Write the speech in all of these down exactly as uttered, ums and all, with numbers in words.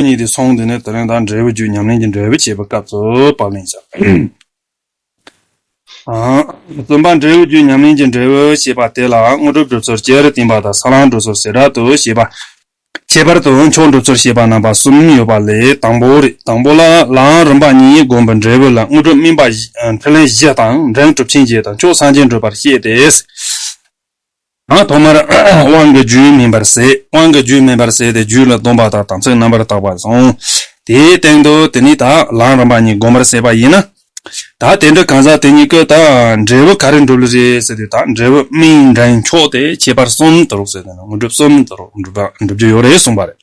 གཉིས་དེ་སོང་དེ་ནས་དེ་རིང་ད་འབྲས་བུ་རྒྱུ་ཉམས་ལེན་གྱི་འབྲས་བུ་བྱེད་པའི་སྐབས་སུ་བབ་ལེན་བྱ། ཨ། བཙུན་པ་འབྲས་བུ་རྒྱུ་ཉམས་ལེན་གྱི་འབྲས་བུ་ཞེས་པ་དེ་ལ་དངོས་གྲུབ་སྒྲུབ་ཚུལ་བཅུ་རུ་བསྟན་པ་དང་། ས་ལམ་སྒྲུབ་ཚུལ་བྱེ་བྲག་ཏུ་བཤད་པ། ཁྱད་པར་དུ་མཆོག་སྒྲུབ་ཚུལ་བཤད་པ་རྣམ་པ་གསུམ་ཡོད་པ་ལས། དང་པོ་རེད། དང་པོ་ལ་ལམ་རིམ་པ་གཉིས་བསྒོམ་པའི་འབྲས་བུ་ལ་དངོས་གྲུབ་སྨིན་པ་བཞི། ཨ། ཕྲིན་ལས་བཞི་དང་། འབྲིང་གྲུབ་ཆེན་བརྒྱད་དང་། མཆོག་སངས་རྒྱས་འགྲུབ་པར་བཤད་དེ། ཨ། ཐོག་མར་དབང་གི་རྒྱུད་སྨིན་པར་ཟད། དབང་གི་རྒྱུད་སྨིན་པར་ཟད་དེ། རྒྱུད་ལ་སྡོམ་པ་དང་དམ་ཚིག་རྣམ་པར་དག་པ་བཟུང་། དེའི་སྟེང་དུ་དེ་ནས་ད་ལམ་རིམ་པ་གཉིས་བསྒོམ་པར་ཟད་པ་ཡིན་ན། ད་དེ་འདྲ་གང་ཟག་དེ་གཉིས་ཀྱི་ད་འབྲས་བུ་ག་རེ་འགྲུབ་ལེ་རེད་ཟེར་དུས། ད་འབྲས་བུ་སྨིན་འབྲིང་མཆོག་དེ་ཁྱད་པར་གསུམ་དུ་རུག་ཟེར་དུས་ན། དངོས་གྲུབ་གསུམ་དུ་རུག་འགྲུབ་པ་འགྲུབ་རྒྱུ་ཡོད་རེད་གསུངས་པ་རེད།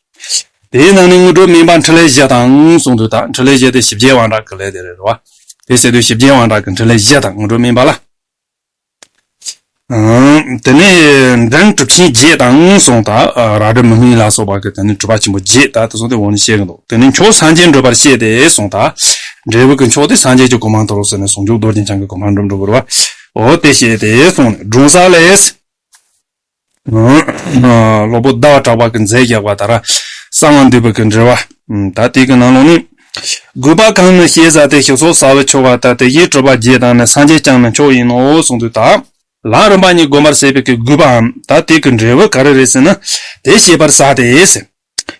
དེའི་ནང་ནས་དངོས་གྲུབ་སྨིན་པ་ཕྲིན་ལས་བཞི་དང་གསུངས་དུས། ད་ཕྲིན་ལས་བཞི་དེ་ཞི་རྒྱས་དབང་དྲག་གི་ལས་དེ་རེད་རོ། དེ་ཟེར་དུས་ཞི་རྒྱས་དབང་དྲག་གི་ཕྲིན་ལས་བཞི་དང་། དངོས་གྲུབ་སྨིན་པ་ལ། ཨང་། དེ་ནས་འབྲིང་གྲུབ་ཆེན་བརྒྱད་དང་གསུངས། ད་རག་སྒྲུབ་མི་དམིགས་ལ་སོགས་པ་གི་དེ་ནས་གྲུབ་པ་ཆེན་པོ་བརྒྱད། ད་དེ་ཚོ་དེ་འོག་ནས་བཤད་གི་འདུག་དེ་ནས་མཆོག་སངས་རྒྱས་འགྲུབ་པར་བཤད་དེ་གསུངས། ད་འབྲས་བུ་གི་མཆོག་དེ་སངས་རྒྱས་ཀྱི་གོ་འཕང་དུ་རུག་ཟེར་ནས། ཟུང་འཇུག་རྡོ་རྗེ་འཆང་གི་གོ་འཕང་འགྲུབ་འགྲོ་དགོས་རེད་བ། འོ་དེ་བཤད་དེ་གསུངས་ནས། འབྲོང་གསར་ལས། ཨ། སློབ་དཔོན་ཟླ་བ་གྲགས་པ་གིས་མཛད་བཞག་པ་ལྟར་གསང་བ་འདུས་པའི་གི་འགྲེལ་པ། ད་དེ་གི་ནང་ལོགས་ནས། དགོས་པ་གང་ནི་ཞེས་ཟེར་ཏེ། ཞི་སོགས་ཟ་བའི་ཆོ་ག་ལྟར། དེ་བཞིན་གྲུབ་པ་བརྒྱད་དང་ནི། སངས་རྒྱས་ཀྱང་ནི་མཆོག་ཡིན་ནོ་གསུངས་དུས། ད་ལམ་རིམ་པ་གཉིས་བསྒོམ་པར་ཟད་པའི་གི་དགོས་པའམ། ད་དེ་གི་འབྲས་བུ་ག་རེ་རེད་ཟེར་ན། དེ་ཤེས་པར་ཟད་དེ།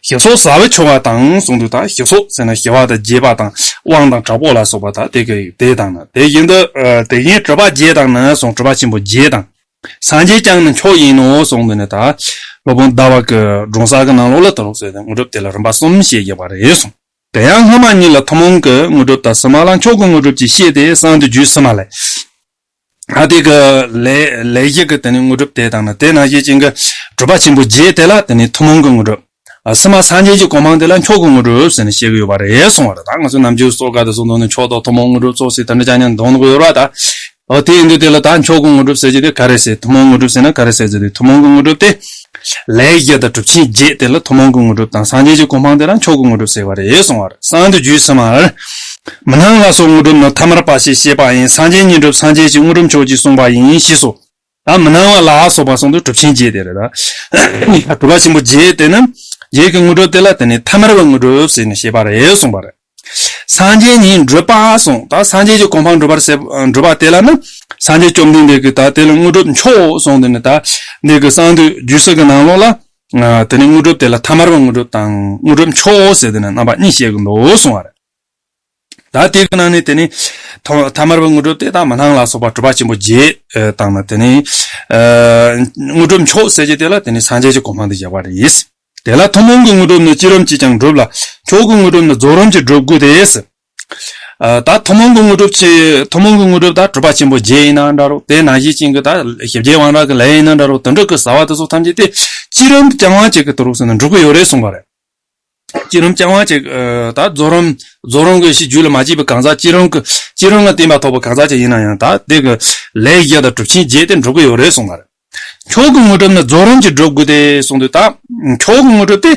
ཞི་སོགས་ཟ་བའི་ཆོ་ག་དང་གསུངས་དུས། ད་ཞི་སོགས་ཟེར་ན་ཞི་བ་དང་རྒྱས་པ་དང་དབང་དང་དྲག་པོ་ལ་སོགས་པ། ད་དེ་གི་དེ་དང་ནི། དེ་བཞིན་དུ། ཨ། དེ་བཞིན་གྲུབ་པ་བརྒྱད་དང་ནི་གསུངས། གྲུབ་པ་ཆེན་པོ་བརྒྱད་དང་། སངས་རྒྱས་ཀྱང་ནི་མཆོག་ཡིན་ནོ་གསུངས་དུས་ནི། ད་སློབ་དཔོན་ཟླ་བ་གིས་འབྲོང་གསར་གྱི་ནང་ལོགས་ལ་དུ་རུག་ཟེར་ཏེ། དངོས་གྲུབ་དེ་ལ་རིམ་པ་གསུམ་བཤད་བཞག་པ་རེད་གསུངས། དེ་ཡང་སྔ་མ་གཉིས་ལ་ཐུན་མོང་གི་དངོས་གྲུབ་དང་། ཕྱི་མ་ལ་མཆོག་གི་དངོས་གྲུབ་ཅེས་བཤད་དེ། གསང་འདུས་རྒྱུད་ཕྱི་མ་ལས། ཨ། དེ་གི་ལས་ལས་བཞི་གི་དེ་ནི་དངོས་གྲུབ་དེ་དང་ནི། དེ་ནང་བཞིན་ཅན་གྱི་གྲུབ་པ་ཆེན་པོ་བརྒྱད་དེ་ལ་དེ་ནི་ཐུན་མོང་གི་དངོས་གྲུབ། ཨ། ཕྱི་མ་སངས་རྒྱས་ཀྱི་གོ་འཕང་དེ་ལ་མཆོག་གི་དངོས་གྲུབ་ཟེར་ནས་བཤད་ཀྱི་ཡོད་པ་རེད་གསུངས་པ་རེད། ད་ང་ཚོ་ནམ་རྒྱུན་སོ་ག་དེ་སོ་འདོན་ནས་མཆོག་དང་ཐུན་མོང་དངོས་གྲུབ་སོགས་ཟེར་དེ་འདྲ་ཅང་ཉན་འདོན་གི་ཡོད་ར། ད། ཨོ། དེ་ཡིན་དུས་དེ་ལ་ད་མཆོག་གི་དངོས་གྲུབ་ཟེར་གྱི་དེ་ག་རེ་ཟེར། ཐུན་མོང་དངོས་གྲུབ་ཟེར་ན་ག་རེ་ཟེར་ཟེར་དུས། ཐུན་མོང་གི་དངོས་གྲུབ་དེ་ལས་བཞི་དང་གྲུབ་ཆེན་བརྒྱད་དེ་ལ་ཐུན་མོང་གི་དངོས་གྲུབ་དང་། སངས་རྒྱས་ཀྱི་གོ་འཕང་དེ་ལ་མཆོག་གི་དངོས་གྲུབ་ཟེར་བ་རེད་གསུངས་པ་རེད། གསང་འདུས་རྒྱུད་ཕྱི་མར། མི་སྣང་ལ་སོགས་དངོས་གྲུབ་ནི། ཐ་མལ་པ་ཞེས་བཤད་པ་ཡིན། སངས་རྒྱས་བསྙེན་སྒྲུབ་སངས་རྒྱས་ཀྱི་དངོས་གྲུབ་མཆོག་ཅེས་གསུངས་པ་ཡིན། ཞེས་སོ། ད་མི་སྣང་བ་ལ་སོགས་པ་གསུངས་དུས་གྲུབ་ཆེན་བརྒྱད་དེ་རེད། ད་གྲུབ་པ་ཆེན་པོ་བརྒྱད་དེ་ནི། བརྒྱད་ཀྱི་དངོས་གྲུབ་དེ་ལ་དེ་ནི་ཐ་མལ་པའི་དངོས་གྲུབ་ཟེར་ནས་བཤད་པ་རེད་གསུངས་པ་རེད། སངས་རྒྱས་ཉིད་འགྲུབ་པ་གསུངས། ད་སངས་རྒྱས་ཀྱི་གོ་འཕང་འགྲུབ་པར་ཟེར་འགྲུབ་པ་དེ་ལ་ནི། སངས་རྒྱས་བཅོམ་ལྡན་འདས་ཀྱིས་ད་དེ་ལ་དངོས་གྲུབ་མཆོག་གསུངས་དེ་ནི། ད་འདི་གི་གསང་འདུས་རྒྱུད་ཕྱི་གི་ནང་ལོགས་ལ། ཨ། དེ་ནི་དངོས་གྲུབ་དེ་ལ་ཐ་མལ་པའི་དངོས་གྲུབ་དང་དངོས་གྲུབ་མཆོག་ཟེར་དེ་ནི་རྣམ་པ་གཉིས་བཤད་གི་འདུག་གསུངས་པ་རེད། ད་དེ་གི་ནང་ནས་དེ་ནི་ཐ་ཐ་མལ་པའི་དངོས་གྲུབ་དེ་དང་མི་སྣང་ལ་སོགས་པ་གྲུབ་པ་ཆེན་པོ་བརྒྱད་དང་ནི། དེ་ནི། ཨ། དངོས་གྲུབ་མཆོག་ཟེར་གྱི་དེ་ལ་དེ་ནི་སངས་རྒྱས་ཀྱི་གོ་འཕང་དེ་བཞག་པ་རེད། དེ་ལ་ཐུན་མོང་གི་དངོས་གྲུབ་ནི། བསྐྱེད་རིམ་གྱིས་ཀྱང་འགྲུབ་ལ། མཆོག་གི་དངོས་གྲུབ་ནི། རྫོགས་རིམ་གྱིས་འགྲུབ་དགོས་ཏེ། ཨ། ད་ཐུན་མོང་གི་དངོས་གྲུབ་ཆེ། ཐུན་མོང་གི་དངོས་གྲུབ་ད་གྲུབ་པ་ཆེན་པོ་བརྒྱད་ཡིན་ན་འདྲ་རོ། དེ་ནང་བཞིན་ཅན་གྱི་ད་ཞི་རྒྱས་དབང་དྲག་གི་ལས་ཡིན་ན་འདྲ་རོ། དེ་འདྲ་གི་ཟ་བ་དེ་ཚོ་ཐམས་ཅད་དེ་བསྐྱེད་རིམ་རྐྱང་བ་ཅིག་གི་དུ་རུག་ཟེར་ན་འགྲུབ་གི་ཡོད་རེད་གསུངས་པ་རེད། བསྐྱེད་རིམ་རྐྱང་བ་ཅིག་ཨ། ད་རྫོགས་རིམ། རྫོགས་རིམ་གྱི་ཕྱིར་རྒྱུད་ལ་མ་སྐྱེས་པའི་གང་ཟག། བསྐྱེད་རིམ་གྱི། བསྐྱེད་རིམ་ལ་བརྟེན་པ་ཐོབ་པའི་གང་ཟག་ཅིག་ཡིན་ན་ཡང་། ད་དེ་གི་ལས་བཞི་དང་གྲུབ་ཆེན་བརྒྱད་དེ་འགྲུབ་གི་ཡོད་རེད་གསུངས་པ་རེད། མཆོག་གི་དངོས་གྲུབ་ནི། རྫོགས་རིམ་གྱིས་འགྲུབ་དགོས་ཏེ་གསུངས་དུས། ད་མཆོག་གི་དངོས་གྲུབ་དེ།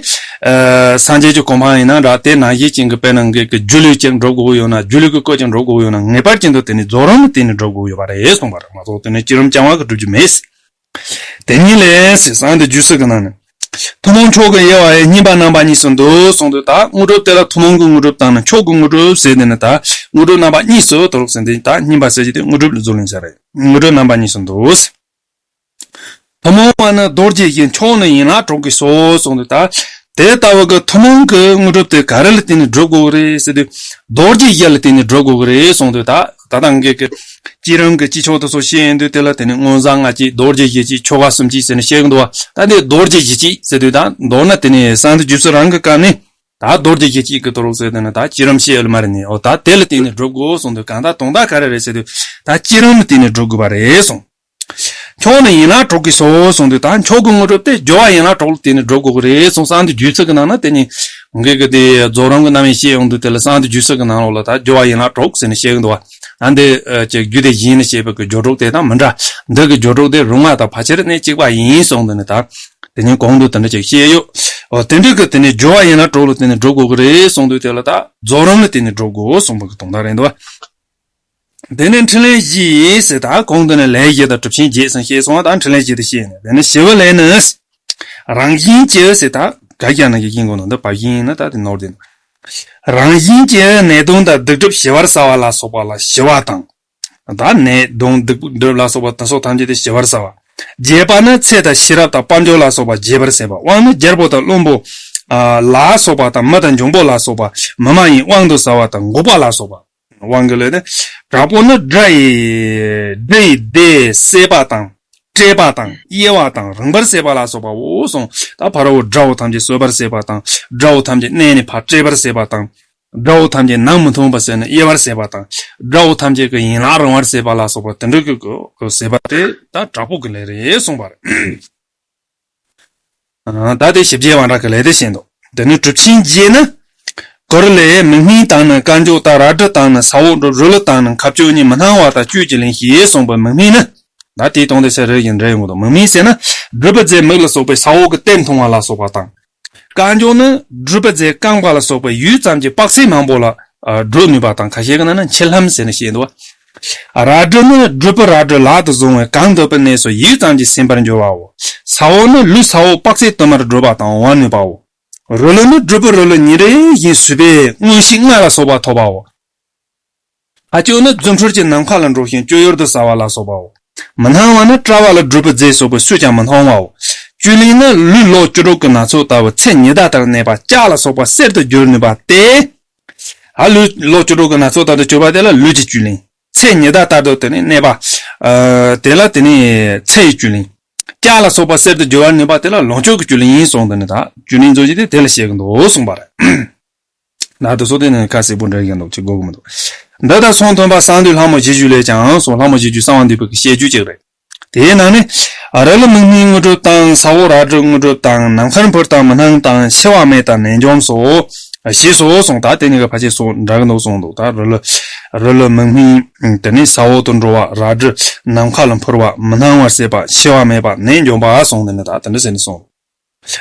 ཨ། སངས་རྒྱས་ཀྱི་གོ་འཕང་ཡིན་ན་འདྲ། དེ་ནང་བཞིན་ཅན་གྱི་དཔེར་ན་གི་གི་སྒྱུ་ལུས་ཅིག་འགྲུབ་དགོས་ཡོད་ན། སྒྱུ་ལུས་ཀྱི་སྐུ་ཅིག་འགྲུབ་དགོས་ཡོད་ན། ངེས་པར་ཅན་དུ་དེ་ནི་རྫོགས་རིམ་ལ་བརྟེན་ནས་འགྲུབ་དགོས་ཡོད་པ་རེད་གསུངས་པ་རེད། མ་གཏོགས་དེ་ནི་བསྐྱེད་རིམ་རྐྱང་བ་གིས་འགྲུབ་རྒྱུ་མེད། དེ་ཉིད་ལས་ཟེར། གསང་འདུས་རྒྱུད་ཕྱི་གི་ནང་ནས། ཐུན་མོང་མཆོག་གི་དབྱེ་བ་ཡང་། སྙིང་པ་རྣམ་པ་གཉིས་སུ་འདུ་གསུངས་དུས། ད་དངོས་གྲུབ་དེ་ལ་ཐུན་མོང་གི་དངོས་གྲུབ་དང་ནི་མཆོག་གི་དངོས་གྲུབ་ཟེར་དེ་ནི། ད་དངོས་གྲུབ་རྣམ་པ་གཉིས་སུ་དུ་རུག་ཟེར་དེ། ད་སྙིང་པ་ཟེར་གྱི་དེ་དངོས་གྲུབ་ལ་རྫོགས་ལན་བྱ་རེད། དངོས་གྲུབ་རྣམ་པ་གཉིས་སུ་འདུ་ཟེར། ཐུན་མོང་བ་ནི་རྡོ་རྗེ་བཞི། མཆོག་ནི་ཡན་ལག་དྲུག་གིས་སོ་གསུངས་དུས། ད་དེ་ལྟ་བུ་གི་ཐུན་མོང་གི་དངོས་གྲུབ་དེ་ག་རེ་ལ་བརྟེན་ནས་འགྲུབ་དགོས་ཀྱི་རེད་ཟེར་དུས། རྡོ་རྗེ་བཞི་ལ་བརྟེན་ནས་འགྲུབ་དགོས་ཀྱི་རེད་གསུངས་དུས། ད་ད་ལྟ་ངས་ཀྱི་བསྐྱེད་རིམ་གྱི་སྤྱི་ཆོག་དེ་ཚོ་བཤད་ཡོང་དུས། དེ་ལ་དེ་ནི་མངོན་བྱང་ལྔ་བསྐྱེད། རྡོ་རྗེ་བཞི་བསྐྱེད། ཆོ་ག་གསུམ་བསྐྱེད་ཟེར་ནས་བཤད་ཀྱི་འདུག་བ། ད་འདི་རྡོ་རྗེ་བཞི་བསྐྱེད་ཟེར་དུས། ད་མདོར་ན་དེ་ནི་གསང་འདུས་རྒྱུད་ཕྱི་རང་གི་སྐབས་ནས། ད་རྡོ་རྗེ་བཞི་བསྐྱེད་ཀྱི་དུ་རུག་ཟེར་དེ་ནི་ད་བསྐྱེད་རིམ་བཤད་ཡོད་མ་རེད་ནི། འོ། ད་དེ་ལ་བརྟེན་ནས་འགྲུབ་དགོས་གསུངས་དུས། གང་ལྟར་དོན་དག་ག་རེ་རེད་ཟེར་དུས། ད་བསྐྱེད་རིམ་ལ་བརྟེན་ནས་འགྲུབ་དགོས་པ་རེད་གསུངས། མཆོག་ནི་ཡན་ལག་དྲུག་གིས་སོ་གསུངས་དུས། ད་མཆོག་གི་དངོས་གྲུབ་དེ་སྦྱོར་བ་ཡན་ལག་དྲུག་ལ་བརྟེན་ནས་འགྲུབ་དགོས་ཀྱི་རེད་གསུངས། གསང་འདུས་རྒྱུད་ཕྱི་གི་ནང་ན་དེ་ནི་ངས་ཀྱི་དེ་རྫོགས་རིམ་གྱི་རྣམ་དབྱེ་བཤད་ཡོང་དུས། དེ་ལ་གསང་འདུས་རྒྱུད་ཕྱི་གི་ནང་ལོགས་ལ་ད་སྦྱོར་བ་ཡན་ལག་དྲུག་ཟེར་ནས་བཤད་ཀྱི་འདུག་བ། ད་འདི་ཅིག་རྒྱུད་སྡེ་བཞི་ནས་བཤད་པའི་གི་སྦྱོར་དྲུག་དེ་དང་མི་འདྲ། འདི་གི་སྦྱོར་དྲུག་དེ་རིག་མ་དང་ཕལ་ཆེར་གནད་གཅིག་པ་ཡིན་གསུངས་དུས་ནི། ད་དེ་ནི་གོང་དུ་དེ་འདྲ་ཅིག་བཤད་ཡོད། འོ། དེ་འདྲ་གི་དེ་ནི་སྦྱོར་བ་ཡན་ལག་དྲུག་ལ་བརྟེན་ནས་འགྲུབ་དགོས་ཀྱི་རེད་གསུངས་དུས། དེ་ལ་ད་རྫོགས་རིམ་ལ་བརྟེན་ནས་འགྲུབ་དགོས་གསུངས་པའི་གི་དོན་དག་རེད་འདུག་བ། དེ་ནས་ཕྲིན་ལས་བཞི་ཟེར། ད་གོང་དུ་ནི་ལས་བཞི་དང་གྲུབ་ཆེན་བརྒྱད་ཟེར་བཤད་སོང་བ། ད་ཕྲིན་ལས་བཞི་དེ་བཤད་ནས། དེ་ནི་ཞི་བའི་ལས་ནི། རང་བཞིན་གྱིས་ཟེར། ད་ ད་རྒྱ་ནག་གི་ཡིན་དགོས་ནོ་འདི་བབ་ཡིན་ན་ད་དེ་ནོར་དེ་ནོ། རང་བཞིན་གྱིས་ནད་གདོན་དང་སྡིག་སྒྲིབ་ཞི་བར་བྱ་བ་ལ་སོགས་པ་ལ་ཞི་བ་དང་། ད་ནད་གདོན་སྡིག་སྒྲིབ་ལ་སོགས་པ་དེ་སོགས་ཐམས་ཅད་དེ་ཞི་བར་བྱ་བ། རྒྱས་པ་ནི་ཚེ་དང་ཤེས་རབ་དང་དཔལ་འབྱོར་ལ་སོགས་པ་རྒྱས་པར་བྱེད་པ། དབང་ནི་རྒྱལ་པོ་དང་བློན་པོ་ལ་སོགས་པ་དང་མི་དང་འབྱུང་པོ་ལ་སོགས་པ་མི་མ་ཡིན་དབང་དུ་བྱ་བ་དང་འགུགས་པ་ལ་སོགས་པ། དབང་གི་ལས་ནི། དྲག་པོ་ནི་དགྲ་ཡི་དགྲ་ཡི་སྡེ་བསད་པ་དང་། བསྐྲད་པ་དང་དབྱེ་བ་དང་རིང་བར་བྱེད་པ་ལ་སོགས་པའོ་གསུངས། ད་ཕ་ར་བོ་དགྲ་བོ་ཐམས་ཅད་གསོད་པར་བྱེད་པ་དང་། དགྲ་བོ་ཐམས་ཅད་གནས་ནས་ཕར་བསྐྲད་པར་བྱེད་པ་དང་། དགྲ་བོ་ཐམས་ཅད་ནང་མི་མཐོང་བར་བྱས་ནས་དབྱེ་བར་བྱེད་པ་དང་། དགྲ་བོ་ཐམས་ཅད་ཀྱི་ཡན་ལག་རིང་བར་བྱེད་པ་ལ་སོགས་པ་དེ་འདྲ་གི་བྱེད་པ་དེ་ད་དྲག་པོ་གི་ལས་རེད་གསུངས་པ་རེད། ད་དེ་ཞིབ་རྒྱས་དབང་དྲག་གི་ལས་དེ་བཤད་འདུག་དེ་ནི་གྲུབ་ཆེན་བརྒྱད་ནི། གོ་རུ་ལས་མིག་སྨན་དང་ནི་དཀར་འགྱོགས་དང་རལ་གྲི་དང་ནི་ས་འོག་སྒྲུབ་རོལ་དང་ནི་ཁ་གཅོད་གཉིས་མི་སྣང་བ་དང་བཅུད་ཀྱི་ལན་ཞེས་གསུངས་པའི་མིག་སྨན་ནི། ད་དེའི་དོན་དེ་ཟེར་རེ་ཡིན་རེ་ཡོང་གི་འདུག་མིག་སྨན་ཟེར་ན་སྒྲུབ་པའི་རྫས་མིག་ལ་སོགས་པའི་ས་འོག་གི་གཏེར་མཐོང་བ་ལ་སོགས་པ་དང་། དཀར་འགྱོགས་ནི་སྒྲུབ་པའི་རྫས་རྐང་པ་ལ་སོགས་པའི་ཡུད་ཙམ་གྱི་དཔག་ཚད་མང་པོ་ལ་སྒྲུབ་ནུས་པ་དང་། ཁ་ཤས་ཀྱི་ནང་ན་མཆིལ་ལྷམ་ཟེར་ནས་བཤད་འདུག་རལ་གྲི་ནི་སྒྲུབ་པའི་རལ་གྲི་ལག་ཏུ་བཟུང་བས་གང་འདོད་པའི་གནས་སུ་ཡུད་ཙམ་གྱིས་ཟིན་པར་འགྱུར་བའོ། ས་འོག་ནི་ལུས་ས་འོག་དཔག་ཚད་དུ་མར་སྒྲུབ་པ་དང་འོང་ནུས་པའོ། རོལ་ནི་སྒྲུབ་པའི་རོལ་ཉིན་རེ་བཞིན་ཟུག་པས་མངོན་ཤེས་ལྔ་ལ་སོགས་པ་ཐོབ་པའོ། ཁ་གཅོད་ནི་རྫུ་འཕྲུལ་གྱིས་ནམ་མཁའ་ལ་འགྲོ་ཞིང་སྤྱོད་ཡུལ་དུ་བྱ་བ་ལ་སོགས་པའོ། མི་སྣང་བ་ནི་བཀྲ་བ་ལ་སྒྲུབ་པའི་རྫས་སོགས་པའི་སུས་ཀྱང་མི་མཐོང་བའོ། བཅུད་ལེན་ནི་ལུས་ལོ་བཅུ་དྲུག་གི་ན་ཚོད་ལྟ་བུ་ཚེ་ཉི་ཟླ་ལྟར་གནས་པ་ལྕགས་ལ་སོགས་པ་གསེར་དུ་བསྒྱུར་ནུས་པ་སྟེ། ཨ་ལུས་ལོ་བཅུ་དྲུག་གི་ན་ཚོད་ལྟར་དུ་གྱུར་པ་དེ་ལ་ལུས་ཀྱི་བཅུད་ལེན། ཚེ་ཉི་ཟླ་ལྟར་དུ་དེ་ནི་གནས་པ། ཨ་དེ་ལ་དེ་ནི་ཚེ་ཡི་བཅུད་ལེན། ལྕགས་ལ་སོགས་པ་གསེར་དུ་བསྒྱུར་བར་ནུས་པ་དེ་ལ་ལོངས་སྤྱོད་ཀྱི་བཅུད་ལེན་ཡིན་གསུངས། དེ་ནི་ད་བཅུད་ལེན་ཚོ་ཅི་དེ་དེ་ལ་བཤད་ཀྱི་འདུག་གསུངས་པ་རེད། ད་དེ་ཚོ་དེ་ནི་ཁ་གསལ་པོ་འདྲ་ཡིན་འདུག་ཅི་གོ་གི་མི་འདུག་འདི་ལྟར་གསུང་སྟོན་པ་གསང་འདུས་ལྷ་མོ་བཞི་བཅུ་ལས་ཀྱང་གསུངས། ལྷ་མོ་བཞི་བཅུ་གསང་བ་འདུས་པའི་བཤད་རྒྱུད་ཅིག་རེད། དེའི་ནང་ནས། རོལ་མིག་སྨན་དངོས་གྲུབ་དང་། ས་འོག་རལ་གྲི་དངོས་གྲུབ་དང་། ནམ་མཁར་འཕུར་དང་མི་སྣང་དང་། འཆི་བ་མེད་དང་ནད་འཇོམས་སོ། ཞེས་སོ་གསུངས། ད་དེ་གཉིས་ཀ་ཕལ་ཆེར་སོ་འདྲ་གི་འདུག་གསུངས་འདུག་ད་རོལ། རོལ་མིག་སྨན། དེ་ནས་ས་འོག་ཏུ་འགྲོ་བ། རལ་གྲི་ནམ་མཁའ་ལ་འཕུར་བ། མི་སྣང་བར་བྱེད་པ། འཆི་བ་མེད་པ། ནད་འཇོམས་པ་གསུངས། དེ་ནི་ད་དེ་འདྲ་ཟེར་ནས་གསུངས།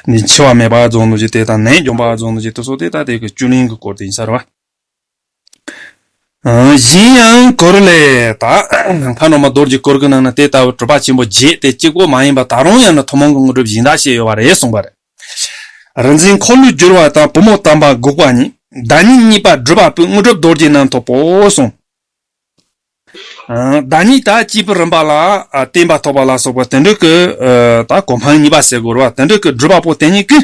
འདི་འཆི་བ་མེད་པ་རྫོགས་འདུག་ཅེས་དེ་དང་ནད་འཇོམས་པ་རྫོགས་འདུག་ཅེས་དེ་ཚོ་དེ་ད་དེ་གི་བཅུད་ལེན་གྱི་སྐོར་དེ་ཡིན་ས་རེད་བ། གཞན་ཡང་གོ་རུ་ལས་ད་མཁའ་འགྲོ་མ་རྡོ་རྗེ་གུར་གྱི་ནང་ན་དེ་ལྟ་བུ་གྲུབ་པ་ཆེན་པོ་བརྒྱད་དེ་གཅིག་པོ་མ་ཡིན་པ་ད་རུང་ཡང་ན་ཐུན་མོང་གི་དངོས་གྲུབ་གཞན་དག་བཤད་ཡོད་པ་རེད་གསུངས་པ་རེད། རིག་འཛིན་འཁོར་ལོས་སྒྱུར་བ་དང་བུ་མོ་དམ་པ་འགུགས་པ་གཉིས། བདག་ཉིད་གཉིས་པ་སྒྲུབ་པ་པོའི་དངོས་གྲུབ་རྡོ་རྗེ་རྣམས་ཐོབ་པོ་གསུངས། བདག་ཉིད་ད་སྐྱེས་བུ་རིམ་པ་ལ་བརྟེན་པ་ཐོབ་པ་ལ་སོགས་པ་དེ་འདྲ་གི་ད་གོ་འཕང་གཉིས་པ་ཟེར་དགོས་རེད་བ། དེ་འདྲ་གི་སྒྲུབ་པ་པོ་དེ་ཉིད་ཀྱི་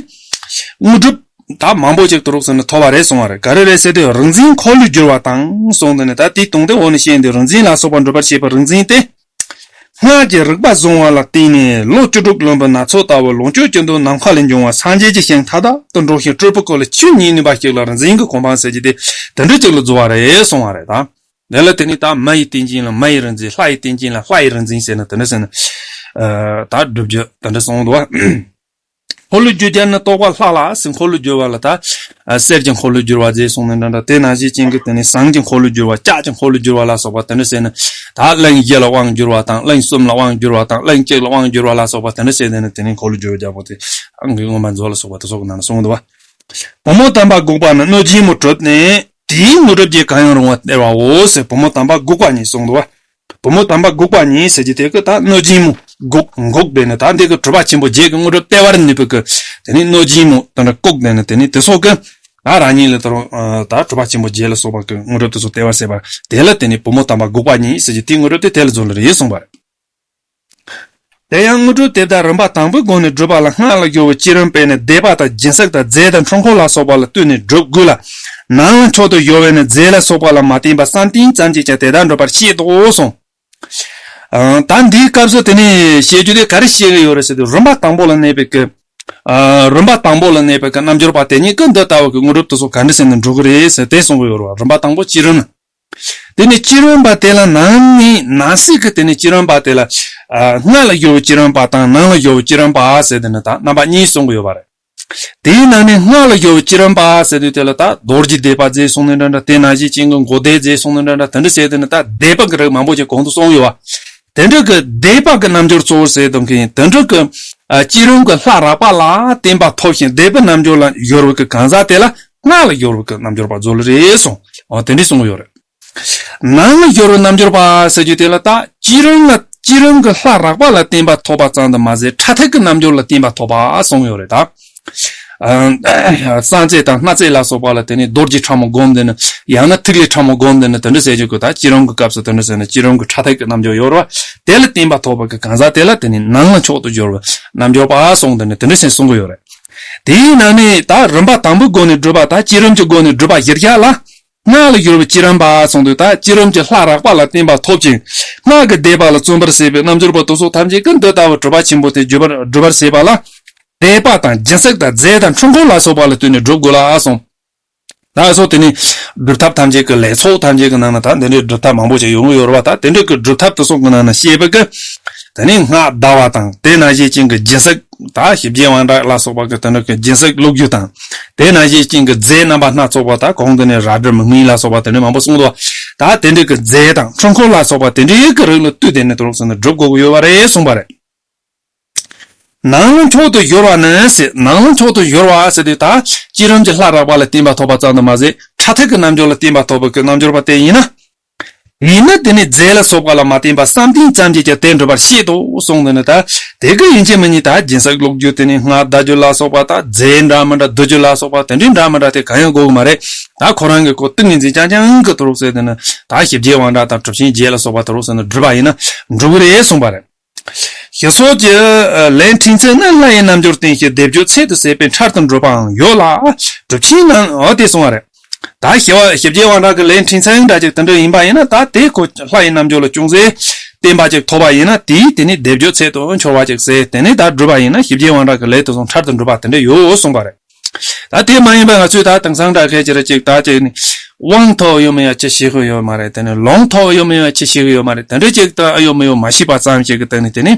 དངོས་གྲུབ་ད་མང་པོ་ཅིག་ཏུ་རོགས་ཟེར་ནས་ཐོབ་པ་རེད་གསུང་བ་རེད། ག་རེ་རེད་ཟེར་དུས་རིག་འཛིན་འཁོར་ལོས་སྒྱུར་བ་དང་གསུངས་དུས་ནི་ད་དེའི་དོན་དེ་འོག་ནས་བཤད་འདི་རིག་འཛིན་ལ་སོགས་པ་འགྲུབ་པར་བྱེད་པའི་རིག་འཛིན་ཏེ། སྔར་གྱི་རིག་པ་བཟུང་བ་ལ་བརྟེན་ནས་ལོ་བཅུ་དྲུག་ལོན་པའི་ན་ཚོད་ལྟ་བུ་ལོངས་སྤྱོད་ཀྱི་མདོ་ནམ་མཁའ་ལས་འབྱུང་བ་སངས་རྒྱས་ཀྱི་ཞིང་མཐའ་དག་ཏུ་འགྲོ་ཞིང་སྤྲུལ་པའི་སྐུ་ལ་ཆོས་ཉིད་ནུས་པ་ཞིག་ལ་རིག་འཛིན་གྱི་གོ་འཕང་ཟེར་གྱི་དེ་དེ་འདྲ་ཅིག་ལ་རྫོགས་པ་རེད་གསུང་བ་རེད་ད། དེ་ལ་དེ་ནི་ད་མི་ཡི་རྟེན་ཅན་ལ་མི་ཡི་རིག་འཛིན། ལྷ་ཡི་རྟེན་ཅན་ལ་ལྷ་ཡི་རིག་འཛིན་ཟེར་ན་དེ་འདྲ་ཟེར་ན། ཨ་ད་སྒྲུབ་རྒྱུ་དེ་འདྲ་གསུངས་འདུག་བ། འཁོར་ལོས་སྒྱུར་རྒྱལ་ནི་རྟོགས་པ་ལྷ་ལ་ཟེར། འཁོར་ལོས་སྒྱུར་བ་ལ་ད་ཨ་གསེར་གྱི་འཁོར་ལོས་སྒྱུར་བ་ཟེར་གསུངས་ནས་འདྲ་འདྲ། དེ་ནང་བཞིན་ཅན་གྱི་དེ་ནི་ཟངས་ཀྱི་འཁོར་ལོས་སྒྱུར་བ། ལྕགས་ཀྱི་འཁོར་ལོས་སྒྱུར་བ་ལ་སོགས་པ་དེ་འདྲ་ཟེར་ན། ད་གླིང་བཞི་ལ་དབང་བསྒྱུར་བ་དང་། གླིང་གསུམ་ལ་དབང་བསྒྱུར་བ་དང་། གླིང་གཅིག་ལ་དབང་བསྒྱུར་བ་ལ་སོགས་པ་དེ་འདྲ་ཟེར་ནས་དེ་ནི་འཁོར་ལོས་སྒྱུར་བ་རྒྱལ་པོ་དེ་ཨང་གི་མངོན་པ་མཛོད་ལ་སོགས་པ་དེ་སོགས་ཀྱི་ནང་ན་གསུངས་འདུག་བ། བུ་མོ་དམ་པ་འགུགས་པ་ནི་གནོད་སྦྱིན་མོ་གྲུབ་ནས། དེའི་དངོས་གྲུབ་ཀྱིས་གང་ཡང་རུང་བ་སྟེར་བའོ་ཟེར། བུ་མོ་དམ་པ་འགུགས་པ་ཉིད་གསུངས་འདུག་བ། བུ་མོ་དམ་པ་འགུགས་པ་ཉིད་ཟེར་གྱི་དེ་ཀི་ད་གནོད་སྦྱིན་མོ་འགུགས་འགུགས་པས་ནི་ད་འདི་ཀི་གྲུབ་པ་ཆེན་པོ་བརྒྱད་ཀྱི་དངོས་གྲུབ་སྟེར་བར་ནུས་པའི་ཀི་དེ་ནི་གནོད་སྦྱིན་མོ་དེ་འདྲ་བཀུག་དེ་ནི་དེ་ནི་དེ་སོགས་ཀི་ད་རང་ཉིད་ལ་ད་རུང་ད་གྲུབ་པ་ཆེན་པོ་བརྒྱད་ལ་སོགས་པ་ཀི་དངོས་གྲུབ་དེ་ཚོ་སྟེར་བར་བྱེད་པ་དེ་ལ་དེ་ནི་བུ་མོ་དམ་པ་འགུགས་པ་ཉིད་ཟེར་གྱི་དེའི་དངོས་གྲུབ་དེ་དེ་ལ་རྫོགས་ལ་རེད་གསུངས་པ་རེད། དེ་ཡང་དངོས་གྲུབ་དེ་དག་རིམ་པ་དང་པོའི་སྒོ་ནས་བསྒྲུབ་པ་ལ་སྔགས་ལ་སྦྱོར་བའི་བསྐྱེད་རིམ་སྤེལ་ནས་བཟླས་པ་དང་སྦྱིན་སྲེག་དང་རྫས་དང་འཁྲུལ་འཁོར་ལ་སོགས་པ་ལ་བསྟུན་ནས་སྒྲུབ་དགོས་ལ། ནང་ལ་མཆོག་ཏུ་ཡོད་པས་ནི་རྫས་ལ་སོགས་པ་ལ་མ་བརྟེན་པར་བསམ་གཏན་ཙམ་གྱིས་ཀྱང་དེ་ལྟར་འགྲུབ་པར་བཤད་དོ་གསུངས། ཨང་། ད་འདིའི་སྐབས་སུ་དེ་ནས་བཤད་རྒྱུ་དེ་ག་རེ་བཤད་ཀྱི་ཡོད་རེད་ཟེར་དུས་རིམ་པ་དང་པོ་ལ་གནས་པའི་གི་ཨ། རིམ་པ་དང་པོ་ལ་གནས་པའི་གི་རྣལ་འབྱོར་པ་དེ་ཉིད་ཀྱིས་འདི་ལྟ་བུ་གི་དངོས་གྲུབ་དེ་ཚོ་ག་འདྲ་བྱས་ནས་འགྲུབ་ཀྱི་རེད་ཟེར་དེ་གསུང་གི་ཡོད་རེད་བ། རིམ་པ་དང་པོ་བསྐྱེད་རིམ། དེ་ནས་བསྐྱེད་རིམ་པ་དེ་ལ་ནང་ནས་ནང་གསེས་ཀྱི་དེ་ནས་བསྐྱེད་རིམ་པ་དེ་ལ། ཨ། སྔ་ལ་སྦྱོར་བའི་བསྐྱེད་རིམ་པ་དང་ནང་ལ་སྦྱོར་བའི་བསྐྱེད་རིམ་པ་ཟེར་དེ་ནི་ད་རྣམ་པ་གཉིས་གསུང་གི་ཡོད་པ་རེད། དེའི་ནང་ནས་སྔ་ལ་སྦྱོར་བའི་བསྐྱེད་རིམ་པ་ཟེར་དུས་དེ་ལ་ད་རྡོ་རྗེ་བཟླས་པ་ཟེར་གསུངས་ནས་འདྲ་འདྲ། དེ་ནང་བཞིན་ཅན་གྱི་མགོ་བཟླས་ཟེར་གསུངས་ནས་འདྲ་འདྲ། དེ་འདྲ་ཟེར་དེ་ནི་ད་བཟླས་པ་གི་རིགས་མང་པོ་ཅིག་གོང་དུ་གསུངས་ཡོད་པ། དེ་འདྲ་གི་བཟླས་པ་གི་རྣལ་འབྱོར་གཙོ་བོར་ཟེར་དུས་ཀྱི་དེ་འདྲ་གི་ཨ། བསྐྱེད་རིམ་གྱི་ལྷ་རགས་པ་ལ་བརྟེན་པ་ཐོབ་ཞིང་བཟླས་པའི་རྣལ་འབྱོར་ལ་སྦྱོར་བའི་གི་གང་ཟག་དེ་ལ་སྔ་ལ་སྦྱོར་བའི་གི་རྣལ་འབྱོར་པ་ཟེར་གྱི་རེད་གསུངས། འོ་དེ་འདྲ་གསུང་གི་ཡོད་རེད། ནང་ལ་སྦྱོར་བའི་རྣལ་འབྱོར་པ་ཟེར་རྒྱུ་དེ་ལ་ད་བསྐྱེད་རིམ་ལ་བསྐྱེད་རིམ་གྱི་ལྷ་རགས་པ་ལ་བརྟེན་པ་ཐོབ་པ་ཙམ་དུ་མ་ཟད་ཕྲག་དོག་གི་རྣལ་འབྱོར་ལ་བརྟེན་པ་ཐོབ་པ་གསུངས་ཡོད་རེད་ད། སྲང་བརྩེགས་དང་སྣ་བརྩེགས་ལ་སོགས་པ་ལ་དེ་ནི་རྡོ་རྗེ་ཕྲ་མོ་བསྒོམས་དེ་ནི་ཡང་ན་ཐིག་ལེ་ཕྲ་མོ་བསྒོམས་དེ་ནི་དེ་འདྲ་ཟེར་རྒྱུ་གི་ད་བསྐྱེད་རིམ་གྱི་སྐབས་སུ་དེ་འདྲ་ཟེར་ན་བསྐྱེད་རིམ་གྱི་ཕྲ་ཐག་གི་རྣལ་འབྱོར་ཡོད་རེད་བ། དེ་ལ་བརྟེན་པ་ཐོབ་པ་གི་གང་ཟག་དེ་ལ་དེ་ནི་ནང་ལ་མཆོག་ཏུ་གྱུར་པ་རྣལ་འབྱོར་པ་གསུངས་དེ་ནི་དེ་འདྲ་ཟེར་གསུང་གི་ཡོད་རེད། དེའི་ནང་ནས་ད་རིམ་པ་དང་པོའི་སྒོ་ནས་སྒྲུབ་པ་དང་བསྐྱེད་རིམ་གྱི་སྒོ་ནས་སྒྲུབ་པ་གཞིར་བཞག་ལ། སྔགས་ལ་གྱུར་པའི་བསྐྱེད་རིམ་པ་གསུངས་དུས་ད་བསྐྱེད་རིམ་གྱི་ལྷ་རགས་པ་ལ་བརྟེན་པ་ཐོབ་ཅིང་སྔགས་ཀྱི་བཟླས་པ་ལ་བརྩོན་པར་བྱེད་པའི་རྣལ་འབྱོར་པ་དེ་ཚོ་ཐམས་ཅད་ཀྱིས་འདི་ལྟ་བུ་སྒྲུབ་པ་ཆེན་པོ་དེ་སྒྲུབ་པར་སྒྲུབ་པར་བྱེད་པ་ལ། བཟླས་པ་དང་སྦྱིན་སྲེག་དང་རྫས་དང་འཕྲུལ་འཁོར་ལ་སོགས་པ་ལ་བརྟེན་ནས་སྒྲུབ་དགོས་ལ་གསུངས། ད་སོགས་དེ་ནི་སྒྲུབ་ཐབས་ཐམས་ཅད་ཀྱི་ལས་ཚོགས་ཐམས་ཅད་ཀྱི་ནང་ན་ད་འདི་འདྲའི་སྒྲུབ་ཐབས་མང་པོ་ཞིག་ཡོང་གི་ཡོད་རེད་བ། ད་དེ་འདྲའི་གི་སྒྲུབ་ཐབས་དེ་ཚོ་གི་ནང་ན་བཤད་པའི་གི་དེ་ནི་སྔགས་བཟླ་བ་དང་དེ་ནང་བཞིན་ཅན་གྱི་སྦྱིན་སྲེག་ད་ཞིབ་རྒྱས་དབང་དྲག་ལ་སོགས་པ་གི་དེ་འདྲ་གི་སྦྱིན་སྲེག་བླུགས་རྒྱུ་དང་། དེ་ནང་བཞིན་ཅན་གྱི་རྫས་རྣམ་པ་སྣ་ཚོགས་པ་ད་གོང་དུ་ནས་རལ་གྲི་མིག་སྨན་ལ་སོགས་པ་དེ་འདྲ་མང་པོ་གསུངས་འདུག་ད་དེ་འདྲའི་གི་རྫས་དང་འཕྲུལ་འཁོར་ལ་སོགས་པ་དེ་འདྲའི་གི་རིགས་ལ་བཏུད་དེ་ནི་དུ་རུག་ཟེར་ནས་སྒྲུབ་དགོས་ཀྱི་ཡོད་པ་རེད་གསུངས་པ་རེད། ནང་ལ་མཆོག་ཏུ་གྱུར་པ་ནི་ཟེར། ནང་ལ་མཆོག་ཏུ་གྱུར་པ་ཟེར་དུས་ད་བསྐྱེད་རིམ་གྱི་ལྷ་རགས་པ་ལ་བརྟེན་པ་ཐོབ་པ་ཙམ་དུ་མ་ཟད་ཕྲ་ཐག་གི་རྣལ་འབྱོར་ལ་བརྟེན་པ་ཐོབ་པའི་གི་རྣལ་འབྱོར་པ་དེ་ཡིན་ན། ཡིན་ན་དེ་ནི་རྫས་ལ་སོགས་པ་ལ་མ་བརྟེན་པར་བསམ་གཏན་ཙམ་གྱིས་ཀྱང་དེ་འགྲུབ་པར་བཤད་དོ་གསུངས་དེ་ནི་ད། དེ་གི་ཡིན་གཅིག་མིན་གཉིས་ད་སྦྱིན་སྲེག་བླུགས་རྒྱུ་དེ་ནི་སྔགས་བཟླ་རྒྱུ་ལ་སོགས་པ་ད་རྫས་འདྲ་མི་འདྲ་བསྡུ་རྒྱུ་ལ་སོགས་པ་དེ་འདྲའི་འདྲ་མི་འདྲ་དེ་གང་ཡང་དགོས་ཀྱི་མ་རེད། ད་ཁོ་རང་གི་ཁོ་ཏིང་ངེ་འཛིན་རྐྱང་རྐྱང་གི་དུ་རུག་ཟེར་དེ་ནི་ད་ཞི་རྒྱས་དབང་དྲག་དང་གྲུབ་ཆེན་བརྒྱད་ལ་སོགས་པ་དུ་རུག་ཟེར་ནི་སྒྲུབ་པ་ཡིན་ན་འགྲུབ་ཀྱི་རེད་གསུངས་པ་རེད། ཞེས་སོགས་ཀྱི་ལས་ཕྲན་ཚེགས་ནི་ལྷ་ཡི་རྣལ་འབྱོར་བསྟེན་ཞིང་བཟླས་བརྗོད་ཚད་དུ་ཟད་པས་འཕྲལ་དུ་འགྲུབ་པའང་ཡོད་ལ། གྲུབ་ཆེན་རྣམས་འོ་དེ་གསུང་བ་རེད། ད་ཞི་བ་ཞི་རྒྱས་དབང་དྲག་གི་ལས་ཕྲན་ཚེགས་འདྲ་ཅིག་དེ་འདྲ་ཡིན་པ་ཡིན་ན་ད་དེ་ཁོ་ལྷ་ཡི་རྣལ་འབྱོར་ལ་ཅུང་ཟད་བརྟེན་པ་ཅིག་ཐོབ་པ་ཡིན་ན་དེས་དེ་ནི་བཟླས་བརྗོད་ཚད་དུ་འཆོར་བ་ཅིག་ཟད་དེ་ནི་ད་སྒྲུབ་པ་ཡིན་ན་ཞི་རྒྱས་དབང་དྲག་གི་ལས་དེ་ཚོ་འཕྲལ་དུ་འགྲུབ་པ་དེ་འདྲ་ཡོད་གསུངས་པ་རེད། ད་དེ་མ་ཡིན་པ་ང་ཚོས་ད་དེང་སང་འདྲ་མཁན་ཅི་རེད་ཅིག་ད་ཅིག་ནི་དབང་ཐོབ་ཡོད་མེད་ཡང་ཅི་ཤེས་ཀྱི་ཡོད་མ་རེད། དེ་ནི་ལོངས་ཐོབ་ཡོད་མེད་ཡང་ཅི་ཤེས་ཀྱི་ཡོད་མ་རེད། དེ་འདྲ་ཅིག་ད་ཨ་ཡོད་མེད་ཡོད་མ་ཤེས་པ་ཙམ་ཞིག་གི་སྟེང་ནས་དེ་ནི་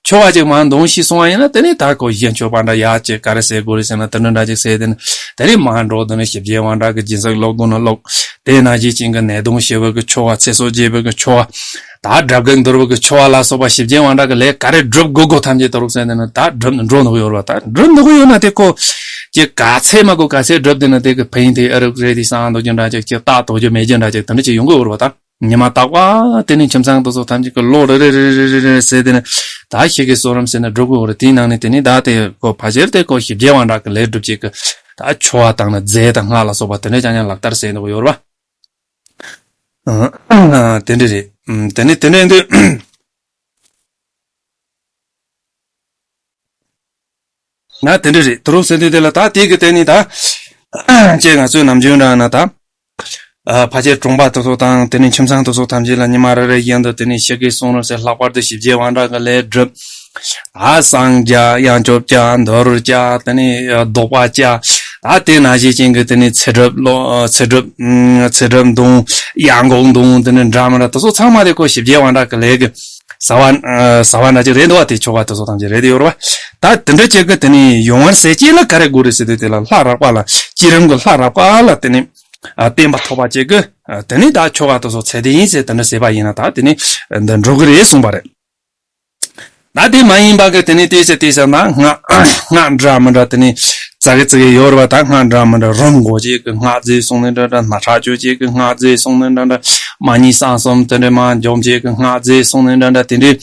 ཆོ་ག་ཅིག་མར་འདོན་ཤེས་སོང་བ་ཡིན་ན་དེ་ནི་ད་ཁོ་གཞན་ཆོས་པ་འདྲ་ཡག་ཅིག་ག་རེ་ཟེར་དགོས་རེད་ཟེར་ན་དེ་འདྲ་འདྲ་ཅིག་ཟེར་དེ་ནི་དེ་ནི་མར་འགྲོ་དེ་ནི་ཞི་རྒྱས་དབང་དྲག་གི་སྦྱིན་སྲེག་ལོག་དགོས་ན་ལོག་དེ་ནང་བཞིན་ཅན་གི་ནད་གདོན་ཞི་བའི་གི་ཆོ་ག་ཚེ་སྲོག་འབྱེད་པའི་གི་ཆོ་ག་ད་དགྲ་བགེགས་འདུལ་བའི་གི་ཆོ་ག་ལ་སོགས་པ་ཞི་རྒྱས་དབང་དྲག་གི་ལས་ག་རེ་སྒྲུབ་དགོས་དགོས་ཐམས་ཅད་དུ་རུག་ཟེར་ནས་ན་ད་སྒྲུབ་འགྲོ་འདུག་ཡོད་རེད་བ། ད་སྒྲུབ་འདུག་ཡོད་ན་དེ་ཁོ་ཅིག་ག་ཚད་མ་དགོས་ག་ཚད་སྒྲུབ་དེ་ན་དེ་གི་ཕན་ཡོན་དེ་ཨ་རུག་རེད། དེ་སང་འདུག་རྒྱུ་འདྲ་ཅིག་ཅིག་རྟག་དོག་རྒྱུ་མེད་རྒྱུ་འདྲ་ཅིག་དེ་འདྲ་ཅིག་ཡོང་གི་ཡོད་རེད་བ། ད་ཉི་མ་རྟག་པ་དེ་ནས་ཁྱིམ་ཚང་དེ་ཚོ་ཐམས་ཅད་ཀྱི་བློ་རེ་རེ་རེ་རེ་རེ་རེ་ཟེར་དེ་ནས་ད་ཞི་རྒྱས་གསུང་རིམ་ཟེར་ནས་སྒྲུབ་དགོས་རེད། དེའི་ནང་ནས་དེ་ནས་ད་དེ་ཁོ་ཕལ་ཆེར་དེ་ཁོ་ཞི་རྒྱས་དབང་དྲག་གི་ལས་སྒྲུབ་ཅིག་གི་ད་ཆོ་ག་དང་ནི་རྫས་དང་སྔགས་ལ་སོགས་པ་དེ་འདྲ་ཅང་ཅང་ལག་བསྟར་ཟེར་འདུག་ཡོད་རེད་བ། ཨང་། དེ་འདྲ་རེད། ཨང་། དེ་ནི་དེ་འདྲ་འདུག་ན་དེ་འདྲ་རེད། དུ་རུག་ཟེར་དུས་དེ་ལ་ད་དེ་གི་སྟེང་ནས་ད་ཅེས་ང་ཚོའི་ནམ་རྒྱུན་འདྲ་ན་ད་ཨ་ཕལ་ཆེར་གྲོང་པ་དེ་ཚོ་དང་དེ་ནས་ཁྱིམ་ཚང་དེ་ཚོ་ཐམས་ཅད་ལ་ཉི་མ་རེ་རེ་བཞིན་དུ་དེ་ནས་ཞི་རྒྱས་གསུང་རིམ་ཟེར་ལྷག་པར་དུ་ཞི་རྒྱས་དབང་དྲག་གི་ལས་སྒྲུབ། ཨ་སངས་རྒྱས་དབྱངས་སྐྱབས་བྱ་འདུལ་བྱ་དེ་ནས་ཨ་བཟློག་པ་བྱ། ད་དེ་ནང་བཞིན་ཅན་གྱི་དེ་ནས་ཚེ་སྒྲུབ་ལོ་ཚེ་སྒྲུབ་ཚེ་སྒྲུབ་འདོན་ཡང་འགོག་འདོན་དེ་ནས་འདྲ་མི་འདྲ་དེ་ཚོ་ཚང་མ་དེ་ཁོ་ཞི་རྒྱས་དབང་དྲག་གི་ལས་ཀྱི་ཟབ་པ་ཟབ་པ་འདྲ་ཅིག་རེད་འདུག་བ། དེ་ཆོ་ག་དེ་ཚོ་ཐམས་ཅད་རེད་དེ་ཡོད་རེད་བ། ད་དེ་འདྲ་ཅིག་གི་དེ་ནས་ཡོང་བར་ཟེར་ཅིག་ལ་ག་རེ་དགོས་རེད་ཟེར་དུས་དེ་ལ་ལྷ་རགས་པ་ལ་བསྐྱེད་རིམ་གྱི་ལྷ་རགས་པ་ལ་དེ་ནས་ཨ་བརྟེན་པ་ཐོབ་པ་ཅིག་གི་དེ་ནས་ད་ཆོ་ག་དེ་ཚོ་ཚད་ལྡན་ཡིན་ཟེར་དེ་འདྲ་ཟེར་བ་ཡིན་ན་ད་དེ་ནས་འདི་འགྲོ་གི་རེད་གསུངས་པ་རེད། ད་དེ་མ་ཡིན་པ་གི་དེ་ནས་ལྟོས་ཟེར་ལྟོས་ཟེར་ན་སྔགས་སྔགས་འདྲ་མི་འདྲ་དེ་ནས་ཙག་གི་ཙིག་གི་ཡོད་རེད་བ། ད་སྔགས་འདྲ་མི་འདྲ་རུམ་འགོག་བྱེད་ཀྱི་སྔགས་རྫས་གསུངས་ནས་འདྲ་འདྲ། སྣ་ཁྲག་གཅོད་བྱེད་ཀྱི་སྔགས་རྫས་གསུངས་ནས་འདྲ་འདྲ། མ་ཎི་བསང་གསུམ་དེ་འདྲ་མ་འཇོམས་བྱེད་ཀྱི་སྔགས་རྫས་གསུངས་ནས་འདྲ་འདྲ། དེ་འདྲའི་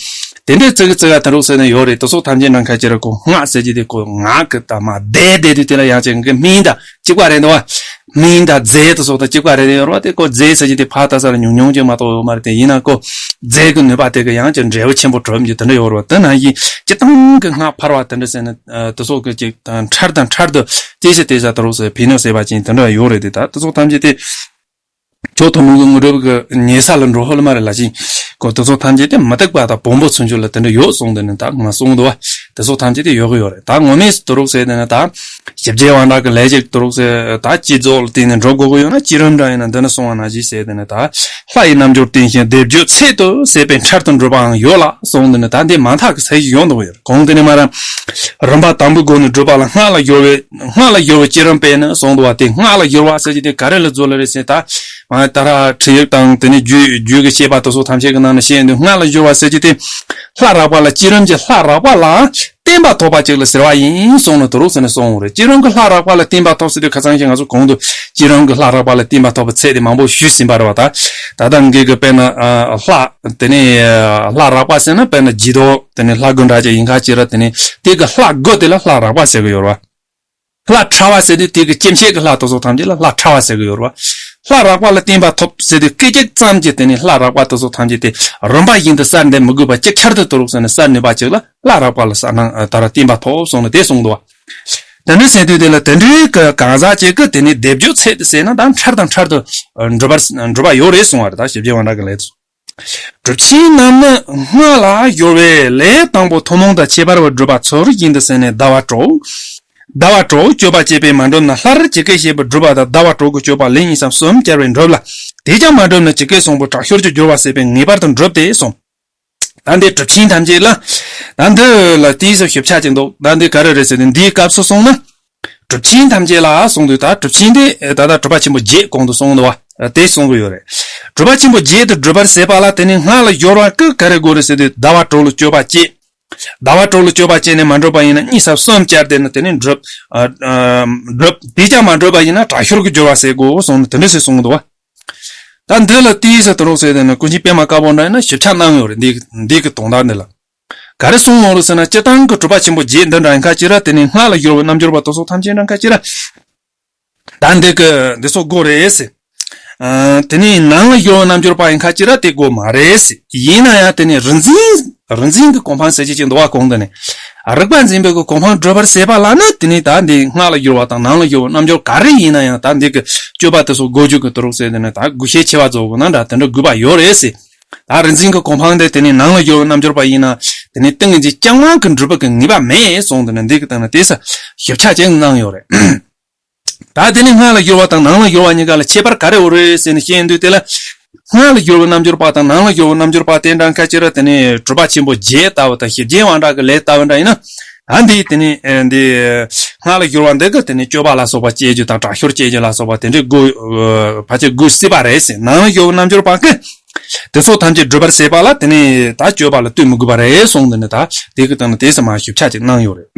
དེ་འདྲའི་ཙིག་གི་ཙིག་ག་དེ་རུག་ཟེར་ནས་ཡོད་རེད། དེ་ཚོ་ཐམས་ཅད་ནང་ཁ་ཅིག་ར་ཁོ་སྔགས་ཟེར་གྱི་དེ་ཁོ་ངག་གི་ད་མ་བཟླས་བསྡད་དུས་དེ་ལ་ཡང་ཅིག་གི་སྨན་དང་གཅིག་པ་རེད་འདུག་བ། སྨན་དང་རྫས་དེ་ཚོ་དང་གཅིག་པ་རེད་ཡོད་རེད་བ། དེ་ཁོ་རྫས་ཟེར་གྱི་དེ་ཕར་ལྟ་ས་ལ་ཉུང་ཉུང་ཅིག་མ་གཏོགས་ཡོད་མ་རེད། དེ་ཡིན་ན་ཁོ་རྫས་ཀྱི་ནུས་པ་དེ་གི་ཡང་ཅིག་འབྲས་བུ་ཆེན་པོ་གྲུབ་ཀྱི་དེ་འདྲ་ཡོད་རེད་བ། དེ་ནང་བཞིན་སྤྱིར་བཏང་གི་སྔགས་འཕར་བ་དེ་འདྲ་ཟེར་ནས་དེ་ཚོ་གི་ཅིག་འཕྲལ་དང་འཕྲལ་དུ་ལྟོས་ཟེར་ལྟོས་ཟེར་དེ་རུག་ཟེར་ཕན་ནུས་ཟེར་བ་ཅན་དེ་འདྲ་ཡོད་རེད། དེ་ད་དེ་ཚོ་ཐམས་ཅད་དེ་ཆོས་ཐུན་མོང་གི་དངོས་གྲུབ་ཀྱི་ཉེ་ས་ལ་འགྲོ་ཧོལ་མ་རེད་ལ་ཅིང་། ཁོ་དེ་ཚོ་ཐམས་ཅད་དེ་མུ་སྟེགས་པ་དང་བོན་པོ་ཚུན་ཆོད་ལ་དེ་འདྲ་ཡོད་གསུངས་དེ་ནི་ད་ང་གསུངས་འདུག་བ། དེ་ཚོ་ཐམས་ཅད་དེ་ཡོད་གི་ཡོད་རེད། ད་ངོ་མས་དེ་རུག་ཟེར་དེ་ནི་ད་ཞི་རྒྱས་དབང་དྲག་གི་ལས་ཅིག་དེ་རུག་ཟེར་ད་སྤྱི་ཚོགས་ལ་བརྟེན་ནས་འགྲོ་དགོས་གི་ཡོད་ན་བསྐྱེད་རིམ་འདྲ་ཡིན་ན་འདི་ནི་གསུང་བ་ནང་བཞིན་ཟེར་དེ་ནི་ད་ལྷ་ཡི་རྣལ་འབྱོར་བསྟེན་ཞིང་བཟླས་བརྗོད་ཚད་དུ་ཟད་པས་འཕྲལ་དུ་འགྲུབ་པའང་ཡོད་ལ་གསུངས་དེ་ནི་ད་འདི་མ་མཐའ་གི་ས་ཞིག་ཡོང་འདུག་གི་ཡོད་རེད། གོང་དེ་ནི་མ་ར་རིམ་པ་དང་པོའི་སྒོ་ནས་སྒྲུབ་པ་ལ་སྔགས་ལ་སྦྱོར་བའི་སྔགས་ལ་སྦྱོར་བའི་བསྐྱེད་རིམ་སྤེལ་ནས་གསུངས་འདུག་བ། དེ་སྔགས་ལ་སྦྱོར་བ་ཟེར་གྱི་དེ་ག་རེ་ལ་འཛུལ་ལ་རེད་ཟེར་ད། ད་ར་ཁྲིད་ཡིག་དང་དེ་ནས་རྒྱུད་རྒྱུད་ཀྱི་བཤད་པ་དེ་ཚོ་ཐམས་ཅད་ཀྱི་ནང་ནས་བཤད་འདུག་སྔགས་ལ་སྦྱོར་བ་ཟེར་གྱི་དེ་ལྷ་རགས་པ་ལ་བསྐྱེད་རིམ་གྱི་ལྷ་རགས་པ་ལ་བརྟེན་པ་ཐོབ་པ་ཅིག་ལ་ཟེར་བ་ཡིན་གསུངས་ནས་དེ་རུག་ཟེར་ནས་གསུངས་རེད། བསྐྱེད་རིམ་གྱི་ལྷ་རགས་པ་ལ་བརྟེན་པ་ཐོབ་ཟེར་དུས་ཁ་སང་ཞིག་ང་ཚོ་གོང་དུ་བསྐྱེད་རིམ་གྱི་ལྷ་རགས་པ་ལ་བརྟེན་པ་ཐོབ་པའི་ཚད་དེ་མང་པོ་ཞུས་ཟིན་པ་རེད་བ། ད་ད་ལྟ་འགའ་གི་དཔེར་ན་ལྷ་དེ་ནས་ལྷ་རགས་པ་ཟེར་ན་དཔེར་ན་སྦྱིས་བདག་དེ་ནས་ལྷ་དགུ་འདྲ་ཅིག་ཡིན་ཁ་ཅིག་ར། དེ་ནས་དེ་གི་ལྷ་དགུ་དེ་ལ་ལྷ་རགས་པ་ཟེར་གི་ཡོད་རེད་བ། ལྷ་ཕྲ་བ་ཟེར་དུས་དེ་གི་སྐྱེ་མཆེད་ཀྱི་ལྷ་དེ་ཚོ་ཐམས་ཅད་ལ་ལྷ་ཕྲ་བ་ཟེར་གི་ཡོད་རེད་བ། ལྷ་རགས་པ་ལ་བརྟེན་པ་ཐོབ་ཟེར་དུས་སྐད་ཅིག་ཙམ་གྱིས་དེ་ནི་ལྷ་རགས་པ་དེ་ཚོ་ཐམས་ཅད་དེ་རིམ་པ་བཞིན་དུ་གསལ་འདེབས་མི་དགོས་པ་ཅིག་ཆར་དུ་དུ་རུག་ཟེར་ནས་གསལ་ནུས་པ་ཅིག་ལ་ལྷ་རགས་པ་ལ་གསལ་སྣང་ད་ར་བརྟེན་པ་ཐོབ་སོང་ནས་དེ་གསུངས་འདུག་བ། དེ་འདྲ་ཟེར་དུས་དེ་ལ་དེ་འདྲའི་གི་གང་ཟག་ཅིག་གི་དེ་ནི་སྡེབ་སྦྱོར་ཚད་དུ་ཟེར་ན་ད་འཕྲལ་དང་འཕྲལ་དུ་འགྲུབ་པར་འགྲུབ་པ་ཡོད་རེད་གསུང་བ་རེད། ད་ཞིབ་རྒྱས་དབང་དྲག་གི་ལས་སུ། སྒྲུབ་ཆེན་རྣམས་ནི་སྔགས་ལ་སྦྱོར་བས་ལས་དང་པོ་ཐུན་མོང་དང་ཁྱད་པར་བའི་སྒྲུབ་པ་ཚུལ་བཞིན་དུ་ཟིན་ནས་ཟླ་བ་དྲུག་ཟླ་བ་དྲུག་སྤྱོད་པ་བསྐྱེད་པས་མ་འགྲུབ་ན་སླར་ཇི་སྐད་བཤད་པའི་སྒྲུབ་པ་དང་ཟླ་བ་དྲུག་གི་སྤྱོད་པ་ལན་གཉིས་སམ་གསུམ་བསྐྱར་བས་འགྲུབ་ལ། དེས་ཀྱང་མ་འགྲུབ་ན་ཇི་སྐད་གསུངས་པའི་དྲག་ཤུལ་གྱི་སྦྱོར་བ་ཟད་པས་ངེས་པར་དུ་འགྲུབ་སྟེ་གསུངས། ད་འདི་སྒྲུབ་ཆེན་ཐམས་ཅད་ལ། ད་འདི་ལ་དེའི་ཞིབ་ཆ་ཅིག་འདུག་ད་འདི་ག་རེ་རེད་ཟེར་ཏེ་འདིའི་སྐབས་སུ་སོང་ན། སྒྲུབ་ཆེན་ཐམས་ཅད་ལ་གསུངས་དུས་ད་སྒྲུབ་ཆེན་དེ་ད་ལྟ་གྲུབ་པ་ཆེན་པོ་བརྒྱད་གོང་དུ་སོང་འདུག་བ་དེ་གསུང་གི་ཡོད་རེད། གྲུབ་པ་ཆེན་པོ་བརྒྱད་དུ་སྒྲུབ་པར་ཟད་པ་ལ་དེ་ནི་སྔགས་ལ་སྦྱོར་བ་ཀི་ག་རེ་དགོས་རེད་ཟེར་དུས་ཟླ་བ་དྲུག་ལ་སྤྱོད་པ་བསྐྱེད། ཟླ་བ་དྲུག་ལ་སྤྱོད་པ་བསྐྱེད་ནས་མ་འགྲུབ་པ་ཡིན་ན་གཉིས་སམ་གསུམ་བསྐྱར་དེ་ནི་དེ་ནི་འགྲུབ། འགྲུབ་དེས་ཀྱང་མ་འགྲུབ་པ་ཡིན་ན་དྲག་ཤུལ་གྱི་སྦྱོར་བ་ཟད་དགོས་གསུངས་ནས་དེ་འདྲ་ཞིག་གསུངས་འདུག་བ། ད་འདི་ལ་དེའི་ས་དུ་རོགས་ཟེར་དེ་ནི་ཀུན་མཁྱེན་པད་མ་དཀར་པོ་འདྲ་ཡིན་ན་ཞིབ་ཆ་གནང་ཡོད་རེད། འདི་འདི་གི་དོན་དག་འདི་ལ། ག་རེ་གསུངས་ཡོད་རེད་ཟེར་ན་སྤྱིར་བཏང་གི་གྲུབ་པ་ཆེན་པོ་བརྒྱད་འདི་འདྲ་ཡིན་ཁ་ཅིག་ར་དེ་ནི་སྔགས་ལ་སྦྱོར་བའི་རྣལ་འབྱོར་པ་དེ་ཚོ་ཐམས་ཅད་འདྲ་ཁ་ཅིག་ར། ད་འདི་གི་འདི་ཚོ་དགོས་རེད་ཟེར། དེ་ནི་ནང་ལ་སྦྱོར་བའི་རྣལ་འབྱོར་པ་ཡིན་ཁ་ཅིག་ར་དེ་དགོས་མ་རེད་ཟེར། ཡིན་ན་ཡང་དེ་ནི་རིག་འཛིན་རིག་འཛིན་གྱི་གོ་འཕང་ཟེར་གྱི་ཅིག་འདུག་བ་གོང་དུ་ནས། རིག་པ་འཛིན་པའི་གི་གོ་འཕང་སྒྲུབ་པར་ཟད་པ་ལ་ནི་དེ་ནི་ད་འདི་སྔགས་ལ་སྦྱོར་བ་དང་ནང་ལ་སྦྱོར་བའི་རྣལ་འབྱོར་ག་རེ་ཡིན་ན་ཡང་ད་འདི་གི་སྤྱོད་པ་དེ་ཚོ་དགོས་རྒྱུ་གི་དུ་རུག་ཟེར་དེ་ནི་ད་དགོས་ཤེས་ཆེ་བ་རྫོགས་དགོས་ན་འདྲ་དེ་འདྲ་དགོས་པ་ཡོད་རེད་ཟེར། ད་རིག་འཛིན་གྱི་གོ་འཕང་དེ་དེ་ནི་ནང་ལ་སྦྱོར་བའི་རྣལ་འབྱོར་པ་ཡིན་ན་དེ་ནི་ཏིང་ངེ་འཛིན་རྐྱང་དབང་གི་འགྲུབ་པ་གི་ངེས་པ་མེད་གསུངས་དེ་ནི་འདི་གི་སྟེང་ན་དེ་ས་ཞིབ་ཆ་ཅན་གནང་ཡོད་རེད། ད་དེ་ནི་སྔགས་ལ་སྦྱོར་བ་དང་ནང་ལ་སྦྱོར་བ་གཉིས་ཀ་ལ་ཁྱད་པར་ག་རེ་ཡོད་རེད་ཟེར་ནས་བཤད་དུས་དེ་ལ། སྔགས་ལ་སྦྱོར་བའི་རྣལ་འབྱོར་པ་དང་ནང་ལ་སྦྱོར་བའི་རྣལ་འབྱོར་པ་དེ་འདྲ་ཁ་ཅིག་ར་དེ་ནི་གྲུབ་པ་ཆེན་པོ་བརྒྱད་ལྟ་བུ་དང་ཞི་རྒྱས་དབང་དྲག་གི་ལས་ལྟ་བུ་འདྲ་ཡིན་ན། ད་འདི་དེ་ནི་འདི་སྔགས་ལ་སྦྱོར་བ་འདི་གི་དེ་ནི་སྤྱོད་པ་ལ་སོགས་པ་བསྐྱེད་རྒྱུ་དང་དྲག་ཤུལ་བསྐྱེད་རྒྱུ་ལ་སོགས་པ་དེ་འདྲའི་དགོས་ཕལ་ཆེར་དགོས་སྲིད་པ་རེད་ཟེར། ནང་ལ་སྦྱོར་བའི་རྣལ་འབྱོར་པ་གི་དེ་ཚོ་ཐམས་ཅད་སྒྲུབ་པར་ཟད་པ་ལ་དེ་ནི་ད་སྤྱོད་པ་ལ་ལྟོས་མི་དགོས་པ་རེད་གསུངས་དེ་ནི་ད་དེ་གི་སྟེང་ན་དེ་ཚོ་མ་ཞིབ་ཆ་ཅིག་གནང་ཡོད་རེད།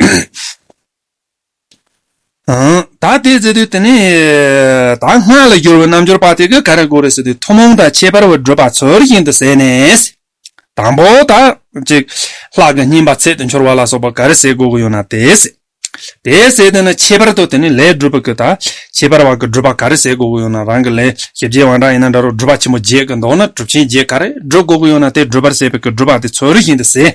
ཨང་། ད་དེ་ཟེར་དུས་དེ་ནི། ད་སྔགས་ལ་སྦྱོར་བའི་རྣལ་འབྱོར་པ་དེ་གི་ག་རེ་དགོས་རེད་ཟེར་དུས་ཐུན་མོང་དང་ཁྱད་པར་བའི་སྒྲུབ་པ་ཚུལ་བཞིན་དུ་ཟད་ནས། དང་པོ་ད། ཅིག་ལྷ་གི་བསྙེན་པ་ཚད་དུ་འཆོར་བ་ལ་སོགས་པ་ག་རེ་ཟད་དགོས་ཀྱི་ཡོད་ན་དེ་ཟད། དེ་ཟད་དེ་ནི་ཁྱད་པར་དུ་དེ་ནི་ལས་སྒྲུབ་པའི་གི་ད། ཁྱད་པར་བ་གི་སྒྲུབ་པ་ག་རེ་ཟད་དགོས་ཀྱི་ཡོད་ན་རང་གི་ལས་ཞི་རྒྱས་དབང་དྲག་ཡིན་ན་འདྲ་རོ་སྒྲུབ་པ་ཆེན་པོ་བརྒྱད་གི་མདོར་ན་གྲུབ་ཆེན་བརྒྱད་ག་རེ་སྒྲུབ་དགོས་ཀྱི་ཡོད་ན་དེ་སྒྲུབ་པར་ཟད་པའི་གི་སྒྲུབ་པ་དེ་ཚུལ་བཞིན་དུ་ཟད།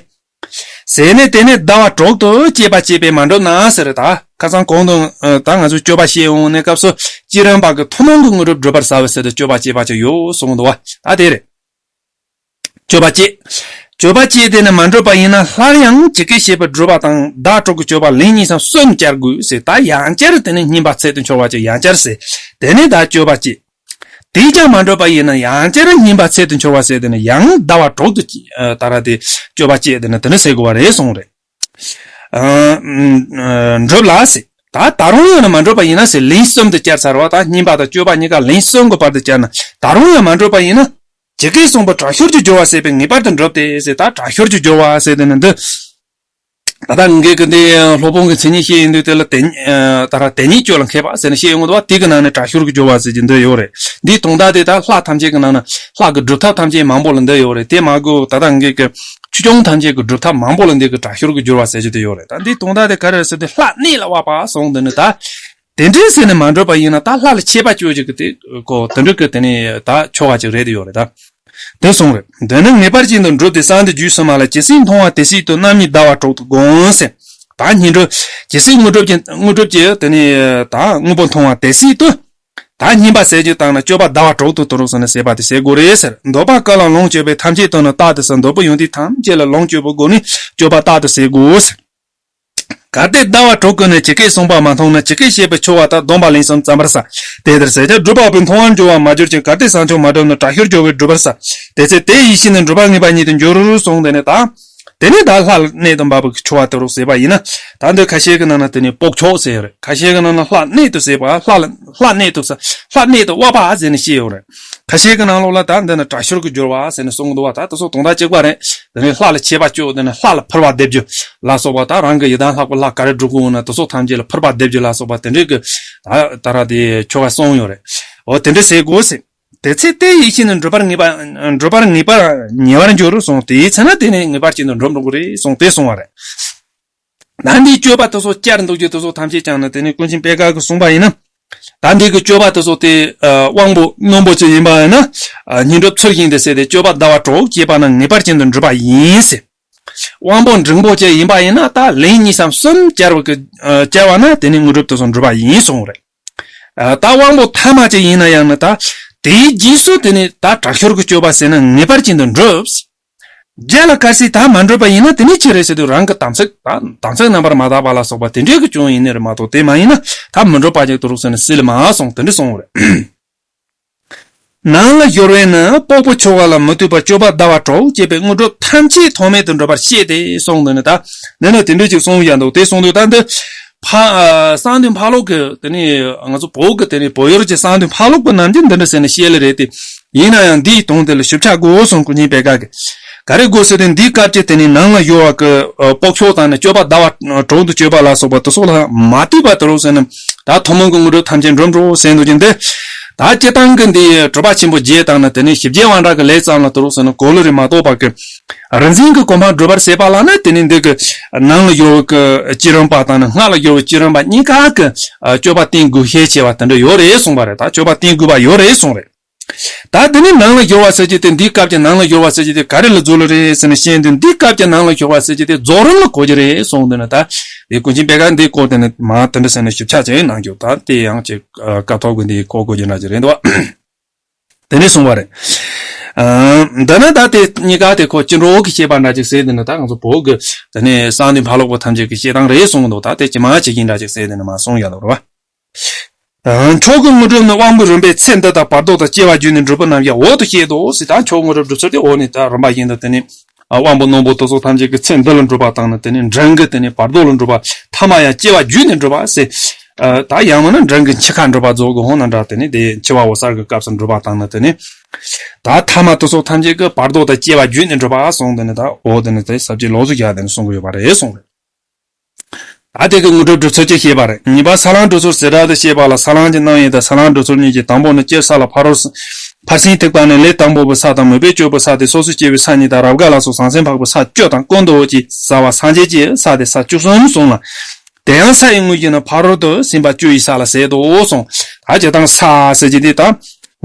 ཟད་ནས་དེ་ནས་ཟླ་བ་དྲུག་ཏུ་སྤྱད་པ་བསྐྱེད་པས་མ་འགྲུབ་ན་ཟེར། ད་ཁ་སང་གོང་དུ་ད་ང་ཚོས་སྤྱོད་པ་བཤད་འོང་ནས་སྐབས་སུ་སྤྱིར་རིམ་པ་གི་ཐུན་མོང་གི་དངོས་གྲུབ་སྒྲུབ་པར་བྱ་བའི་ཟེར་ཏེ་སྤྱོད་པ་བསྐྱེད་པ་ཅིག་ཡོད་གསུངས་འདུག་བ། ད་དེ་རེད། སྤྱོད་པ་བསྐྱེད། སྤྱོད་པ་བསྐྱེད་དེ་ནས་མ་འགྲུབ་པ་ཡིན་ན་སླར་ཡང་ཇི་སྐད་བཤད་པའི་སྒྲུབ་པ་དང་ཟླ་དྲུག་གི་སྤྱོད་པ་ལན་གཉིས་སམ་གསུམ་བསྐྱར་དགོས་ཟེར། ད་ཡང་བསྐྱར་དེ་ནས་བསྙེན་པ་ཚད་དུ་འཆོར་བ་ཅིག་ཡང་བསྐྱར་ཟད། དེ་ནས་ད་སྤྱོད་པ་བསྐྱེད། དེས་ཀྱང་མ་འགྲུབ་པ་ཡིན་ན་ཡང་བསྐྱར་བསྙེན་པ་ཚད་དུ་འཆོར་བ་ཟེར་དེ་ནི་ཡང་ཟླ་བ་དྲུག་ཏུ་ད་ར་དེ་སྤྱོད་པ་བསྐྱེད་དེ་ནི་དེ་ནི་ཟད་དགོས་པ་རེད་གསུངས་རེད། འགྲུབ་ལ་ཟེར། ད་ད་རུང་ཡང་ན་མ་འགྲུབ་པ་ཡིན་ན་ཟེར་ལན་གསུམ་དུ་བསྐྱར་ཚར་བ་ད་བསྙེན་པ་དང་སྤྱོད་པ་གཉིས་ཀ་ལན་གསུམ་གྱི་བར་དུ་བསྐྱར་ན་ད་རུང་ཡང་མ་འགྲུབ་པ་ཡིན་ན། ཇི་སྐད་གསུངས་པའི་དྲག་ཤུལ་གྱི་སྦྱོར་བ་ཟད་པས་ངེས་པར་དུ་འགྲུབ་སྟེ་ཟེར། ད་དྲག་ཤུལ་གྱི་སྦྱོར་བ་ཟེར་དེ་ནི་འདི། ད་ལྟ་ངེད་ཀྱི་འདི་སློབ་དཔོན་གྱི་མཚན་ཉིད་བཤད་ཡིན་དུས་དེ་ལ་དེ་ཉིད་ད་ར་དེ་ཉིད་སྤྱོད་ལ་མཁས་པ་ཟེར་ནས་བཤད་ཡོང་གི་འདུག་བ། དེ་གི་ནང་ནས་དྲག་ཤུལ་གྱི་སྦྱོར་བ་ཟེར་གྱི་འདི་ཡོད་རེད། འདིའི་དོན་དག་དེ་ད་ལྷ་ཐམས་ཅད་ཀྱི་ནང་ན་ལྷ་གི་སྒྲུབ་ཐབས་ཐམས་ཅད་མང་པོ་ལ་འདི་ཡོད་རེད། དེ་མ་དགོས་ད་ལྟ་ངེད་ཀྱི་ཆོས་སྐྱོང་ཐམས་ཅད་ཀྱི་སྒྲུབ་ཐབས་མང་པོ་ལ་འདི་གི་དྲག་ཤུལ་གྱི་སྦྱོར་བ་ཟེར་གྱི་དེ་ཡོད་རེད། ད་འདིའི་དོན་དག་དེ་ག་རེ་རེད་ཟེར་དུས་ལྷ་གནད་ལ་དབབ་པ་སོང་དེ་ནི་ད། དེ་འདྲའི་ཟེར་ནས་མ་འགྲུབ་པ་ཡིན་ན་ད་ལྷ་ལ་ཆད་པ་གཅོད་ཅིག་གི་དེ་གོ་དེ་འདྲ་གི་དེ་ནས་ད་ཆོ་ག་ཅིག་རེད་དེ་ཡོད་རེད་ད། དེ་གསུངས་རེད། དེ་ནི་ངེས་པར་ཅན་དུ་འགྲུབ་སྟེ་གསང་འདུས་རྒྱུད་གསུམ་མ་ལ་ཇི་སྲིད་མཐོང་བ་དེ་སྲིད་དུ་རྣམ་གཉིས་ཟླ་བ་དྲུག་ཏུ་བསྒོམ་ཟེར། ད་སྔོན་འགྲོ་ཇི་སྲིད་དངོས་གྲུབ་ཀྱི་དངོས་གྲུབ་ཀྱི་དེ་ནི་ད་དངོས་པོ་མཐོང་བ་དེ་སྲིད་དུ། ད་བསྙེན་པ་ཟད་རྒྱུ་བཏང་ན་སྤྱོད་པ་ཟླ་བ་དྲུག་ཏུ་དུ་རུག་ཟེར་ནས་ཟད་པ་དེ་ཟད་དགོས་རེད་ཟེར། འདོད་པ་ཀུན་ལ་ལོངས་སྤྱོད་པའི་ཐམས་ཅད་དུ་ནི་རྟག་ཏུ་ཟད། འདོད་པ་ཡོན་ཏན་ཐམས་ཅད་ལ་ལོངས་སྤྱོད་པའི་སྒོ་ནས་སྤྱོད་པ་རྟག་ཏུ་ཟད་དགོས་ཟེར། གལ་ཏེ་ཟླ་བ་དྲུག་ཀུན་ནས་ཇི་སྐད་གསུངས་པ་མ་མཐོང་ན་ཇི་སྐད་བཤད་པའི་ཆོ་ག་དང་སྡོམ་པ་ལན་གསུམ་བརྩམ་པར་བྱ། དེ་ལྟར་ཟད་ཀྱང་སྒྲུབ་པ་པོས་མཐོང་བར་འགྱུར་བ་མ་གྱུར་ཅིང་གལ་ཏེ་བྱང་ཆུབ་མ་གྲུབ་ན་དྲག་ཤུལ་སྦྱོར་བས་སྒྲུབ་པར་བྱ། དེ་ཚེ་དེ་ཡིད་བཞིན་ནི་འགྲུབ་པ་ངེས་པ་ཉིད་དུ་འགྱུར་གསུངས་དེ་ནས་ད། དེ་ནས་ད་ལྷ་གནད་དུ་འབབ་པའི་ཆོ་ག་དེ་རུ་ཟད་པ་ཡིན་ན། ད་འདི་ཁ་ཤས་ཀྱི་ནང་ན་དེ་ནས་སྤོག་ཆོག་ཟེར་ཡོད་རེད། ཁ་ཤས་ཀྱི་ནང་ན་ལྷ་གནད་དུ་ཟད་པ་ལྷ་ལ་ལྷ་གནད་དུ་ཟ་ལྷ་གནད་དུ་དབབ་པ་ཟེར་ནས་བཤད་ཡོད་རེད། ཁ་ཤས་ཀྱི་ནང་ལོགས་ལ་ད་འདི་ནི་དྲག་ཤུལ་གྱི་སྦྱོར་བ་ཟེར་ནས་གསུངས་འདུག་བ། ད་དེ་ཚོ་དོན་དག་གཅིག་པ་རེད། དེ་ནས་ལྷ་ལ་ཆད་པ་གཅོད་དེ་ནས་ལྷ་ལ་ཕུར་པ་འདེབས་རྒྱུ་ལ་སོགས་པ། ད་རང་གི་ཡི་དམ་ལྷ་སྐུ་ལྷ་ག་རེ་སྒྲུབ་དགོས་ན་དེ་ཚོ་ཐམས་ཅད་ལ་ཕུར་པ་འདེབས་རྒྱུ་ལ་སོགས་པ་དེ་འདྲའི་གི་ད་ད་ར་དེ་ཆོ་ག་གསུངས་ཡོད་རེད། འོ་དེ་འདྲ་ཟེར་དགོས་ཟེར། དེ་ཚེ་དེ་ཡིད་བཞིན་དུ་འགྲུབ་པར་ངེས་པ་འགྲུབ་པར་ངེས་པར་ཉེ་བར་འགྱུར་གསུངས། དེའི་ཚེ་ན་དེ་ནི་ངེས་པར་ཅན་དུ་འགྲུབ་འགྲོ་གི་རེད་གསུངས་དེ་གསུངས་པ་རེད། ད་འདིའི་སྤྱོད་པ་དེ་ཚོ་བསྐྱར་འདུག་རྒྱུ་དེ་ཚོ་ཐམས་ཅད་ཀྱང་ནི་དེ་ནི་ཀུན་མཁྱེན་པད་དཀར་གྱིས་གསུངས་པ་ཡིན་ན། ད་འདི་གི་སྤྱོད་པ་དེ་ཚོ་དེ་དབང་པོ་རྣོན་པོ་ཅིག་ཡིན་པ་ཡིན་ན། བསྙེན་སྒྲུབ་ཚུལ་བཞིན་དུ་བྱས་ཏེ་སྤྱོད་པ་ཟླ་བ་དྲུག་བྱས་པ་ན་ངེས་པར་ཅན་དུ་འགྲུབ་པ་ཡིན་ཟེར། དབང་པོ་འབྲིང་པོ་ཅིག་ཡིན་པ་ཡིན་ན་ད་ལན་གཉིས་སམ་གསུམ་བསྐྱར་བ་གི་བསྐྱར་བ་ན་དེ་ནི་དངོས་གྲུབ་དེ་ཚོ་འགྲུབ་པ་ཡིན་གསུངས་རེད། ད་དབང་པོ་ཐ་མ་ཅིག་ཡིན་ན་ཡང་ནི་ད་དེའི་རྗེས་སུ་དེ་ནི་ད་དྲག་ཤུལ་གྱི་སྤྱོད་པ་ཟེར་ན་ངེས་པར་ཅན་དུ་འགྲུབ། རྒྱལ་ལ་དཀར་སིལ་ད་མ་འགྲུབ་པ་ཡིན་ན་དེ་ནི་ཅི་རེད་ཟེར་དུས་རང་གི་དམ་ཚིག་ད་དམ་ཚིག་རྣམ་པར་མ་དག་པ་ལ་སོགས་པ་དེ་འདྲའི་གི་སྐྱོན་ཡིན་ནི་རེད་མ་གཏོགས་དེ་མ་ཡིན་ན་ད་མི་འགྲུབ་པ་ཅིག་ཏུ་རུག་ཟེར་ནས་སིལ་མ་སོང་དེ་འདྲ་སོང་རེད། ནང་ལ་སྦྱོར་བས་ནི་པགས་པ་ཆོད་པ་ལ་མི་ལྟོས་པར་སྤྱོད་པ་ཟླ་བ་དྲུག་བྱས་པའི་དངོས་གྲུབ་ཐམས་ཅད་ཐོགས་མེད་དུ་འགྲུབ་པར་བཤད་དེ་གསུངས་འདུག་ནི་ད། འདི་ནི་དེ་འདྲ་ཅིག་གསུངས་ཡ་འདུག་དེ་གསུངས་དུས་ད་འདི། ཕ། གསང་འདུས་ཕ་ལོག་གི་དེ་ནི་ང་ཚོ་བོད་ཀྱི་དེ་ནི་བོད་ཡུལ་གྱི་གསང་འདུས་ཕ་ལོག་པ་རྣམས་ཀྱིས་འདི་འདྲ་ཟེར་ནས་བཤད་ལེ་རེད་དེ། ཡིན་ན་ཡང་འདིའི་དོན་དེ་ལ་ཞིབ་ཆ་དགོས་གསུངས་ཀུན་མཁྱེན་པད་དཀར་གྱིས། ག་རེ་དགོས་ཟེར་དུས་འདིའི་སྐབས་ཀྱི་དེ་ནི་ནང་ལ་སྦྱོར་བ་གི་པགས་ཆོད་དང་ནི་སྤྱོད་པ་ཟླ་བ་དྲུག་ཏུ་སྤྱོད་པ་ལ་སོགས་པ་དེ་སོགས་ལ་མ་ལྟོས་པར་དུ་རུག་ཟེར་ནས་ད་ཐུན་མོང་གི་དངོས་གྲུབ་ཐམས་ཅད་འགྲུབ་འགྲོ་ཟེར་འདུག་ཀྱི་འདི། ད་སྤྱིར་བཏང་གི་འདི་གྲུབ་པ་ཆེན་པོ་བརྒྱད་དང་ནི་དེ་ནི་བཞི་བརྒྱའི་དབང་དྲག་གི་ལས་ཙམ་ལ་དུ་རུག་ཟེར་ན་གོ་ལོ་རེ་མ་གཏོགས་པ་གི། རིག་འཛིན་གྱི་གོ་འཕང་སྒྲུབ་པར་བྱེད་པ་ལ་ནི་དེ་ནི་འདི་གི་ནང་ལ་ཡོད་གི་བསྐྱེད་རིམ་པ་དང་ནི་སྔགས་ལ་ཡོད་གི་བསྐྱེད་རིམ་པ་གཉིས་ཀ་གི་སྤྱོད་པ་བསྟེན་དགོས་ཤེས་ཆེ་བ་དེ་འདྲ་ཡོད་རེད་གསུངས་པ་རེད། ད་སྤྱོད་པ་བསྟེན་དགོས་པ་ཡོད་རེད་གསུངས་རེད། ད་དེ་ནི་ནང་ལ་སྦྱོར་བ་ཟེར་གྱི་དེ་འདིའི་སྐབས་ཀྱི་ནང་ལ་སྦྱོར་བ་ཟེར་གྱི་དེ་ག་རེ་ལ་རྫོགས་ལ་རེད་ཟེར་ནས་བཤད་དུས་འདིའི་སྐབས་ཀྱི་ནང་ལ་སྦྱོར་བ་ཟེར་གྱི་དེ་རྫོགས་རིམ་ལ་གོ་རྒྱུ་རེད་གསུངས་འདུག་ནི་ད། དེ་ཀུན་མཁྱེན་པད་དཀར་འདིའི་སྐོར་དེ་ནི་མ་དེ་འདྲ་ཟེར་ནས་ཞིབ་ཆ་ཅིག་གནང་རྒྱུ་ད་དེ་ཡང་ཅིག་སྐབས་ཐོག་གི་འདིའི་སྐོར་གོ་རྒྱུ་འདྲ་ཅིག་རེད་འདུག་དེ་ནས་གསུངས་པ་རེད། འདི་ནི་ད་དེ་གཉིས་ཀ་དེ་ཁོ་སྤྱི་འགྲོ་གི་བཤད་པ་འདྲ་ཅིག་ཟེར་དེ་ནི་ད་ང་ཚོ་བོད་ཀྱི་དེ་ནས་གསང་འདུས་ཕ་ལོག་པ་ཐམས་ཅད་ཀྱི་བཤད་སྟངས་རེད་གསུངས་འདུག་ད་དེ་ཇི་མ་ཇི་བཞིན་འདྲ་ཅིག་ཟེར་དེ་ནི་མ་གསུངས་ཡ་འདུག་རེད་བ། མཆོག་གི་དངོས་གྲུབ་ནི་དབང་པོའི་རིམ་པས་ཚེ་འདི་དང་བར་དོ་དང་སྐྱེ་བ་བརྒྱུད་ནས་འགྲུབ་པ་རྣམས་ཀྱང་འོག་ཏུ་བཤད་དོ་ཟེར། ད་མཆོག་དངོས་གྲུབ་སྒྲུབ་ཚུལ་དེ་འོག་ནས་ད་རིམ་པ་བཞིན་དུ་དེ་ནི་དབང་པོ་རྣོན་པོ་དེ་ཚོ་ཐམས་ཅད་ཀྱི་ཚེ་འདི་ལ་འགྲུབ་པ་དང་ནི་དེ་ནི་འབྲིང་གི་དེ་ནི་བར་དོ་ལ་འགྲུབ་པ་ཐ་མ་ཡང་སྐྱེ་བ་བརྒྱུད་ནས་འགྲུབ་པ་ཟེར། ད་ཡང་མིན་ན་འབྲིང་གི་འཆི་ཁ་འགྲུབ་པ་རྫོགས་ཀྱི་འོང་ན་འདྲ་དེ་ནི་དེ་འཆི་བ་འོད་གསལ་གྱི་སྐབས་སུ་འགྲུབ་པ་དང་ནི་དེ་ནི་ད་ཐ་མ་དེ་ཚོ་ཐམས་ཅད་ཀྱི་བར་དོ་དང་སྐྱེ་བ་བརྒྱུད་ནས་འགྲུབ་པ་གསུངས་དེ་ནི་ད་འོག་དེ་ནི་དེ་ས་བཅད་ལོགས་སུ་བཞག་དེ་ནི་གསུང་གི་ཡོད་པ་རེད་གསུངས་རེད། ད་དེ་གི་དངོས་གྲུབ་སྒྲུབ་ཚུལ་གྱི་བཤད་པ་རེད། གཉིས་པ་ས་ལམ་སྒྲུབ་ཚུལ་ཟེར་སྒྲ་དེ་བཤད་པ་ལ་ས་ལམ་གྱི་རྣམ་དབྱེ་དང་ས་ལམ་སྒྲུབ་ཚུལ་གཉིས་ཀྱི་དང་པོ་ནི་སྤྱིར་ས་ལ་ཕ་རོལ་ཕར་ཕྱིན་ཐེག་པ་ནི་ལས་དང་པོ་པའི་ས་དང་མོས་པས་སྤྱོད་པའི་ས་སྟེ་སོ་སོ་སྐྱེ་བོའི་ས་གཉིས་དང་རབ་དགའ་ལ་སོགས་ཟང་ཟིང་འཕགས་པའི་ས་བཅུ་དང་ཀུན་ཏུ་འོད་ཀྱི་ཟ་བ་སངས་རྒྱས་ཀྱི་ས་སྟེ་ས་བཅུ་གསུམ་གསུངས་ལ། དེ་ཡང་ས་ཡི་དངོས་གཞི་ནི་ཕ་རོལ་ཏུ་ཕྱིན་པ་བཅུ་ཡི་ས་ལ་ཟད་དོ་གསུངས། ད་སྤྱིར་བཏང་ས་ཟེར་གྱི་དེ་ད།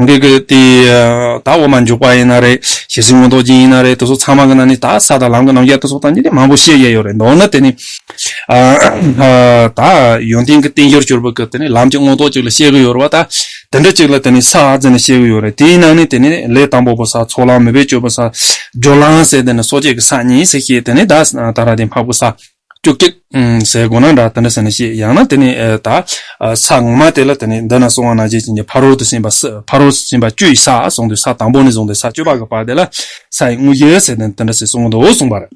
འདི་གི་དེ་ད་འོག་མ་འཇུག་པ་ཡིན་ན་རེད། ཞེ་སའི་མངོན་རྟོགས་རྒྱན་ཡིན་ན་རེད། དེ་ཚོ་ཚང་མ་གི་ནང་ནས་ད་ས་དང་ལམ་གྱི་རྣམ་གཞག་དེ་ཚོ་ཐམས་ཅད་ནི་མང་པོ་བཤད་ཡས་ཡོད་རེད། མདོར་ན་དེ་ནི་ད་ཡོན་ཏན་གྱི་རྟེན་གཞིར་གྱུར་པ་གི་དེ་ནི་ལམ་གྱི་མངོན་རྟོགས་ཅིག་ལ་བཤད་གི་ཡོད་རེད་བ། ད་དེ་འདྲ་ཅིག་ལ་དེ་ནི་ས་ཟེར་ནས་བཤད་གི་ཡོད་རེད། དེའི་ནང་ནས་དེ་ནི་ལས་དང་པོ་པའི་ས་ཚོགས་ལམ་མོས་པས་སྤྱོད་པའི་ས་སྦྱོར་ལམ་ཟེར་དེ་ནི་སོ་སྐྱེ་གི་ས་གཉིས་ཟེར་བཤད། དེ་ནི་ད་ད་ར་དེ་འཕགས་པའི་ས་བཅུ་གཅིག་ཟེར་དགོས་ན་འདྲ་དེ་འདྲ་ཟེར་ནས་བཤད། ཡང་ན་དེ་ནི་ད་ས་ངོ་མ་དེ་ལ་དེ་ནི་འདི་ན་གསུངས་པ་ནང་བཞིན་གྱི་ཕ་རོལ་ཏུ་ཕྱིན་པ་ཕ་རོལ་ཕྱིན་པ་བཅུ་ཡི་ས་གསུངས་དུས་ས་དང་པོ་ནས་བཟུང་སྟེ་ས་བཅུ་པ་གི་བར་དེ་ལ་ས་ཡི་དངོས་གཞི་ཟེར་ནས་དེ་འདྲ་ཟེར་གསུངས་འདུག་གསུངས་པ་རེད།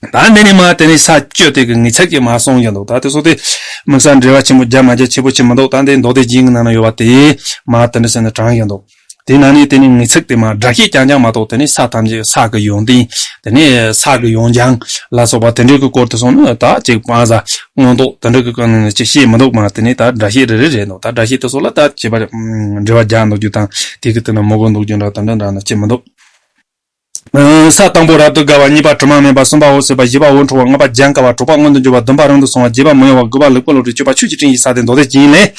ད་འདི་ནི་མ་དེ་ནི་ས་བཅུ་དེ་གི་ངེས་ཚིག་གི་མ་གསུངས་ཀྱི་འདུག་ད་དེ་ཚོ་དེ་དམིགས་བསལ་འགྲེལ་བ་ཆེན་པོ་རྒྱབ་མ་རྒྱབ་ཆེ་པོ་ཆེ་མི་འདུག་ད་འདི་མདོ་སྡེ་རྒྱན་གྱི་ནང་ན་ཡོད་པ་དེ་མ་དེ་འདྲ་ཟེར་ནས་དྲངས་ཀྱི་འདུག་དེ་ནང་ནས་དེ་ནི་ངེས་ཚིག་དེ་མ་སྒྲ་བཤད་རྐྱང་རྐྱང་མ་གཏོགས་དེ་ནི་ས་ཐམས་ཅད་ས་གི་ཡོན་ཏན། དེ་ནི་ས་གི་ཡོན་སྦྱང་ལ་སོགས་པ་དེ་འདྲའི་གི་སྐོར་དུ་སོང་ན་ད་ཅིག་པང་ཟ་མངོན་རྟོགས་དེ་འདྲའི་གི་སྐོར་ནས་ཅིག་བཤད་མི་འདུག་མ་དེ་ནི་ད་སྒྲ་བཤད་རེ་རེ་རེད་འདུག་ད་སྒྲ་བཤད་དེ་ཚོ་ལ་ད་བྱས་པ་འགྲེལ་བ་རྒྱག་འདུག་རྒྱུ་དང་དེ་གི་དེ་ན་མོ་གོ་འདུག་རྒྱུ་འདྲ་དེ་འདྲ་འདྲ་ན་བྱེད་མི་འདུག་ས་དང་པོ་རབ་ཏུ་དགའ་བ། གཉིས་པ་དྲི་མ་མེད་པ། གསུམ་པ་འོད་གསལ་བ། བཞི་པ་འོད་འཕྲོ་བ། ལྔ་པ་སྦྱང་དཀའ་བ། དྲུག་པ་མངོན་དུ་འགྱུར་བ། བདུན་པ་རིང་དུ་སོང་བ། བརྒྱད་པ་མི་གཡོ་བ། དགུ་པ་ལེགས་པར་ལོག་སྟེ། བཅུ་པ་ཆོས་ཀྱི་སྤྲིན་ཡི་ས་སྟེ་མདོ་སྡེ་རྒྱན་ལས།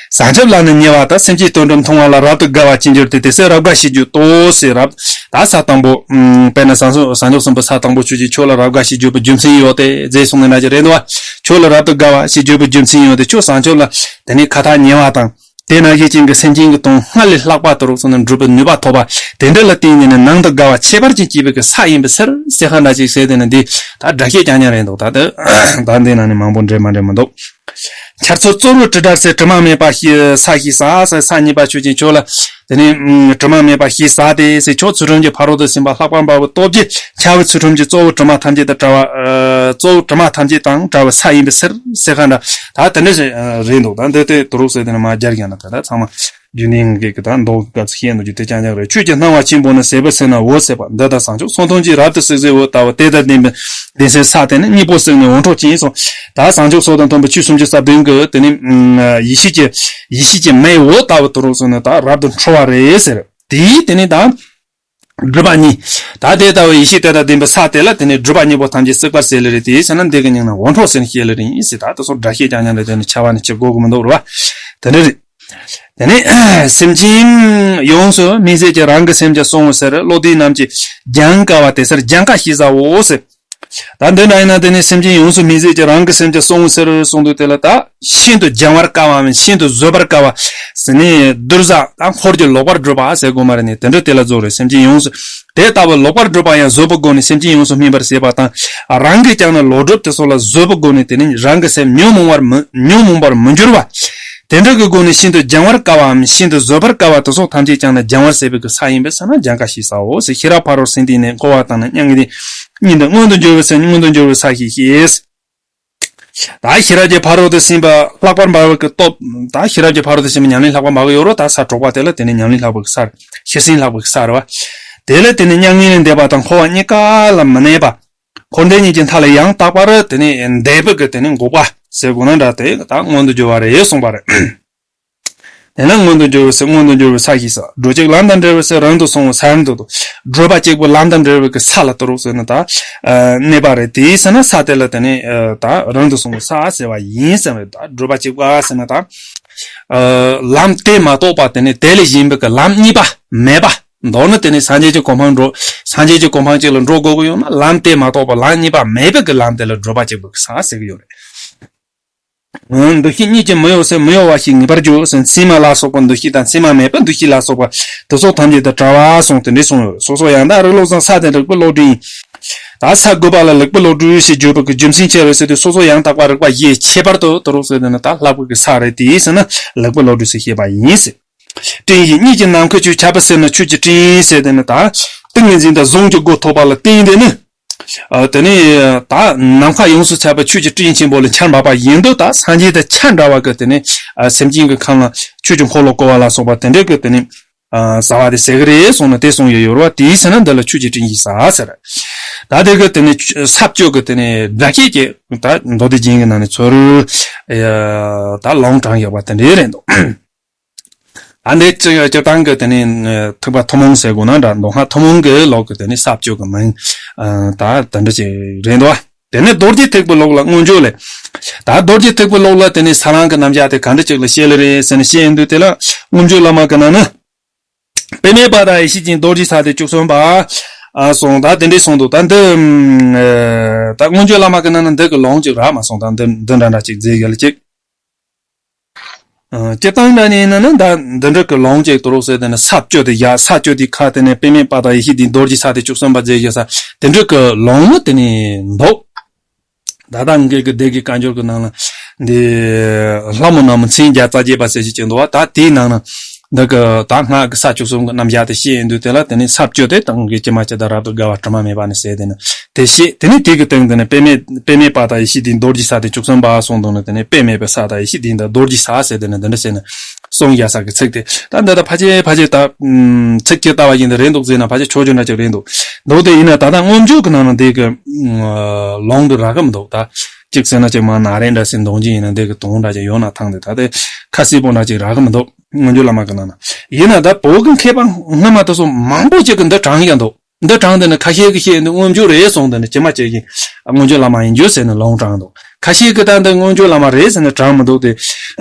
བྱང་ཆུབ་ལ་ནི་ཉེ་བ་དང་། སེམས་ཅན་དོན་གྲུབ་མཐོང་བ་ལ་རབ་ཏུ་དགའ་བ་ཅན་གྱུར་ཏེ། དེ་སྲིད་རབ་དགའ་ཞེས་བརྗོད་དོ་ཟེར། རབ་ད་ས་དང་པོ་དཔེར་ན་བྱང་ཆུབ་བྱང་ཆུབ་སེམས་དཔའ་ས་དང་པོ་ཆོས་ཀྱི་ཆོས་ལ་རབ་དགའ་ཞེས་བརྗོད་པའི་རྒྱུ་མཚན་ཡོད་དེ་ཟེར་གསུངས་ནས་ན་ཅི་རེད་འདུག་བ། ཆོས་ལ་རབ་ཏུ་དགའ་བ་ཞེས་བརྗོད་པའི་རྒྱུ་མཚན་ཡོད་དེ། ཆོས་བྱང་ཆུབ་ལ་དེ་ནི་ཁ་ཐག་ཉེ་བ་དང་། དེ་ནང་བཞིན་ཅན་གྱི་སེམས་ཅན་གྱི་དོན་སྔར་ལས་ལྷག་པ་དུ་རུ་སོང་ནས་འགྲུབ་པའི་ནུས་པ་ཐོབ་པ་དེ་འདྲ་ལ་བརྟེན་ནས་ནི་ནང་དུ་དགའ་བ་ཁྱད་པར་ཅན་སྐྱེས་པའི་གི་ས་ཡིན་པའི་ཕྱིར་ཟེར་ཁ་འདྲ་ཅིག་ཟེར་དེ་ནི་འདི་ད་སྒྲ་བཤད་རྐྱང་རྐྱང་རེད་འདུག་ད་དེ་ད་འདི་ནང་ནས་མང་པོ་འདྲེས་མ་འདྲེས་མི་འདུག་འཆར་ཚུལ་གཙོ་བོ་དྲིལ་བསྒྲགས་ཚེ་དྲི་མ་མེད་པ་ཞེས་ས་ཞེས་ས་ས་ས་གཉིས་པ་ཆོས་ཅན་ཆོས་ལ་དེ་ནི་དྲི་མ་མེད་པ་ཞེས་ས་དེ་ཟེར། ཆོས་ཚུལ་ཁྲིམས་ཀྱི་ཕ་རོལ་ཏུ་ཕྱིན་པ་ལྷག་པར་འབར་བའི་སྟོབས་ཀྱིས་འཆར་བའི་ཚུལ་ཁྲིམས་ཀྱི་གཙོ་བོ་དྲི་མ་ཐམས་ཅད་དང་བྲལ་བ། གཙོ་བོ་དྲི་མ་ཐམས་ཅད་དང་བྲལ་བའི་ས་ཡིན་པའི་ཕྱིར་ཟེར་ཁ་འདྲ་ད་དེ་འདྲ་རེད་འདུག་ད་འདི་དེ་དུ་རུག་ཟེར་དེ་ནི་མ་སྦྱར་ཀྱང་ན་ད་ད་ཚང་མ། རྒྱུན་ལྡན་གྱི་དང་མདོ་གི་སྐབས་སུ་བཤད་འདུག་རྒྱུ་དེ་རྐྱང་རྐྱང་རེད། ཆོས་ཀྱི་སྣང་བ་ཆེན་པོ་ནི་ཟད་པའི་ཚེ་ན་འོད་ཟེར་བ། འདི་ལྟར་བྱང་ཆུབ་སེམས་མཐོང་གྱི་རབ་ཏུ་བསྲེགས་ཟེར་འོད་ལྟ་བུ་དེ་དང་ལྡན་པའི་ལྡན་སའི་ས་དེ་ནི་གཉིས་པོ་བསྲེགས་ནས་འོད་འཕྲོ་ཅན་སོགས་ད་བྱང་ཆུབ་སོགས་དང་མཐུན་པའི་ཆོས་སུམ་ཅུ་རྩ་བདུན་གྱི་དེ་ནི་ཡེ་ཤེས་ཀྱི་ཡེ་ཤེས་ཀྱི་མེའི་འོད་ལྟ་བུ་དུ་རུ་སོང་ནས་ད་རབ་ཏུ་འཕྲོ་བ་རེད་ཟེར། དེའི་དེ་ནི་ད། སྒྲིབ་པ་གཉིས། ད་དེ་ལྟ་བུའི་ཡེ་ཤེས་དེ་དང་ལྡན་པའི་ས་དེ་ལ་དེ་ནི་སྒྲིབ་པ་གཉིས་པོ་ཐམས་ཅད་བསྲེག་པར་ཟད་ལེ་རེད། དེའི་ཚེ་ན་འདི་གི་མིང་ན་འོད་འཕྲོ་ཟེར་ནས་བཤད་ལེ་རེད་ཡིན་ཟེར། ད་དེ་ཚོ་སྒྲ་བཤད་ཀྱང་ཀྱང་ལ་དེ་ནི་ཆ་བ་ནི་ཆེ་དགོས་ཀྱི་མི་འདུག་རེད་བ། དེ་འདྲ་རེད། དེ་ནས་སེམས་ཅན་ཡོངས་སུ་སྨིན་བྱེད་ཀྱི་རང་གི་སེམས་ཀྱང་གསུང་ངོ་ཟེར། བློ་ལྡན་རྣམས་ཀྱིས་སྦྱང་དཀའ་བ་དེ་སར་སྦྱང་དཀའ་ཞེས་བྱའོ་ཟེར། ད་འདི་འདྲ་ཡིན་ན་དེ་ནི་སེམས་ཅན་ཡོངས་སུ་སྨིན་བྱེད་ཀྱི་རང་གི་སེམས་ཀྱང་གསུང་ངོ་ཟེར་གསུངས་དུས་དེ་ལ་ད་ཤིན་ཏུ་སྦྱང་བར་དཀའ་བའམ་ཤིན་ཏུ་བཟོད་པར་དཀའ་བ་ཟེར་ནས་བསྡུར་ས་ད་འཁོར་གྱི་ལོག་པར་སྒྲུབ་པ་ཟེར་དགོས་མ་རེད་ནི་དེ་འདྲ་དེ་ལ་རྫོགས་རེད། སེམས་ཅན་ཡོངས་སུ་དེ་ལྟ་བུ་ལོག་པར་སྒྲུབ་པ་ཡང་བཟོད་པའི་སྒོ་ནས་སེམས་ཅན་ཡོངས་སུ་སྨིན་པར་བྱེད་པ་དང་། རང་གིས་ཀྱང་ནི་ལོག་སྒྲུབ་དེ་སོགས་ལ་བཟོད་པའི་སྒོ་ནས་དེ་ནི་རང་གི་སེམས་ཉོན་མོངས་པར་མི་ཉོན་མོངས་པར་མི་འགྱུར་བ། དེ་འདྲ་གི་སྒོ་ནས་ཤིན་ཏུ་སྦྱང་བར་དཀའ་བའམ་ཤིན་ཏུ་བཟོད་པར་དཀའ་བ་དེ་སོགས་ཐམས་ཅད་ཀྱང་ནི་སྦྱང་བར་བྱེད་པའི་གི་ས་ཡིན་པས་ཟེར་ན་སྦྱང་དཀའ་ཞེས་བྱའོ་ཟེར། ཤེས་རབ་ཕ་རོལ་ཕྱིན་ཏེ་ནི་འཁོར་བ་དང་ནི་མྱ་ངན་འདས། གཉིས་འདི་མངོན་དུ་འགྱུར་བའི་ཟེར་མངོན་དུ་འགྱུར་བའི་ས་ཞེས་བཤད། ད་ཤེས་རབ་ཀྱི་ཕ་རོལ་ཏུ་ཕྱིན་པ་ལྷག་པར་འབར་བའི་གི་སྟོབས། ད་ཤེས་རབ་ཀྱི་ཕ་རོལ་ཏུ་ཕྱིན་པའི་ཉམས་ལེན་ལྷག་པར་འབར་གི་ཡོད་རོ། ད་ས་དྲུག་པ་དེ་ལ་དེ་ནི་ཉམས་ལེན་ལྷག་པའི་གི་སར་ཤེས་ཟིན་ལྷག་པའི་གི་སར་བ། དེ་ལ་དེ་ནི་མྱ་ངན་ལས་འདས་པ་དང་འཁོར་བ་གཉིས་ཀ་ལ་མི་གནས་པ། འཁོར་འདས་གཉིས་ཀྱི་མཐའ་ལ་ཡང་དག་པར་དེ་ནི་འདས་པའི་གི་དེ་ནི་འགོག་པ་ཟེར་དགོས་ན་འདྲ་དེ་ད་མངོན་དུ་འགྱུར་བ་རེད་གསུངས་པ་རེད། དེ་ན་མངོན་དུ་འགྱུར་བའི་ས་མངོན་དུ་འགྱུར་བའི་ས་ཞེས་བྱ། བགྲོད་གཅིག་ལམ་དང་འབྲེལ་བའི་ས་རིང་དུ་སོང་བའི་ས་རིང་དུ་དང་། བགྲོད་པ་གཅིག་པུ་ལམ་དང་འབྲེལ་བའི་གི་ས་ལ་ཏུ་རུ་ཟེར་ན་ད་གནས་པ་རེད། དེའི་ས་ན་ས་དེ་ལ་དེ་ནི་ད་རིང་དུ་སོང་བའི་ས་ཟེར་བ་ཡིན་ཟེར་བས། ད་བགྲོད་པ་གཅིག་པ་ཟེར་ན་ད་ལམ་དེ་མ་གཏོགས་པ་དེ་ནི་དེ་ལས་གཞན་པའི་གི་ལམ་གཉིས་པ་མེད་པ། མདོར་ན་དེ་ནི་སངས་རྒྱས་ཀྱི་གོ་འཕང་འགྲོ། སངས་རྒྱས་ཀྱི་གོ་འཕང་གཅིག་ལ་འགྲོ་དགོས་ཀྱི་ཡོད་ན་ལམ་དེ་མ་གཏོགས་པ་ལམ་གཉིས་པ་མེད་པའི་གི་ལམ་དེ་ལ་བགྲོད་པ་གཅིག་པུ་གི་ས་ཟེར་གི་ཡོད་རེད། འདུ་ཤེས་གཉིས་ཀྱིས་མི་གཡོ་ཟེར། མི་གཡོ་བ་ཞིག་ངེས་པར་འགྱུར་ཟེར། མཚན་མ་ལ་སོགས་པ་འདུ་ཤེས་དང་མཚན་མ་མེད་པ་འདུ་ཤེས་ལ་སོགས་པ་དེ་སོགས་ཐམས་ཅད་དང་བྲལ་བ་གསུངས་ཏེ་འདི་གསུངས་ཡོད། སོ་སོ་ཡང་དག་རིགས་བློ་བཟང་ས་དེ་རིགས་པའི་བློ་གྲོས་ཡིན། ད་ས་དགུ་པ་ལ་རིགས་པའི་བློ་གྲོས་ཞེས་བརྗོད་པའི་གི་རྒྱུ་མཚན་ཅི་རེད་ཟེར་དུས་སོ་སོ་ཡང་དག་པ་རིགས་པ་ཡིས་ཁྱད་པར་དུ་དུ་རུ་ཟེར་དེ་ནི་ད་ལྷག་པའི་གི་ས་རེད། དེའི་ས་ན་རིགས་པའི་བློ་གྲོས་ཟེར་བཤད་པ་ཡིན་ཟེར། སྤྲིན་ཡིས་གཉིས་ཀྱི་ནམ་མཁའ་ཆུ་ཁྱབ་པ་ཟེར་ན་ཆོས་ཀྱི་སྤྲིན་ཟེར་དེ་ནི་ད་ཏིང་ངེ་འཛིན་དང་གཟུངས་ཀྱི་སྒོ་ཐོབ་པ་ལ་བརྟེན་དེ་ནི། ཨ། དེ་ནས་ད་ནམ་མཁའ་ཡོངས་སུ་ཁྱབ་པའི་ཆོས་ཀྱི་སྤྲིན་ཆེན་པོ་ལ་ཆར་འབབ་པ་བཞིན་དུ་ད་སངས་རྒྱས་དང་ཆ་འདྲ་བ་གི་དེ་ནས་ཨ། སེམས་ཅན་གྱི་ཁམས་ལ་ཆོས་ཀྱི་འཁོར་ལོ་བསྐོར་བ་ལ་སོགས་པ་དེ་འདྲ་གི་དེ་ནས་ཨ། བྱ་བ་དེ་ཟེར་གི་རེད་གསུངས་ནས་དེ་གསུངས་ཡོད་ཡོད་རེད་བ། དེའི་ཚེ་ན་འདི་ལ་ཆོས་ཀྱི་སྤྲིན་གྱིས་བྱ་ཟེར། ད་དེ་གི་དེ་ནས་ས་བཅུ་གི་དེ་ནས་སྒྲ་སྐད་ཀྱི་ད་མདོ་སྡེ་རྒྱན་གྱི་ནང་ནས་ཚུར་ཨ། ད་ལུང་དྲངས་ཡོད་པ་དེ་འདྲ་རེད་འདུག་ཨ། འདི་སྤྱི་སྤྱིར་བཏང་གི་དེ་ནི་ཐེག་པ་ཐུན་མོང་ཟེར་དགོས་ན་འདྲ། མདོ་སྔགས་ཐུན་མོང་གི་ལུགས་ཀྱི་དེ་ནི་ས་བཅུ་གི་མིང་ཨ། ད་དེ་འདྲ་ཅིག་རེད་འདུག་དེ་ནི་རྡོ་རྗེ་ཐེག་པའི་ལུགས་ལ་མངོན་བརྗོད་ལས། ད་རྡོ་རྗེ་ཐེག་པའི་ལུགས་ལ་དེ་ནི་ས་རང་གི་རྣམ་གཞག་དེ་ག་འདྲ་ཅིག་ལ་བཤད་ལེ་རེད་ཟེར་ནས་བཤད་ཡོང་དུས་དེ་ལ་མངོན་བརྗོད་བླ་མ་གི་ནང་ན། དཔེ་མེད་པ་དང་ཡེ་ཤེས་ཀྱི་རྡོ་རྗེ་ས་དེ་བཅུ་གསུམ་པ། ཨ། གསུངས། ད་དེ་འདྲས་གསུངས་འདུག་ད་འདི་ཨ། ད་མངོན་བརྗོད་བླ་མ་གི་ནང་ན་འདི་གི་ལུང་ཅིག་རག་མ་སོང་། ད་འདི་འདི་འདྲ་འདྲ་ཅིག་མཛད་ཡོད་ལ་ཅིག་ཨ། སྤྱིར་བཏང་འདྲ་ནས་ཡིན་ན་ནི་ད་འདི་འདྲ་གི་ལུང་ཅིག་ཏུ་རོགས་ཟེར་དེ་ནི་ས་བཅུ་དེ་ཡ་ས་བཅུ་དེ་ཁ་དེ་ནས་དཔེ་མེད་པ་དང་ཡེ་ཤེས་ཀྱི་རྡོ་རྗེ་ས་དེ་བཅུ་གསུམ་པ་མཛད་ཡོད་ས་དེ་འདྲ་གི་ལུང་མོ་དེ་ནི་འདུག་ད་ལྟ་ངེད་ཀྱི་སྡེ་དགེ་བཀའ་འགྱུར་གྱི་ནང་ལ་འདི་ལྷ་མོ་ནག་མོ་མཚན་བརྒྱ་རྩ་བརྒྱད་པ་ཟེར་ཞིག་ཅིག་འདུག་བ། ད་དེའི་ནང་ན་འདི་གི་ད་སྔགས་ཀྱི་ས་བཅུ་གསུམ་གྱི་རྣམ་གཞག་དེ་བཤད་ཡོང་དུས་དེ་ལ་དེ་ནི་ས་བཅུ་དེ་ད་ངེད་ཀྱི་ཇི་མ་ཇི་ལྟར་རབ་ཏུ་དགའ་བ་དྲི་མ་མེད་པ་ནི་ཟེར་དེ་ནི་དེ་བཤད། དེ་ནི་དེ་གི་སྟེང་དེ་ནི་དཔེ་མེད་དཔེ་མེད་པ་དང་ཡེ་ཤེས་ལྡན་རྡོ་རྗེ་ས་དེ་བཅུ་གསུམ་པ་གསུངས་འདུག་ནི་དེ་ནི་དཔེ་མེད་པའི་ས་དང་ཡེ་ཤེས་ལྡན་དང་རྡོ་རྗེ་ས་ཟེར་དེ་ནི་འདི་འདྲ་ཟེར་ནི་གསུངས་ཡ་ས་གི་ཚིག་དེ་ད་འདི་ལྟ་ཕལ་ཆེར་ཕལ་ཆེར་ད་ཚིག་གི་ལྟ་བ་ཡིན་དེ་རེད་འདུག་ཟེར་ན་ཕལ་ཆེར་ཆོས་ཅན་འདྲ་ཅིག་རེད་འདུག་འདུག་དེ་ཡིན་ན་ད་ལྟ་མངོན་བརྗོད་ཀྱི་ནང་ན་འདི་གི་ལུང་འདི་རག་གི་མི་འདུག་ད་གཅིག་ཟེར་ན་གཅིག་མ་ན་རེ་འདྲ་ཟེར་འདོང་གི་ཡིན་ན་འདི་གི་དོན་འདྲ་ཅིག་ཡོད་ན་ཐང་དེ་ད་དེ་ཁ་གསལ་པོ་འདྲ་ཅིག་རག་གི་མི་འདུག་མངོན་བརྗོད་བླ་མ་གི་ནང་ན། ཡིན་ན་ད་བོད་ཀྱི་མཁས་པ་སྔ་མ་དེ་ཚོ་མང་པོ་ཅིག་གིས་འདི་དྲངས་ཀྱང་འདུག་འདི་དྲངས་དེ་ནི་ཁ་ཤས་ཀྱིས་བཤད་འདི་མངོན་བརྗོད་རེད་གསུངས་དེ་ནི་ཇི་མ་ཇི་བཞིན་མངོན་བརྗོད་བླ་མ་ཡིན་རྒྱུ་ཟེར་ནས་ལུང་དྲངས་འདུག་ཁ་ཤས་ཀྱིས་ད་འདི་མངོན་བརྗོད་བླ་མ་རེད་ཟེར་ནས་དྲངས་མི་འདུག་སྟེ།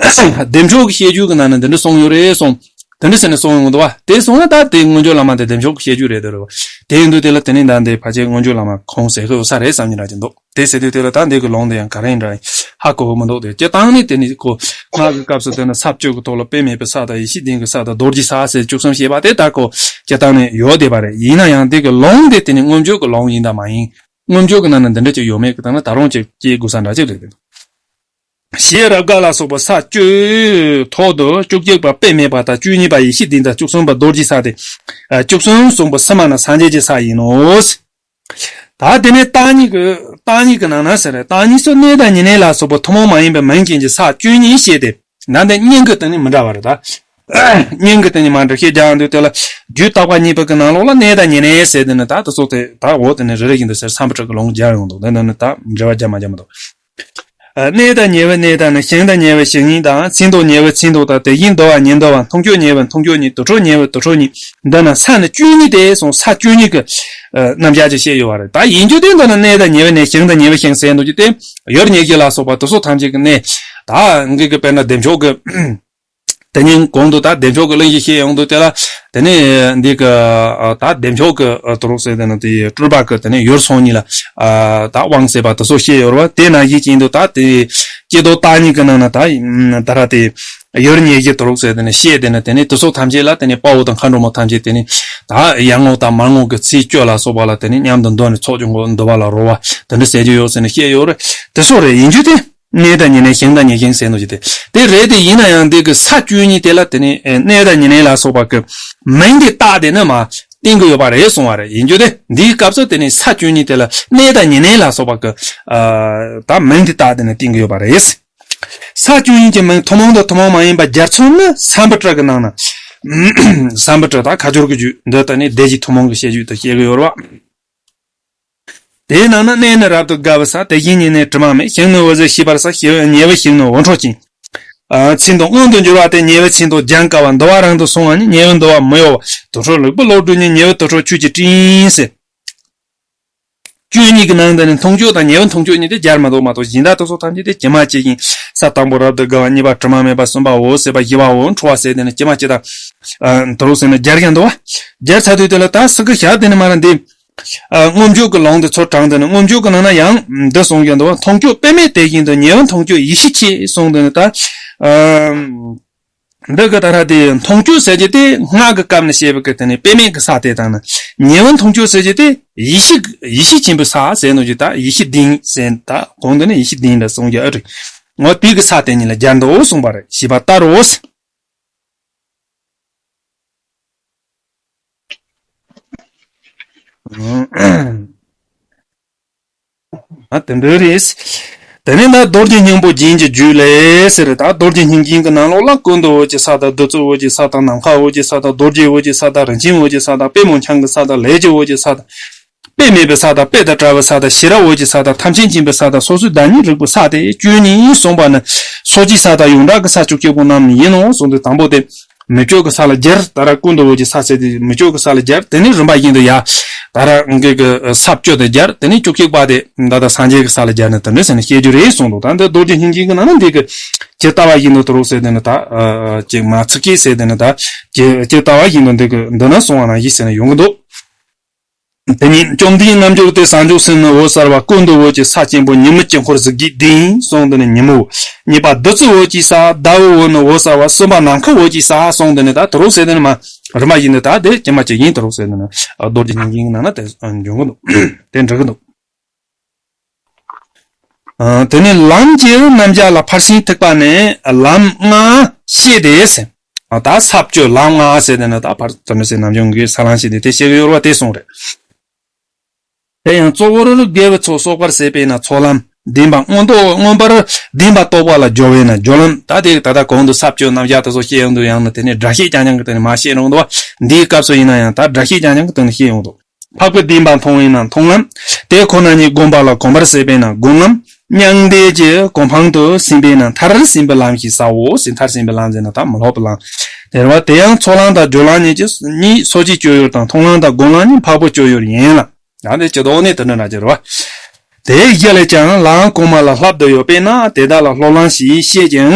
བདེ་མཆོག་གི་བཤད་རྒྱུད་ཀྱི་ནང་ནས་འདི་འདྲ་གསུངས་ཡོད་རེད་གསུངས། དེ་འདྲ་ཟེར་ནས་གསུངས་ཡོང་གི་འདུག་བ། དེ་སོང་ན་ད་དེ་མངོན་བརྗོད་བླ་མ་དེ་བདེ་མཆོག་གི་བཤད་རྒྱུད་རེད་དེ་རེད་བ། དེ་ཡིན་དུས་དེ་ལ་དེ་ནི་ད་འདི་ཕལ་ཆེར་མངོན་བརྗོད་བླ་མ་ཁོང་ཟེར་ཤོག་ས་རེད་བསམ་གྱི་འདྲ་ཅིག་འདུག་དེ་ཟེར་དུས་དེ་ལ་ད་འདི་གི་ལུང་དེ་ཡང་ག་རེ་ཡིན་འདྲ་ཧ་གོ་གི་མི་འདུག་དེ་སྤྱིར་བཏང་ནི་དེ་ནི་ཁོ་སྔགས་ཀྱི་སྐབས་སུ་དེ་ནི་ས་བཅུ་གི་ཐོག་ལ་དཔེ་མེད་པའི་ས་དང་ཡེ་ཤེས་ལྡན་གྱི་ས་དང་རྡོ་རྗེ་ས་ཟེར་བཅུ་གསུམ་བཤད་པ་དེ་ད་ཁོ་སྤྱིར་བཏང་ནི་ཡོད་བསྡད་པ་རེད། ཡིན་ན་ཡང་འདི་གི་ལུང་དེ་དེ་ནི་མངོན་བརྗོད་ཀྱི་ལུང་ཡིན་དང་མ་ཡིན། མངོན་བརྗོད་ཀྱི་ནང་ན་འདི་འདྲ་ཅིག་ཡོད་མེད་ཀྱི་སྟེང་ན་ད་རུང་ཅིག་དཔྱད་དགོས་ས་འདྲ་ཅིག་རེད། ཞེས་རབ་དགའ་ལ་སོགས་པ་ས་བཅུའི་ཐོག་ཏུ་བཅུ་གཅིག་པ་དཔེ་མེད་པ་དང་བཅུ་གཉིས་པ་ཡེ་ཤེས་ལྡན་དང་བཅུ་གསུམ་པ་རྡོ་རྗེ་ས་སྟེ། བཅུ་གསུམ་གསུངས་པ་ཕྱི་མ་ན་སངས་རྒྱས་ཀྱི་ས་ཡིན་ནོ། ད་དེ་ནས་བརྟག་གཉིས་ཀྱི་བརྟག་གཉིས་ཀྱི་ནང་ན་ཟེར་བརྟག་གཉིས་སུ་གནས་དང་ཉེ་གནས་ལ་སོགས་པ་ཐུན་མོང་མ་ཡིན་པའི་མིང་ཅན་གྱི་ས་བཅུ་གཉིས་བཤད་དེ། ད་འདི་གཉིས་ཀྱི་སྟེང་ནས་མི་འདྲ་བ་རེད་ད། གཉིས་ཀྱི་སྟེང་ནས་མ་འདྲ་བཤད་རྒྱག་འདུག་དེ་ལ་རྒྱུད་བརྟག་པ་གཉིས་པའི་གི་ནང་ལོགས་ལ་གནས་དང་ཉེ་གནས་ཟེར་དེ་ནི་ད་དེ་ཚོ་དེ་ད་འོ་དེ་ནི་རེ་རེ་བཞིན་དུ་ཟེར་བསམ་པ་ཁྲག་གི་ལུང་རྒྱག་ཡོང་འདུག་དེ་འདི་ནི་ད་འབྲེལ་བ་རྒྱག་མ་རྒྱག་མི་འདུག་གནས་དང་ཉེ་བའི་གནས་དང་ནི་ཞིང་དང་ཉེ་བའི་ཞིང་ཉིད་དང་མཚན་དང་ཉེ་བའི་མཚན་དང་དང་དེ་བཞིན་འདུ་བ་ཉིད་འདུ་བ་མཐོང་ཆོས་ཉེ་བའི་མཐོང་ཆོས་ཉིད་དུར་ཁྲོད་ཉེ་བའི་དུར་ཁྲོད་ཉིད་འདི་ན་ས་ནི་བཅུ་གཉིས་ཏེ་གསུངས། ས་བཅུ་གཉིས་ཀྱི་རྣམ་གཞག་ཅིག་བཤད་ཡོད་པ་རེད། ད་ཡིན་རྒྱུ་དེ་འདི་ན་གནས་དང་ཉེ་བའི་གནས་ཞིང་དང་ཉེ་བའི་ཞིང་ཟེར་འདུག་རྒྱུ་དེ་ཡུལ་ཉེ་བཞི་ལ་སོགས་པ་དེ་སོགས་ཐམས་ཅད་ཀྱི་གནས། ད་འགི་གི་དཔེར་ན་བདེ་མཆོག་གི་དེ་ཉིད་གོང་དུ་ད་བདེ་མཆོག་གི་གླེང་གཞི་བཤད་ཡོང་དུས་དེ་ལ་དེ་ནས་འདི་གི་ད་བདེ་མཆོག་གི་དུ་རུ་ཟེར་དེ་ནི་དེ་སྤྲུལ་པ་གི་དེ་ནས་ཡུལ་སོང་ཉིད་ལ་ད་དབང་ཟེར་བ་དེ་ཚོ་བཤད་ཡོད་རེད་བ། དེ་ན་ཡིད་ཀྱིན་དུ་ད་དེ་སྐྱེ་རྡོ་བརྟག་གཉིས་ཀྱི་ནང་ན་ད་ད་ར་དེ་ཡུལ་ཉེ་བཞི་དུ་རུ་ཟེར་དེ་ནི་བཤད་དེ་ནི་དེ་ནས་དེ་ཚོ་ཐམས་ཅད་ལ་དེ་ནས་དཔའ་བོ་དང་མཁའ་འགྲོ་མ་ཐམས་ཅད་དེ་ནས་ད་ཡར་ངོ་དང་མར་ངོ་གི་ཚིག་བཅུ་ལ་སོགས་པ་ལ་དེ་ནས་མཉམ་དུ་འདུ་ནས་ཚོགས་ཀྱི་འདུ་བ་ལ་རོལ་བ་དེ་འདྲ་ཟེར་རྒྱུ་ཡོད་ཟེར་ནས་བཤད་ཡོད་རེད། དེ་ཚོ་རེད། ཡིན་རྒྱུ་དེ། གནས་དང་ཉེ་གནས་ཞིང་དང་ཉེ་ཞིང་ཟེར་འདུག་ཅི་སྟེ། དེ་རེད་དེ་ཡིན་ན་ཡང་འདི་གི་ས་བཅུ་གཉིས་དེ་ལ་དེ་ནི་གནས་དང་ཉེ་གནས་ལ་སོགས་པ་གི་མིང་དེ་བཏགས་དེ་ནི་མ་བསྟན་གི་ཡོད་པ་རེད་གསུང་བ་རེད། ཡིན་རྒྱུ་དེ་འདིའི་སྐབས་སུ་དེ་ནི་ས་བཅུ་གཉིས་དེ་ལ་གནས་དང་ཉེ་གནས་ལ་སོགས་པ་གི་ད་མིང་དེ་བཏགས་དེ་ནི་བསྟན་གི་ཡོད་པ་རེད། ས་བཅུ་གཉིས་ཀྱི་མིང་ཐུན་མོང་དང་ཐུན་མོང་མ་ཡིན་པ་སྦྱར་ཚུལ་ནི་སམ་བྷོ་ཊ་གི་ནང་ན། སམ་བྷོ་ཊ་ད་ཁ་སྦྱོར་གི་རྒྱུད་འདི་ལྟ་ནི་སྡེ་བཞི་ཐུན་མོང་གི་བཤད་རྒྱུད་དུ་བཤད་གི་ཡོད་རེད་བ། དེའི་ནང་ན་གནས་ནི་རབ་ཏུ་དགའ་བའི་ས། དེ་བཞིན་ཉིད་ནི་དྲི་མ་མེད། ཞིང་ནི་འོད་ཟེར་ཤེས་པར་ས། ཞི་བའི་ཉེ་བའི་ཞིང་ནི་འོད་འཕྲོ་ཅན། ཨ་མཚན་དང་མངོན་དུ་གྱུར་པ་སྟེ། ཉེ་བའི་མཚན་དང་སྦྱར་དཀའ་བ། འདུ་བ་རང་དུ་སོང་བ་ཉིད། ཉེ་བའི་འདུ་བ་མི་གཡོ་བ། དུར་ཁྲོད་ལུས་པོ་གློག་འགྲོས་ཉིད། ཉེ་བའི་དུར་ཁྲོད་ཆོས་ཀྱི་སྤྲིན་ཟེར། བཅུ་གཉིས་ཀྱི་ནང་དུ་ནི་མཐོང་ཆོས་དང་ཉེ་བའི་མཐོང་ཆོས་གཉིས་དེ་སྦྱར་མ་གཏོགས་མ་གཏོགས་གཞན་དག་དེ་ཚོ་ཐམས་ཅད་དེ་ཇི་མ་ཇི་བཞིན་ས་དང་པོ་རབ་ཏུ་དགའ་བ། གཉིས་པ་དྲི་མ་མེད་པ། གསུམ་པ་འོད་ཟེར་བ། བཞི་པ་འོད་འཕྲོ་བ་ཟེར་དེ་ནི་ཇི་མ་ཇི་ལྟར་དུ་རུ་ཟེར་ནས་སྦྱར་ཀྱང་འདུག་བ། སྦྱར་ཚར་དུས་དེ་ལ་ད་སི་ཀི་ཞག་དེ་ནི་མ་ར་འདི། ཨ་མངོན་བརྗོད་ཀྱི་ལུང་དེ་ཚོ་དྲངས་དེ་ནི་མངོན་བརྗོད་ཀྱི་ནང་ན་ཡང་འདི་གསུང་གི་འདུག་མཐོང་ཆོས་དཔེ་མེད་དེ་བཞིན་དུ། ཉེ་བའི་མཐོང་ཆོས་ཡེ་ཤེས་ཆེ་གསུངས་དེ་ནི་ད། ཨ་འདི་གི་ད་ར་དེ་མཐོང་ཆོས་ཟེར་གྱི་དེ་སྔགས་ཀྱི་སྐབས་ནས་བཤད་པའི་གི་དེ་ནི་དཔེ་མེད་ཀྱི་ས་དེ་དང་ནི། ཉེ་བའི་མཐོང་ཆོས་ཟེར་གྱི་དེ་ཡེ་ཤེས་ཡེ་ཤེས་ཆེན་པོའི་ས་ཟེར་ནོ་ཀྱི་ད་ཡེ་ཤེས་ལྡན་ཟེར་ད་གོང་དུ་ནི་ཡེ་ཤེས་ལྡན་འདྲ་གསུང་རྒྱུ་ཨ་རེད། ངོ་དེ་གི་ས་དེ་ཉིད་ལ་སྦྱར་འདུག་གསུངས་པ་རེད། ཞེས་པ་ལྟར་རོ། ཨ་དེ་འདྲ་རེད། དེ་ནས་ན་རྡོ་རྗེ་སྙིང་པོ་རྒྱན་གྱི་རྒྱུད་ལས་ཟེར། ད་རྡོ་རྗེ་སྙིང་རྒྱན་གྱི་ནང་ལོགས་ལ་ཀུན་ཏུ་འོད་ཀྱི་ས་དང་། བདུད་རྩི་འོད་ཀྱི་ས་དང་། ནམ་མཁའ་འོད་ཀྱི་ས་དང་། རྡོ་རྗེ་འོད་ཀྱི་ས་དང་། རིན་ཆེན་འོད་ཀྱི་ས་དང་། པད་མོ་འཆང་གི་ས་དང་། ལས་ཀྱི་འོད་ཀྱི་ས་དང་། དཔེ་མེད་པའི་ས་དང་། དཔེ་དང་བྲལ་བའི་ས་དང་། ཤེས་རབ་འོད་ཀྱི་ས་དང་། ཐམས་ཅད་མཁྱེན་པའི་ས་དང་། སོ་སོའི་བདག་ཉིད་རིག་པའི་ས་དེ་བཅུ་གཉིས་གསུངས་པ་ནི། སོ་སྐྱེའི་ས་དང་ཡོངས་གྲགས་ཀྱི་ས་བཅུ་གཅིག་པོ་རྣམས་ཡིན་ནོ་གསུངས་ཏེ། དང་པོ་དེ། མི་བསྐྱོད་ཀྱི་ས་ལ་སྦྱར། ད་ར་ཀུན་ཏུ་འོད་ཀྱི་ས་ཟེར་དེ་མི་བསྐྱོད་ཀྱི་ས་ལ་སྦྱར། དེ་ནས་རིམ་པ་བཞིན་དུ་ཡ། ད་ར་འགའ་གི་ས་བཅུ་དེ་སྦྱར། དེ་ནས་བཅུ་གཅིག་པ་དེ་ད་ལྟ་སངས་རྒྱས་ཀྱི་ས་ལ་སྦྱར་ནས་དེ་འདྲ་ཟེར་ནས་བཤད་རྒྱུ་རེད་གསུངས་འདུག་ད་འདི་རྡོ་རྗེ་སྙིང་རྗེ་གི་ནང་ན་འདི་གི་ཇི་ལྟ་བ་བཞིན་དུ་དུ་རུ་ཟེར་དེ་ནི་ད་ཅིག་མ་ཚིག་གིས་ཟེར་དེ་ནི་ད་ཇི་ཇི་ལྟ་བ་བཞིན་དུ་འདི་གི་འདི་ན་གསུང་བ་ནང་བཞིན་ཟེར་ནས་ཡོང་གི་འདུག་དེ་ཉིད་བཅོམ་ལྡན་རྣལ་འབྱོར་སྟེ། བྱང་ཆུབ་སེམས་ནི་འོད་གསལ་བ། ཀུན་ཏུ་འོད་ཀྱི་ས་ཆེན་པོ། ཉི་མ་དཀྱིལ་འཁོར་གཟི་བརྗིད་ལྡན་གསུངས་དེ་ནི་ཉིན་མོ། གཉིས་པ་བདུད་རྩི་འོད་ཀྱི་ས། ཟླ་བའི་འོད་ནི་འོད་གསལ་བ། གསུམ་པ་ནམ་མཁའ་འོད་ཀྱི་ས་གསུངས་དེ་ནི་ད་དུ་རུ་ཟེར་དེ་ནི་མ་རིམ་པ་བཞིན་དུ་ད་དེ་ཇི་མ་ཇི་བཞིན་དུ་རུ་ཟེར་དེ་ནི་རྡོ་རྗེ་སྙིང་རྗེ་གི་ནང་ན་དེ་འབྱུང་གི་འདུག་དེ་འགྲིག་གི་འདུག་ཨ་དེ་ནས་ལམ་གྱི་རྣམ་གཞག་ལ་ཕར་ཕྱིན་ཐེག་པ་ནས་ལམ་ལྔ་བཤད་དེ་ཟེར། ཨ་ད་ས་བཅུ་ལམ་ལྔ་ཟེར་དེ་ནི་ད་ཕར་དེ་ནི་ཟེར་ནམ་བྱུང་གི་ས་ལམ་ཞིག་དེ་དེ་བཤད་གི་ཡོད་རེད་བ། དེ་གསུངས་རེད། དེ་ཡང་གཙོ་བོར་དགེ་བའི་ཚོགས་གསོག་པར་བྱེད་པས་ན་ཚོགས་ལམ། བདེན་པ་མངོན་རྟོགས་མངོན་པར་བདེན་པ་རྟོགས་པ་ལ་སྦྱོར་བས་ན་སྦྱོར་ལམ། ད་དེ་ད་ལྟ་གོང་དུ་ས་བཅུ་རྣམ་གཞག་དེ་ཚོ་བཤད་ཡོང་དུས་ཡང་ན་དེ་ནི་སྒྲ་བཤད་རྐྱང་རྐྱང་གི་དེ་ནི་མ་བཤད་རུང་འདུག་བ། འདིའི་སྐབས་སུ་ཡིན་ན་ཡང་ད་སྒྲ་བཤད་རྐྱང་རྐྱང་གི་དེ་ནི་བཤད་ཡོང་འདུག་འཕགས་པའི་བདེན་པ་མཐོང་བས་ན་མཐོང་ལམ། དེ་ཁོ་ན་ཉིད་བསྒོམ་པ་ལ་གོམས་པར་བྱེད་པས་ན་སྒོམ་ལམ། མྱང་འདས་ཀྱི་གོ་འཕང་དུ་ཟིན་པས་ན་མཐར་ཟིན་པའི་ལམ་ཞེས་བྱའོ་ཟེར། མཐར་ཟིན་པའི་ལམ་ཟེར་ན་ད་མི་སློབ་པའི་ལམ་དེ་རེད་བ། དེ་ཡང་ཚོགས་ལམ་དང་སྦྱོར་ལམ་གཉིས་ཀྱི་གཉིས་སོ་སྐྱེའི་སྤྱོད་ཡུལ་དང་། མཐོང་ལམ་དང་སྒོམ་ལམ་གཉིས་འཕགས་པའི་སྤྱོད་ཡུལ་ཡིན་ལ། ཡང་དེ་སྤྱི་ལྡོག་ནས་དེ་འདྲ་འདྲ་ཅིག་རེད་བ། དེའི་གཞི་ལས་ཀྱང་ལམ་གོང་མ་ལ་བསླབ་ཏུ་ཡོད་པས་ན་དེ་དག་ལ་སློབ་ལམ་ཞེས་བཤད་ཅིང་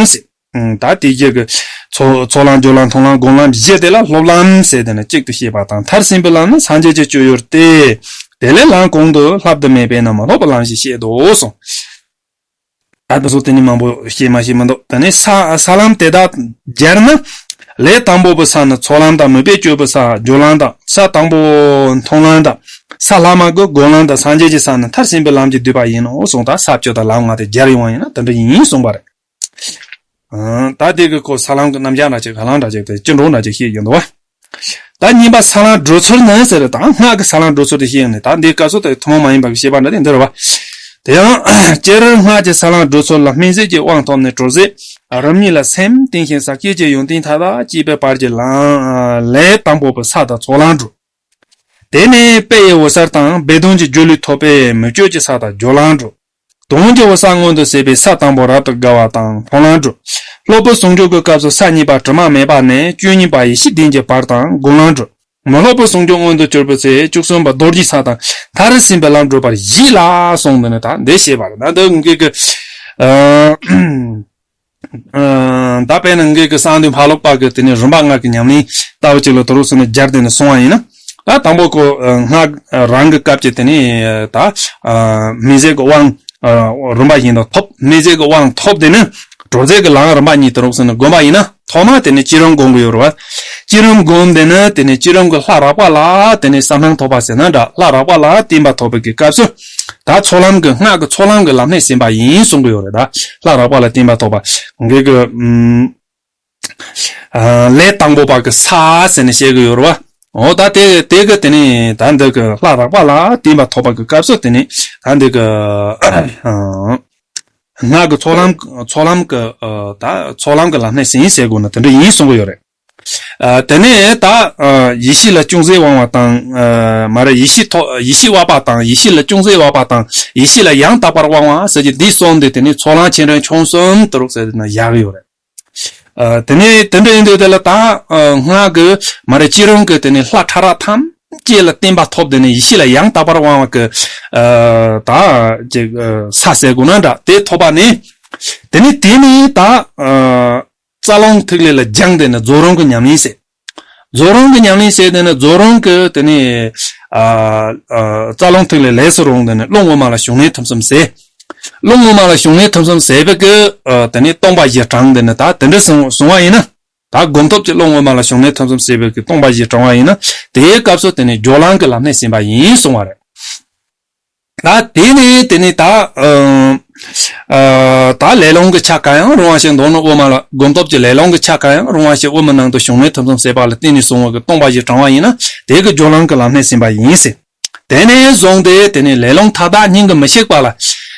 ཟེར། ད་དེ་རྗེས་ཀྱི་ཚོགས་ཚོགས་ལམ་སྦྱོར་ལམ་མཐོང་ལམ་སྒོམ་ལམ་བཞི་དེ་ལ་སློབ་ལམ་ཟེར་དེ་ནི་གཅིག་ཏུ་བཤད་པ་དང་། མཐར་ཟིན་པའི་ལམ་ནི་སངས་རྒྱས་ཀྱི་སྤྱོད་ཡུལ་ཏེ། དེ་ལས་ལམ་གོང་དུ་བསླབ་ཏུ་མེད་པས་ན་མི་སློབ་པའི་ལམ་ཞེས་བཤད་དོ་གསུངས། ད་དེ་ཚོ་དེ་ནི་མང་པོ་བཤད་མ་ཤེས་མི་འདུག་དེ་ནི་ས་ས་ལམ་དེ་དག་སྦྱར་ན། ལས་དང་པོ་པའི་ས་ནི་ཚོགས་ལམ་དང་མོས་པས་སྤྱོད་པའི་ས་སྦྱོར་ལམ་དང་། ས་དང་པོ་མཐོང་ལམ་དང་། ས་ལྷག་མ་གི་སྒོམ་ལམ་དང་། སངས་རྒྱས་ཀྱི་ས་ནི་མཐར་ཟིན་པའི་ལམ་གྱི་བསྡུས་པ་ཡིན་ནོ་གསུངས། ད་ས་བཅུ་དང་ལམ་ལྔ་དེ་སྦྱར་ཡོང་བ་ཡིན་ན་དེ་འདྲ་ཡིན་གསུངས་པ་རེད། ཨང་། ད་དེ་གི་ཁོ་ས་ལམ་གི་རྣམ་གཞག་འདྲ་ཅིག་ག་ལམ་འདྲ་ཅིག་དེ་སྤྱི་འགྲོ་འདྲ་ཅིག་བཤད་ཡོད་འདུག་བ། ད་གཉིས་པ་ས་ལམ་བགྲོད་ཚུལ་ནི་ཟེར། ད་སྔགས་ཀྱི་ས་ལམ་བགྲོད་ཚུལ་དེ་བཤད་ཡོད་ནི། ད་འདིའི་སྐབས་སུ་དེ་ཐུན་མོང་མ་ཡིན་པ་གི་བཤད་པ་འདྲ་དེ་འདི་རེད་བ། དེ་ཡང་སྤྱིར་སྔགས་ཀྱི་ས་ལམ་བགྲོད་ཚུལ་ལ་སྨིན་བྱེད་ཀྱི་དབང་ཐོབ་ནས་གྲོལ་བྱེད་རིམ་གཉིས་ལ་སེམས་གཏིང་ཞིང་ས་བསྐྱེད་ཀྱི་ཡོན་ཏན་མཐའ་དག་བསྐྱེད་པའི་བར་གྱི་ལམ་ལས་དང་པོ་པའི་ས་དང་ཚོགས་ལམ་བགྲོད། དེ་ནས་དཔལ་ཡི་འོད་གསལ་དང་སྦས་དོན་གྱི་སྒྱུ་ལུས་ཐོབ་པས་མི་བསྐྱོད་ཀྱི་ས་དང་སྦྱོར་ལམ་བགྲོད། དོན་གྱི་འོད་གསལ་མངོན་དུ་གསལ་བའི་ས་དང་པོ་རབ་ཏུ་དགའ་བ་དང་མཐོང་ལམ་སྒྲུབ། སློབ་པའི་ཟུང་འཇུག་གི་སྐབས་སུ་ས་གཉིས་པ་དྲི་མ་མེད་པ་ནས་བཅུ་གཉིས་པ་ཡེ་ཤེས་ལྡན་གྱི་བར་དང་སྒོམ་ལམ་སྒྲུབ། མི་སློབ་པའི་ཟུང་འཇུག་མངོན་དུ་གྱུར་པའི་ཚེ་བཅུ་གསུམ་པ་རྡོ་རྗེའི་ས་དང་མཐར་ཕྱིན་པའི་ལམ་བགྲོད་པར་བཞེད་ལ་གསུངས་འདི་ནི་ད་འདི་བཤད་པ་རེད། ད་འདི་ངེད་ཀྱི་ཨ། ཨ། ད་དཔེར་ན་ངེད་ཀྱི་གསང་འདུས་འཕགས་ལུགས་པ་གི་དེ་ནི་རིམ་པ་སྔགས་ཀྱི་ཉམས་ལེན་ལྟ་བུ་ཅིག་ལ་དོ་རུ་སོང་ནས་སྦྱར་ཏེ་ནི་གསུང་བ་ཡིན་ན། ད་དང་པོ་ཁོ་སྔགས་རང་གི་སྐབས་ཀྱི་དེ་ནི་ད་མི་ཟད་ཀྱི་དབང་རིམ་པ་བཞིན་དུ་ཐོབ། མི་ཟད་ཀྱི་དབང་ཐོབ་དེ་ནི་གྲོལ་ཟད་ཀྱི་ལམ་རིམ་པ་གཉིས་དོ་རུ་སོང་ནས་བསྒོམ་པ་ཡིན་ན། ཐོག་མ་དེ་ནི་བསྐྱེད་རིམ་སྒོམ་གྱི་ཡོད་རེད་བ། བསྐྱེད་རིམ་སྒོམ་དེ་ནི་དེ་ནི་བསྐྱེད་རིམ་གྱི་ལྷ་རགས་པ་ལ་དེ་ནི་བསམ་ལྷམ་ཐོབ་པ་ཟེར་ན་འདྲ། ལྷ་རགས་པ་ལ་བརྟེན་པ་ཐོབ་པའི་གི་སྐབས་སུ། ད་ཚོགས་ལམ་གྱི་སྔགས་ཀྱི་ཚོགས་ལམ་གྱི་ལམ་སྣེ་ཟིན་པ་ཡིན་གསུང་གི་ཡོད་རེད། ད་ལྷ་རགས་པ་ལ་བརྟེན་པ་ཐོབ་པ་ངེད་ཀྱི་ཨ་ལས་དང་པོ་པ་གི་ས་ཟེར་ནས་བཤད་གི་ཡོད་རེད་བ། འོ་ད་དེ་དེ་གི་དེ་ནི་ད་འདི་གི་ལྷ་རགས་པ་ལ་བརྟེན་པ་ཐོབ་པ་གི་སྐབས་སུ་དེ་ནི་ད་འདི་གི་ཨ། སྔགས་ཀྱི་ཚོགས་ལམ་ཚོགས་ལམ་གྱི་ཨ་ད་ཚོགས་ལམ་གྱི་ལམ་སྣེ་ཟིན་ཟེར་དགོས་ན་དེ་འདྲ་ཡིན་གསུང་གི་ཡོད་རེད། ཨ་དེ་ནས་ད་ཨ་ཡེ་ཤེས་ལ་ཅུང་ཟད་དབང་བ་དང་ཨ་མ་རེད། ཡེ་ཤེས་ཐོག་ཡེ་ཤེས་དབང་བ་དང་ཡེ་ཤེས་ལ་ཅུང་ཟད་དབང་བ་དང་ཡེ་ཤེས་ལ་ཡང་དག་པར་དབང་བ་ཟེར་གྱི་འདི་གསུམ་དེ་དེ་ནས་ཚོགས་ལམ་ཆེ་འབྲིང་ཆུང་གསུམ་དུ་རུག་ཟེར་ན་བཞག་གི་ཡོད་རེད། ཨ་དེ་ནས་དེ་འདྲ་ཡིན་དུས་དེ་ལ་ད་ཨ་སྔགས་ཀྱི་མ་རེད། བསྐྱེད་རིམ་གྱི་དེ་ནས་ལྷ་ཕྲ་རགས་ཐམས་ཅད་ལ་བརྟེན་པ་ཐོབ། དེ་ནས་ཡེ་ཤེས་ལ་ཡང་དག་པར་དབང་བ་གི་ཨ་ད་ཅིག་ཨ་ས་ཟེར་དགོས་ན་འདྲ། དེ་ཐོབ་པ་ནས་དེ་ནས་དེ་ནས་ད་ཨ་རྩ་རླུང་ཐིག་ལེ་ལ་སྦྱངས་དེ་ནས་རྫོགས་རིམ་གྱི་ཉམས་ལེན་བྱས། རྫོགས་རིམ་གྱི་ཉམས་ལེན་བྱས་དེ་ནས་རྫོགས་རིམ་གྱི་དེ་ནས་ཨ་ཨ་རྩ་རླུང་ཐིག་ལེ་ལས་སུ་རུང་དེ་ནས་རླུང་དབུ་མ་ལ་བྱུང་གནས་ཐིམ་གསུམ་བྱས། རླུང་དབུ་མ་ལ་བྱུང་གནས་ཐིམ་གསུམ་བྱས་པའི་གི་ཨ་དེ་ནས་སྟོང་པ་བཞི་དྲངས་དེ་ནས་ད་དེ་འདྲ་སོང་སོང་བ་ཡིན་ན། ད་སྒོམ་སྟོབས་ཀྱི་རླུང་དབུ་མ་ལ་བྱུང་གནས་ཐིམ་གསུམ་བྱས་པའི་གི་སྟོང་པ་བཞི་དྲངས་པ་ཡིན་ན། དེའི་སྐབས་སུ་དེ་ནས་སྦྱོར་ལམ་གྱི་ལམ་སྣེ་ཟིན་པ་ཡིན་གསུང་བ་རེད། ད་དེ་ནས་དེ་ནས་ད་ཨ་ད་ལས་རླུང་གི་ཆ་གང་ཡང་རུང་བ་ཞིག་མདོར་ན་དབུ་མ་ལ་སྒོམ་སྟོབས་ཀྱི་ལས་རླུང་གི་ཆ་གང་ཡང་རུང་བ་ཞིག་དབུ་མའི་ནང་དུ་བྱུང་གནས་ཐིམ་གསུམ་བྱས་པ་ལ་བརྟེན་ནས་སོང་བ་གི་སྟོང་པ་བཞི་དྲངས་པ་ཡིན་ན། དེ་གི་སྦྱོར་ལམ་གྱི་ལམ་སྣེ་ཟིན་པ་ཡིན་ཟེར། དེ་ནས་བཟུང་སྟེ་དེ་ནས་ལས་རླུང་མཐའ་དག་སྙིང་གི་མི་ཤིགས་པ་ལ་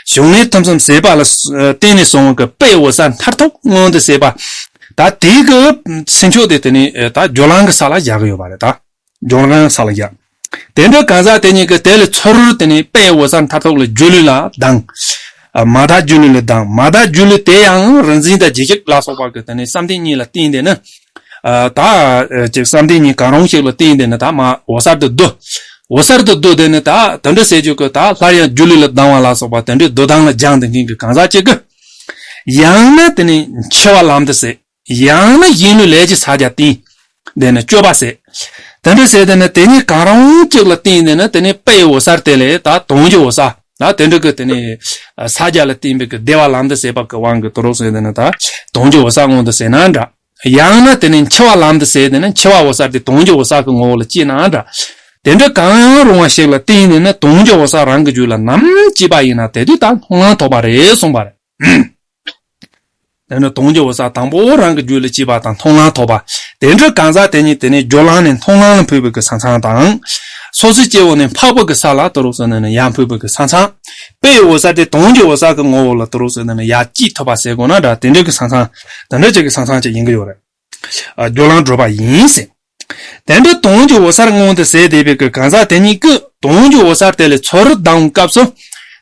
བྱུང་གནས་ཐིམ་གསུམ་བྱས་པ་ལ་བརྟེན་ནས་སོང་བ་གི་དཔེའི་འོད་གསལ་མཐར་ཐུག་མངོན་དུ་བྱས་པ། ད་དེ་གི་ཚིག་མཆོག་དེ་དེ་ནས་ད་སྦྱོར་ལམ་གྱི་ས་ལ་བཞག་གི་ཡོད་པ་རེད་ད། སྦྱོར་ལམ་ས་ལ་བཞག། དེ་འདྲ་གང་ཟག་དེ་ཉིད་ཀྱིས་དེ་ལས་ཚུར་དེ་ནས་དཔེ་འོད་གསལ་མཐར་ཐུག་ལ་སྒྱུ་ལུས་ལ་སྡང་། ཨ་མ་དག་སྒྱུ་ལུས་ལ་སྡང་། མ་དག་སྒྱུ་ལུས་དེ་ཡང་རིག་འཛིན་དང་རྗེས་གཞུག་ལ་སོགས་པ་གི་དེ་ནས་བསམ་གཏན་གཉིས་ལ་བརྟེན་ཏེ་ནི། ཨ་ད་ཨ་ཅིག་བསམ་གཏན་གཉིས་གང་རུང་ཞིག་ལ་བརྟེན་ཏེ་ནི་ད་མ་འོད་གསལ་དུ་བསྡུ། འོད་གསལ་དུ་བསྡུ་དེ་ནི་ད་དེ་འདྲ་ཟེར་རྒྱུ་གི་ད་སླར་ཡང་སྒྱུ་ལུས་ལ་སྡང་བ་ལ་སོགས་པ་དེ་འདྲའི་བསྡུ་ལྡང་ལ་སྦྱངས་ཏེ་མཁན་གྱི་གང་ཟག་ཅིག་གི། ཡང་ན་དེ་ནས་འཆི་བ་ལམ་དུ་ཟད། ཡང་ན་གཞན་ལུས་ལས་ཀྱི་ཕྱག་རྒྱ་བསྟེན། དེ་ནས་སྤྱོད་པ་ཟད། དེ་འདྲ་ཟད་དེ་ནས་དེ་གཉིས་གང་རུང་གཅིག་ལ་བརྟེན་ནས་ནི་དེ་ནས་དཔེའི་འོད་གསལ་དེ་ལས་ད་དོན་གྱི་འོད་གསལ་ད་དེ་འདྲ་གི་དེ་ནས་ཕྱག་རྒྱ་ལ་བརྟེན་པའི་གི་བདེ་བ་ལམ་དུ་ཟད་པ་གི་དབང་གིས་དོ་རུག་ཟེར་དེ་ནས་ད་དོན་གྱི་འོད་གསལ་མངོན་དུ་ཟད་ན་འདྲ། ཡང་ན་དེ་ནས་འཆི་བ་ལམ་དུ་ཟད་དེ་ནས་འཆི་བ་འོད་གསལ་དེ་དོན་གྱི་འོད་གསལ་གི་ངོ་བོ་ལ་སྐྱེས་ན་འདྲ། དེ་འདྲ་གང་རུང་བ་ཞིག་ལ་བརྟེན་ནས་ནི་དོན་གྱི་འོད་གསལ་རང་གི་རྒྱུད་ལ་ནམ་སྐྱེས་པ་ཡིན་ན་དེ་དུས་ད་མཐོང་ལམ་ཐོབ་པ་རེད་གསུངས་པ་རེད། དེ་ནི་དོན་གྱི་འོད་གསལ་དང་པོ་རང་གི་རྒྱུད་ལ་སྐྱེས་པ་དང་མཐོང་ལམ་ཐོབ་པ། དེ་འདྲ་གང་ཟག་དེ་ཉིད་དེ་ནི་སྦྱོར་ལམ་ནས་མཐོང་ལམ་ལ་འཕོས་པའི་གི་ས་མཚམས་དང་། སོ་སོའི་སྐྱེ་བོ་ནས་འཕགས་པ་གི་ས་ལ་དོ་རུག་ཟེར་ནས་ནི་ཡར་འཕོས་པའི་གི་ས་མཚམས། དཔེའི་འོད་གསལ་དེ་དོན་གྱི་འོད་གསལ་གི་ངོ་བོ་ལ་དོ་རུག་ཟེར་ནས་ནི་ཡར་སྐྱེས་ཐུབ་པ་ཟེར་དགོས་ན་འདྲ། དེ་འདྲ་གི་ས་མཚམས། དེ་འདྲ་ཅིག་གི་ས་མཚམས་ཅིག་ཡིན་གི་ཡོད་རེད། ཨ་སྦྱོར་ལམ་བགྲོད་པ་ཡིན་ཟེར། དེ་འདྲ་དོན་གྱི་འོད་གསལ་མངོན་དུ་ཟད་བསྡད་པའི་གི་གང་ཟག་དེ་ཉིད་ཀྱིས་དོན་གྱི་འོད་གསལ་དེ་ལས་ཚུར་ལྡང་སྐབས་སུ།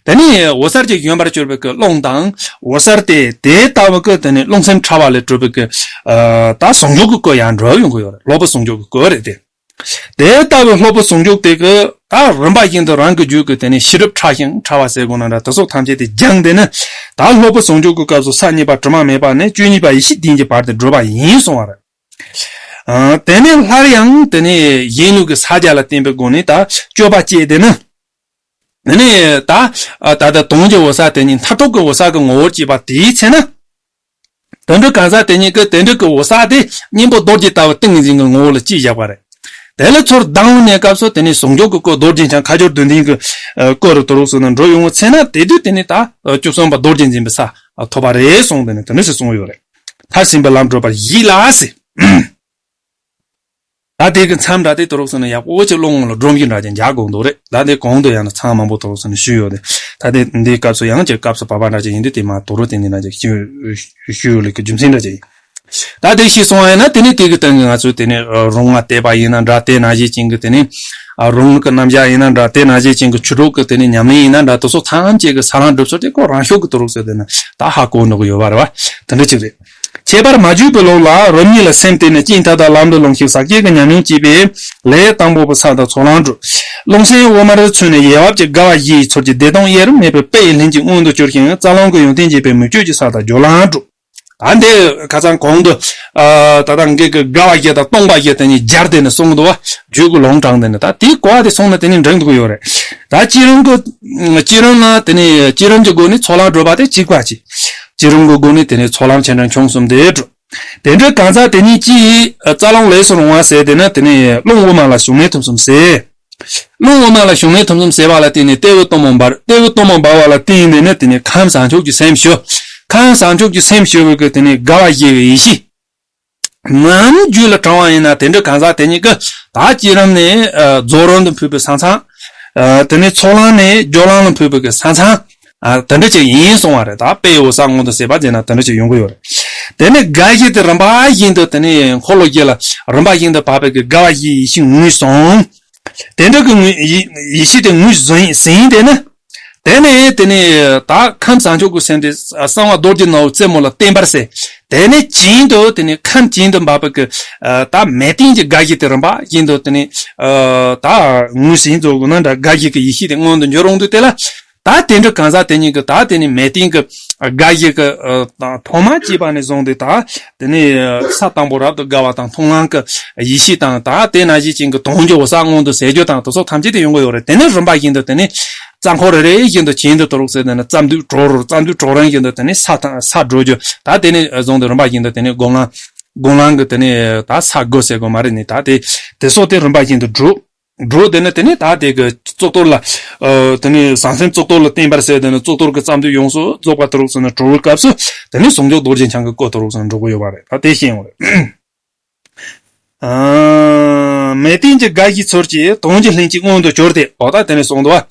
དེ་ནི་འོད་གསལ་གྱི་བཞོན་པར་གྱུར་པའི་གི་རླུང་དང་འོད་གསལ་དེ་དེ་ལྟ་བུ་གི་དེ་ནི་རླུང་སེམས་ཕྲ་བ་ལས་གྲུབ་པའི་གི་ཨ་ད་ཟུང་འཇུག་གི་སྐུ་ཡང་འགྲུབ་ཡོང་གི་ཡོད་རེད། སློབ་པའི་ཟུང་འཇུག་གི་སྐུ་རེད་དེ། དེ་ལྟ་བུའི་སློབ་པའི་ཟུང་འཇུག་དེ་གི་ད་རིམ་པ་བཞིན་དུ་རང་གི་རྒྱུད་ཀྱི་དེ་ནི་ཤེས་རབ་ཕྲ་ཞིང་ཕྲ་བ་ཟེར་དགོས་ན་འདྲ། དེ་སོགས་ཐམས་ཅད་དེ་སྦྱངས་ཏེ་ནི་ད་སློབ་པའི་ཟུང་འཇུག་གི་སྐབས་སུ་ས་གཉིས་པ་དྲི་མ་མེད་པ་ནས་བཅུ་གཉིས་པ་ཡེ་ཤེས་ལྡན་གྱི་བར་དུ་བགྲོད་པ་ཡིན་གསུང་བ་རེད། ཨ་དེ་ནས་སླར་ཡང་དེ་ནས་གཞན་ལུས་ཀྱི་ཕྱག་རྒྱ་ལ་བརྟེན་པའི་སྒོ་ནས་ད་སྤྱོད་པ་སྐྱེས་ཏེ་ནི། དེ་ནས་ད་ཨ་ད་ལྟ་དོན་གྱི་འོད་གསལ་དེ་ཉིད་མཐར་ཐུག་གི་འོད་གསལ་གྱི་ངོ་བོར་སྐྱེས་པ་དེའི་ཚེ་ན། དོན་འགྲུབ་གང་ཟག་དེ་ཉིད་ཀྱིས་དེ་འདྲ་གི་འོད་གསལ་དེ་གཉེན་པོ་རྡོ་རྗེ་ལྟ་བུ་ཏིང་ངེ་འཛིན་གྱི་ངོ་བོ་ལ་སྐྱེས་བཞག་པ་རེད། དེ་ལས་ཚུར་ལྡང་ནས་སྐབས་སུ་དེ་ནས་ཟུང་འཇུག་གི་སྐུ་རྡོ་རྗེ་འཆང་ཁ་སྦྱོར་བདུན་ལྡན་གྱི་ཨ་སྐུ་རུ་དོ་རུག་སོང་ན་འགྲོ་ཡོང་བའི་ཚེ་ན། དེ་དུས་དེ་ནས་ད་ཨ་བཅུ་གསུམ་པ་རྡོ་རྗེ་འཛིན་པའི་ས་ཨ་ཐོབ་པ་རེད་གསུངས། དེ་ནས་དེ་འདྲ་ཞིག་གསུངས་ཡོད་རེད། མཐར་ཕྱིན་པའི་ལམ་བགྲོད་པར་བཞེད་ལ་ཟེར། ད་དེ་གི་མཚམས་འདྲ་དེ་དོ་རུག་སོང་ན་ཡག་པོ་ཅིག་བློ་ངོ་ལ་སྒྲོམ་གཞི་འདྲ་ཅིག་འཇགས་དགོས་འདུག་རེད། ད་དེ་གོང་དུ་ཡང་ན་མཚམས་མང་པོ་དོ་རུག་སོང་ན་ཞུས་ཡོད་དེ། ད་དེ་འདིའི་སྐབས་སུ་ཡང་ཅིག་སྐབས་སུ་བབ་པ་འདྲ་ཅིག་ཡིན་དུས་དེ་མ་དོ་རུག་དེ་འདི་འདྲ་ཅིག་ཞུ་ཞུ་ཡོད་ལེ་གི་རྒྱུ་མཚན་འདྲ་ཅིག་ཡིན། ད་དེ་ཤེས་སོང་བ་ཡིན་ན་དེ་ནི་དེ་གི་སྟེང་གི་ང་ཚོས་དེ་ནི་རོང་བ་བལྟས་པ་ཡིན་ན་འདྲ། དེ་ནང་བཞིན་ཅན་གྱི་དེ་ནི་རོང་གི་རྣམ་གཞག་ཡིན་ན་འདྲ། དེ་ནང་བཞིན་ཅན་གྱི་ཆོས་གྲོགས་ཀྱི་དེ་ནི་ཉམས་ལེན་ཡིན་ན་འདྲ། དེ་ཚོ་ཐམས་ཅད་ཀྱི་ས་ལམ་སྒྲུབ་ཚུལ་དེ་ཁོ་རང་ཤུགས་ཀྱི་ཏོ་རུག་ཟེར་དེ་ནི་ད་ཧ་གོ་འདུག་གི་ཡོད་པ་རེད་བ། དེ་འདྲ་ཅིག་རེད། ཁྱད་པར་མ་བརྗོད་པའི་ལུགས་ལ་རབ་གཉིས་ལ་སེམས་གཏད་ནས་ཅི་ཡིན་མཐའ་དག་ལམ་དུ་ལོངས་ཤིག་ཟག་བཅས་ཀྱི་ཉམས་མྱོང་བསྐྱེད་པའི་ལས་དང་པོ་པའི་ས་དང་ཚོགས་ལམ་སྒྲུབ། རླུང་སེམས་འོག་མར་ཚུད་ནས་ཡལ་བབ་ཀྱི་དགའ་བ་བཞི་ཡི་ཚུལ་གྱིས་བདེ་སྟོང་དབྱེར་མེད་པའི་དཔལ་ཡི་ལྷན་ཅིག་མངོན་དུ་གྱུར་ཞིང་རྩ་རླུང་གི་ཡོན་ཏན་རྒྱས་པའི་མི་བསྐྱོད་ཀྱི་ས་དང་སྦྱོར་ལམ་སྒྲུབ། ད་འདི་ཁ་སང་གོང་དུ་ཨ་ད་ལྟ་འགའ་གི་དགའ་བ་བཞི་དང་སྟོང་པ་བཞི་དེ་གཉིས་སྦྱར་ཏེ་ནི་གསུངས་འདུག་བ། རྒྱུད་ཀྱི་ལུང་དྲངས་ཏེ་ནི་ད་དེའི་གོ་བ་དེ་སོང་ན་དེ་ནི་འགྲིག་འདུག་ཡོད་རེད། ད་བསྐྱེད་རིམ་གྱི་བསྐྱེད་རིམ་ལ་དེ་ནི་བསྐྱེད་རིམ་གྱི་སྒོ་ནས་ཚོགས་ལམ་སྒྲུབ་པ་དེ་གཅིག་པ་གཅིག་བསྐྱེད་རིམ་གྱི་སྒོ་ནས་དེ་ནི་ཚོགས་ལམ་ཆེ་འབྲིང་ཆུང་གསུམ་དེ་སྒྲུབ། དེ་འདྲའི་གང་ཟག་དེ་ཉིད་ཀྱིས་རྩ་རླུང་ལས་སུ་རུང་བ་ཟེར་དེ་ནི་དེ་ནི་རླུང་དབུ་མ་ལ་ཞུགས་གནས་ཐུན་གསུམ་ཟེར། རླུང་དབུ་མ་ལ་ཞུགས་གནས་ཐུན་གསུམ་ཟེར་བ་ལ་བརྟེན་ནས་ལྟེ་བའི་གཏུམ་མོ་འབར། ལྟེ་བའི་གཏུམ་མོ་འབར་བ་ལ་བརྟེན་ནས་ནི་དེ་ནི་ཁམས་བཟང་ཕྱོགས་ཀྱི་སེམས་ཞུ། ཁམས་བཟང་ཕྱོགས་ཀྱི་སེམས་ཞུ་བའི་གི་དེ་ནི་དགའ་བ་བཞི་བའི་ཡེ་ཤེས། ནམ་རྒྱུད་ལ་དྲངས་པ་ཡིན་ན་དེ་འདྲའི་གང་ཟག་དེ་ཉིད་ཀྱི་ད་བསྐྱེད་རིམ་ནས་ཨ་རྫོགས་རིམ་དུ་འཕོས་པའི་ས་མཚམས། ཨ་དེ་ནས་ཚོགས་ལམ་ནས་སྦྱོར་ལམ་ལ་འཕོས་པའི་གི་ས་མཚམས། ཨ་དེ་འདྲ་ཅིག་ཡིན་གསུང་བ་རེད། ད་དཔལ་འོད་གསལ་མངོན་དུ་གསལ་བ་ཟེར་ན་དེ་འདྲ་ཅིག་ཡོང་གི་ཡོད་རེད། དེ་ནས་དགའ་བཞི་དེ་རིམ་པ་བཞིན་དུ་དེ་ནས་འཁོར་ལོ་བཞི་ལ་རིམ་པ་བཞིན་དུ་བབས་པའི་གི་དགའ་བ་བཞིའི་ཡེ་ཤེས་ངོས་བཟུང་། དེ་འདྲ་གི་ངོས་ཡེ་ཡེ་ཤེས་དེ་ངོས་ཟིན་ཟིན་དེ་ནི། དེ་ནས་དེ་ནས་ད་ཁམས་བཟང་ཕྱོགས་ཀྱི་སེམས་དེ་གསང་བ་རྡོ་རྗེ་ནོར་བུའི་རྩེ་མོ་ལ་བརྟེན་པར་ཟེར། དེ་ནས་གྱེན་དུ་དེ་ནས་ཁམས་གྱེན་དུ་འབབ་པའི་གི་ད་མས་བརྟན་གྱི་དགའ་བཞི་དེ་རིམ་པ་བཞིན་དུ་དེ་ནས་ད་ངོས་ཟིན་རྫོགས་དགོས་ན་འདྲ། དགའ་བཞི་གི་ཡེ་ཤེས་དེ་མངོན་དུ་འགྱུར་འོང་དུས་དེ་ལ། ད་དེ་འདྲ་གང་ཟག་དེ་ཉིད་ཀྱི་ད་དེ་ནས་མས་བརྟན་གྱི་དགའ་བཞི་གི་ཐོག་མ་སྐྱེས་པ་ནས་བཟུང་སྟེ་ད་དེ་ནས་ས་དང་པོ་རབ་ཏུ་དགའ་བ་དང་མཐོང་ལམ་གྱི་ཡེ་ཤེས་དང་ད་དེ་ནང་བཞིན་ཅན་གྱི་དོན་གྱི་འོད་གསལ་མངོན་དུ་གསལ་རྒྱུ་དང་དེ་ཚོ་ཐམས་ཅད་དེ་ཡོང་གི་ཡོད་རེད། དེ་ནས་རིམ་པ་བཞིན་དུ་དེ་ནས་རྩ་འཁོར་རེ་རེ་བཞིན་དུ་གྱེན་དུ་དུ་རུག་ཟེར་དེ་ནས་རྩ་མདུད་གྲོལ་རུ་རྩ་མདུད་གྲོལ་རན་བཞིན་དུ་དེ་ནས་ས་དང་ས་སྒྲོལ་རྒྱུ། ད་དེ་ནས་བཟུང་སྟེ་རིམ་པ་བཞིན་དུ་དེ་ནས་སྒོམ་ལམ་སྒོམ་ལམ་གྱི་དེ་ནས་ད་ས་སྒོ་ཟེར་དགོས་མ་རེད་ནི། ད་དེ་དེ་སོགས་དེ་རིམ་པ་བཞིན་དུ་སྒྲུབ། འགྲོ་དེ་ནི་དེ་ནི་ད་དེ་གི་གཙུག་ཏོར་ལ། ཨ་དེ་ནི་ཟང་ཟིང་གཙུག་ཏོར་ལ་བརྟེན་པར་ཟེར། དེ་ནི་གཙུག་ཏོར་གྱི་རྩ་མདུད་ཡོངས་སུ་རྫོགས་པ་དུ་རུག་ཟེར་ནས་གྲོལ་བའི་སྐབས་སུ་དེ་ནི་ཟུང་འཇུག་རྡོ་རྗེ་འཆང་གི་སྐུ་དུ་རུག་ཟེར་ནས་འགྲོ་གི་ཡོད་པ་རེད། ད་དེ་ཤེས་ཡོང་རེད། ཨ་མས་བརྟན་གྱི་དགའ་བཞིའི་ཚུལ་གྱིས་དོན་གྱི་ལྷན་ཅིག་མངོན་དུ་གྱུར་ཏེ། འོ་ད་དེ་ནི་གསུངས་འདུག་བ།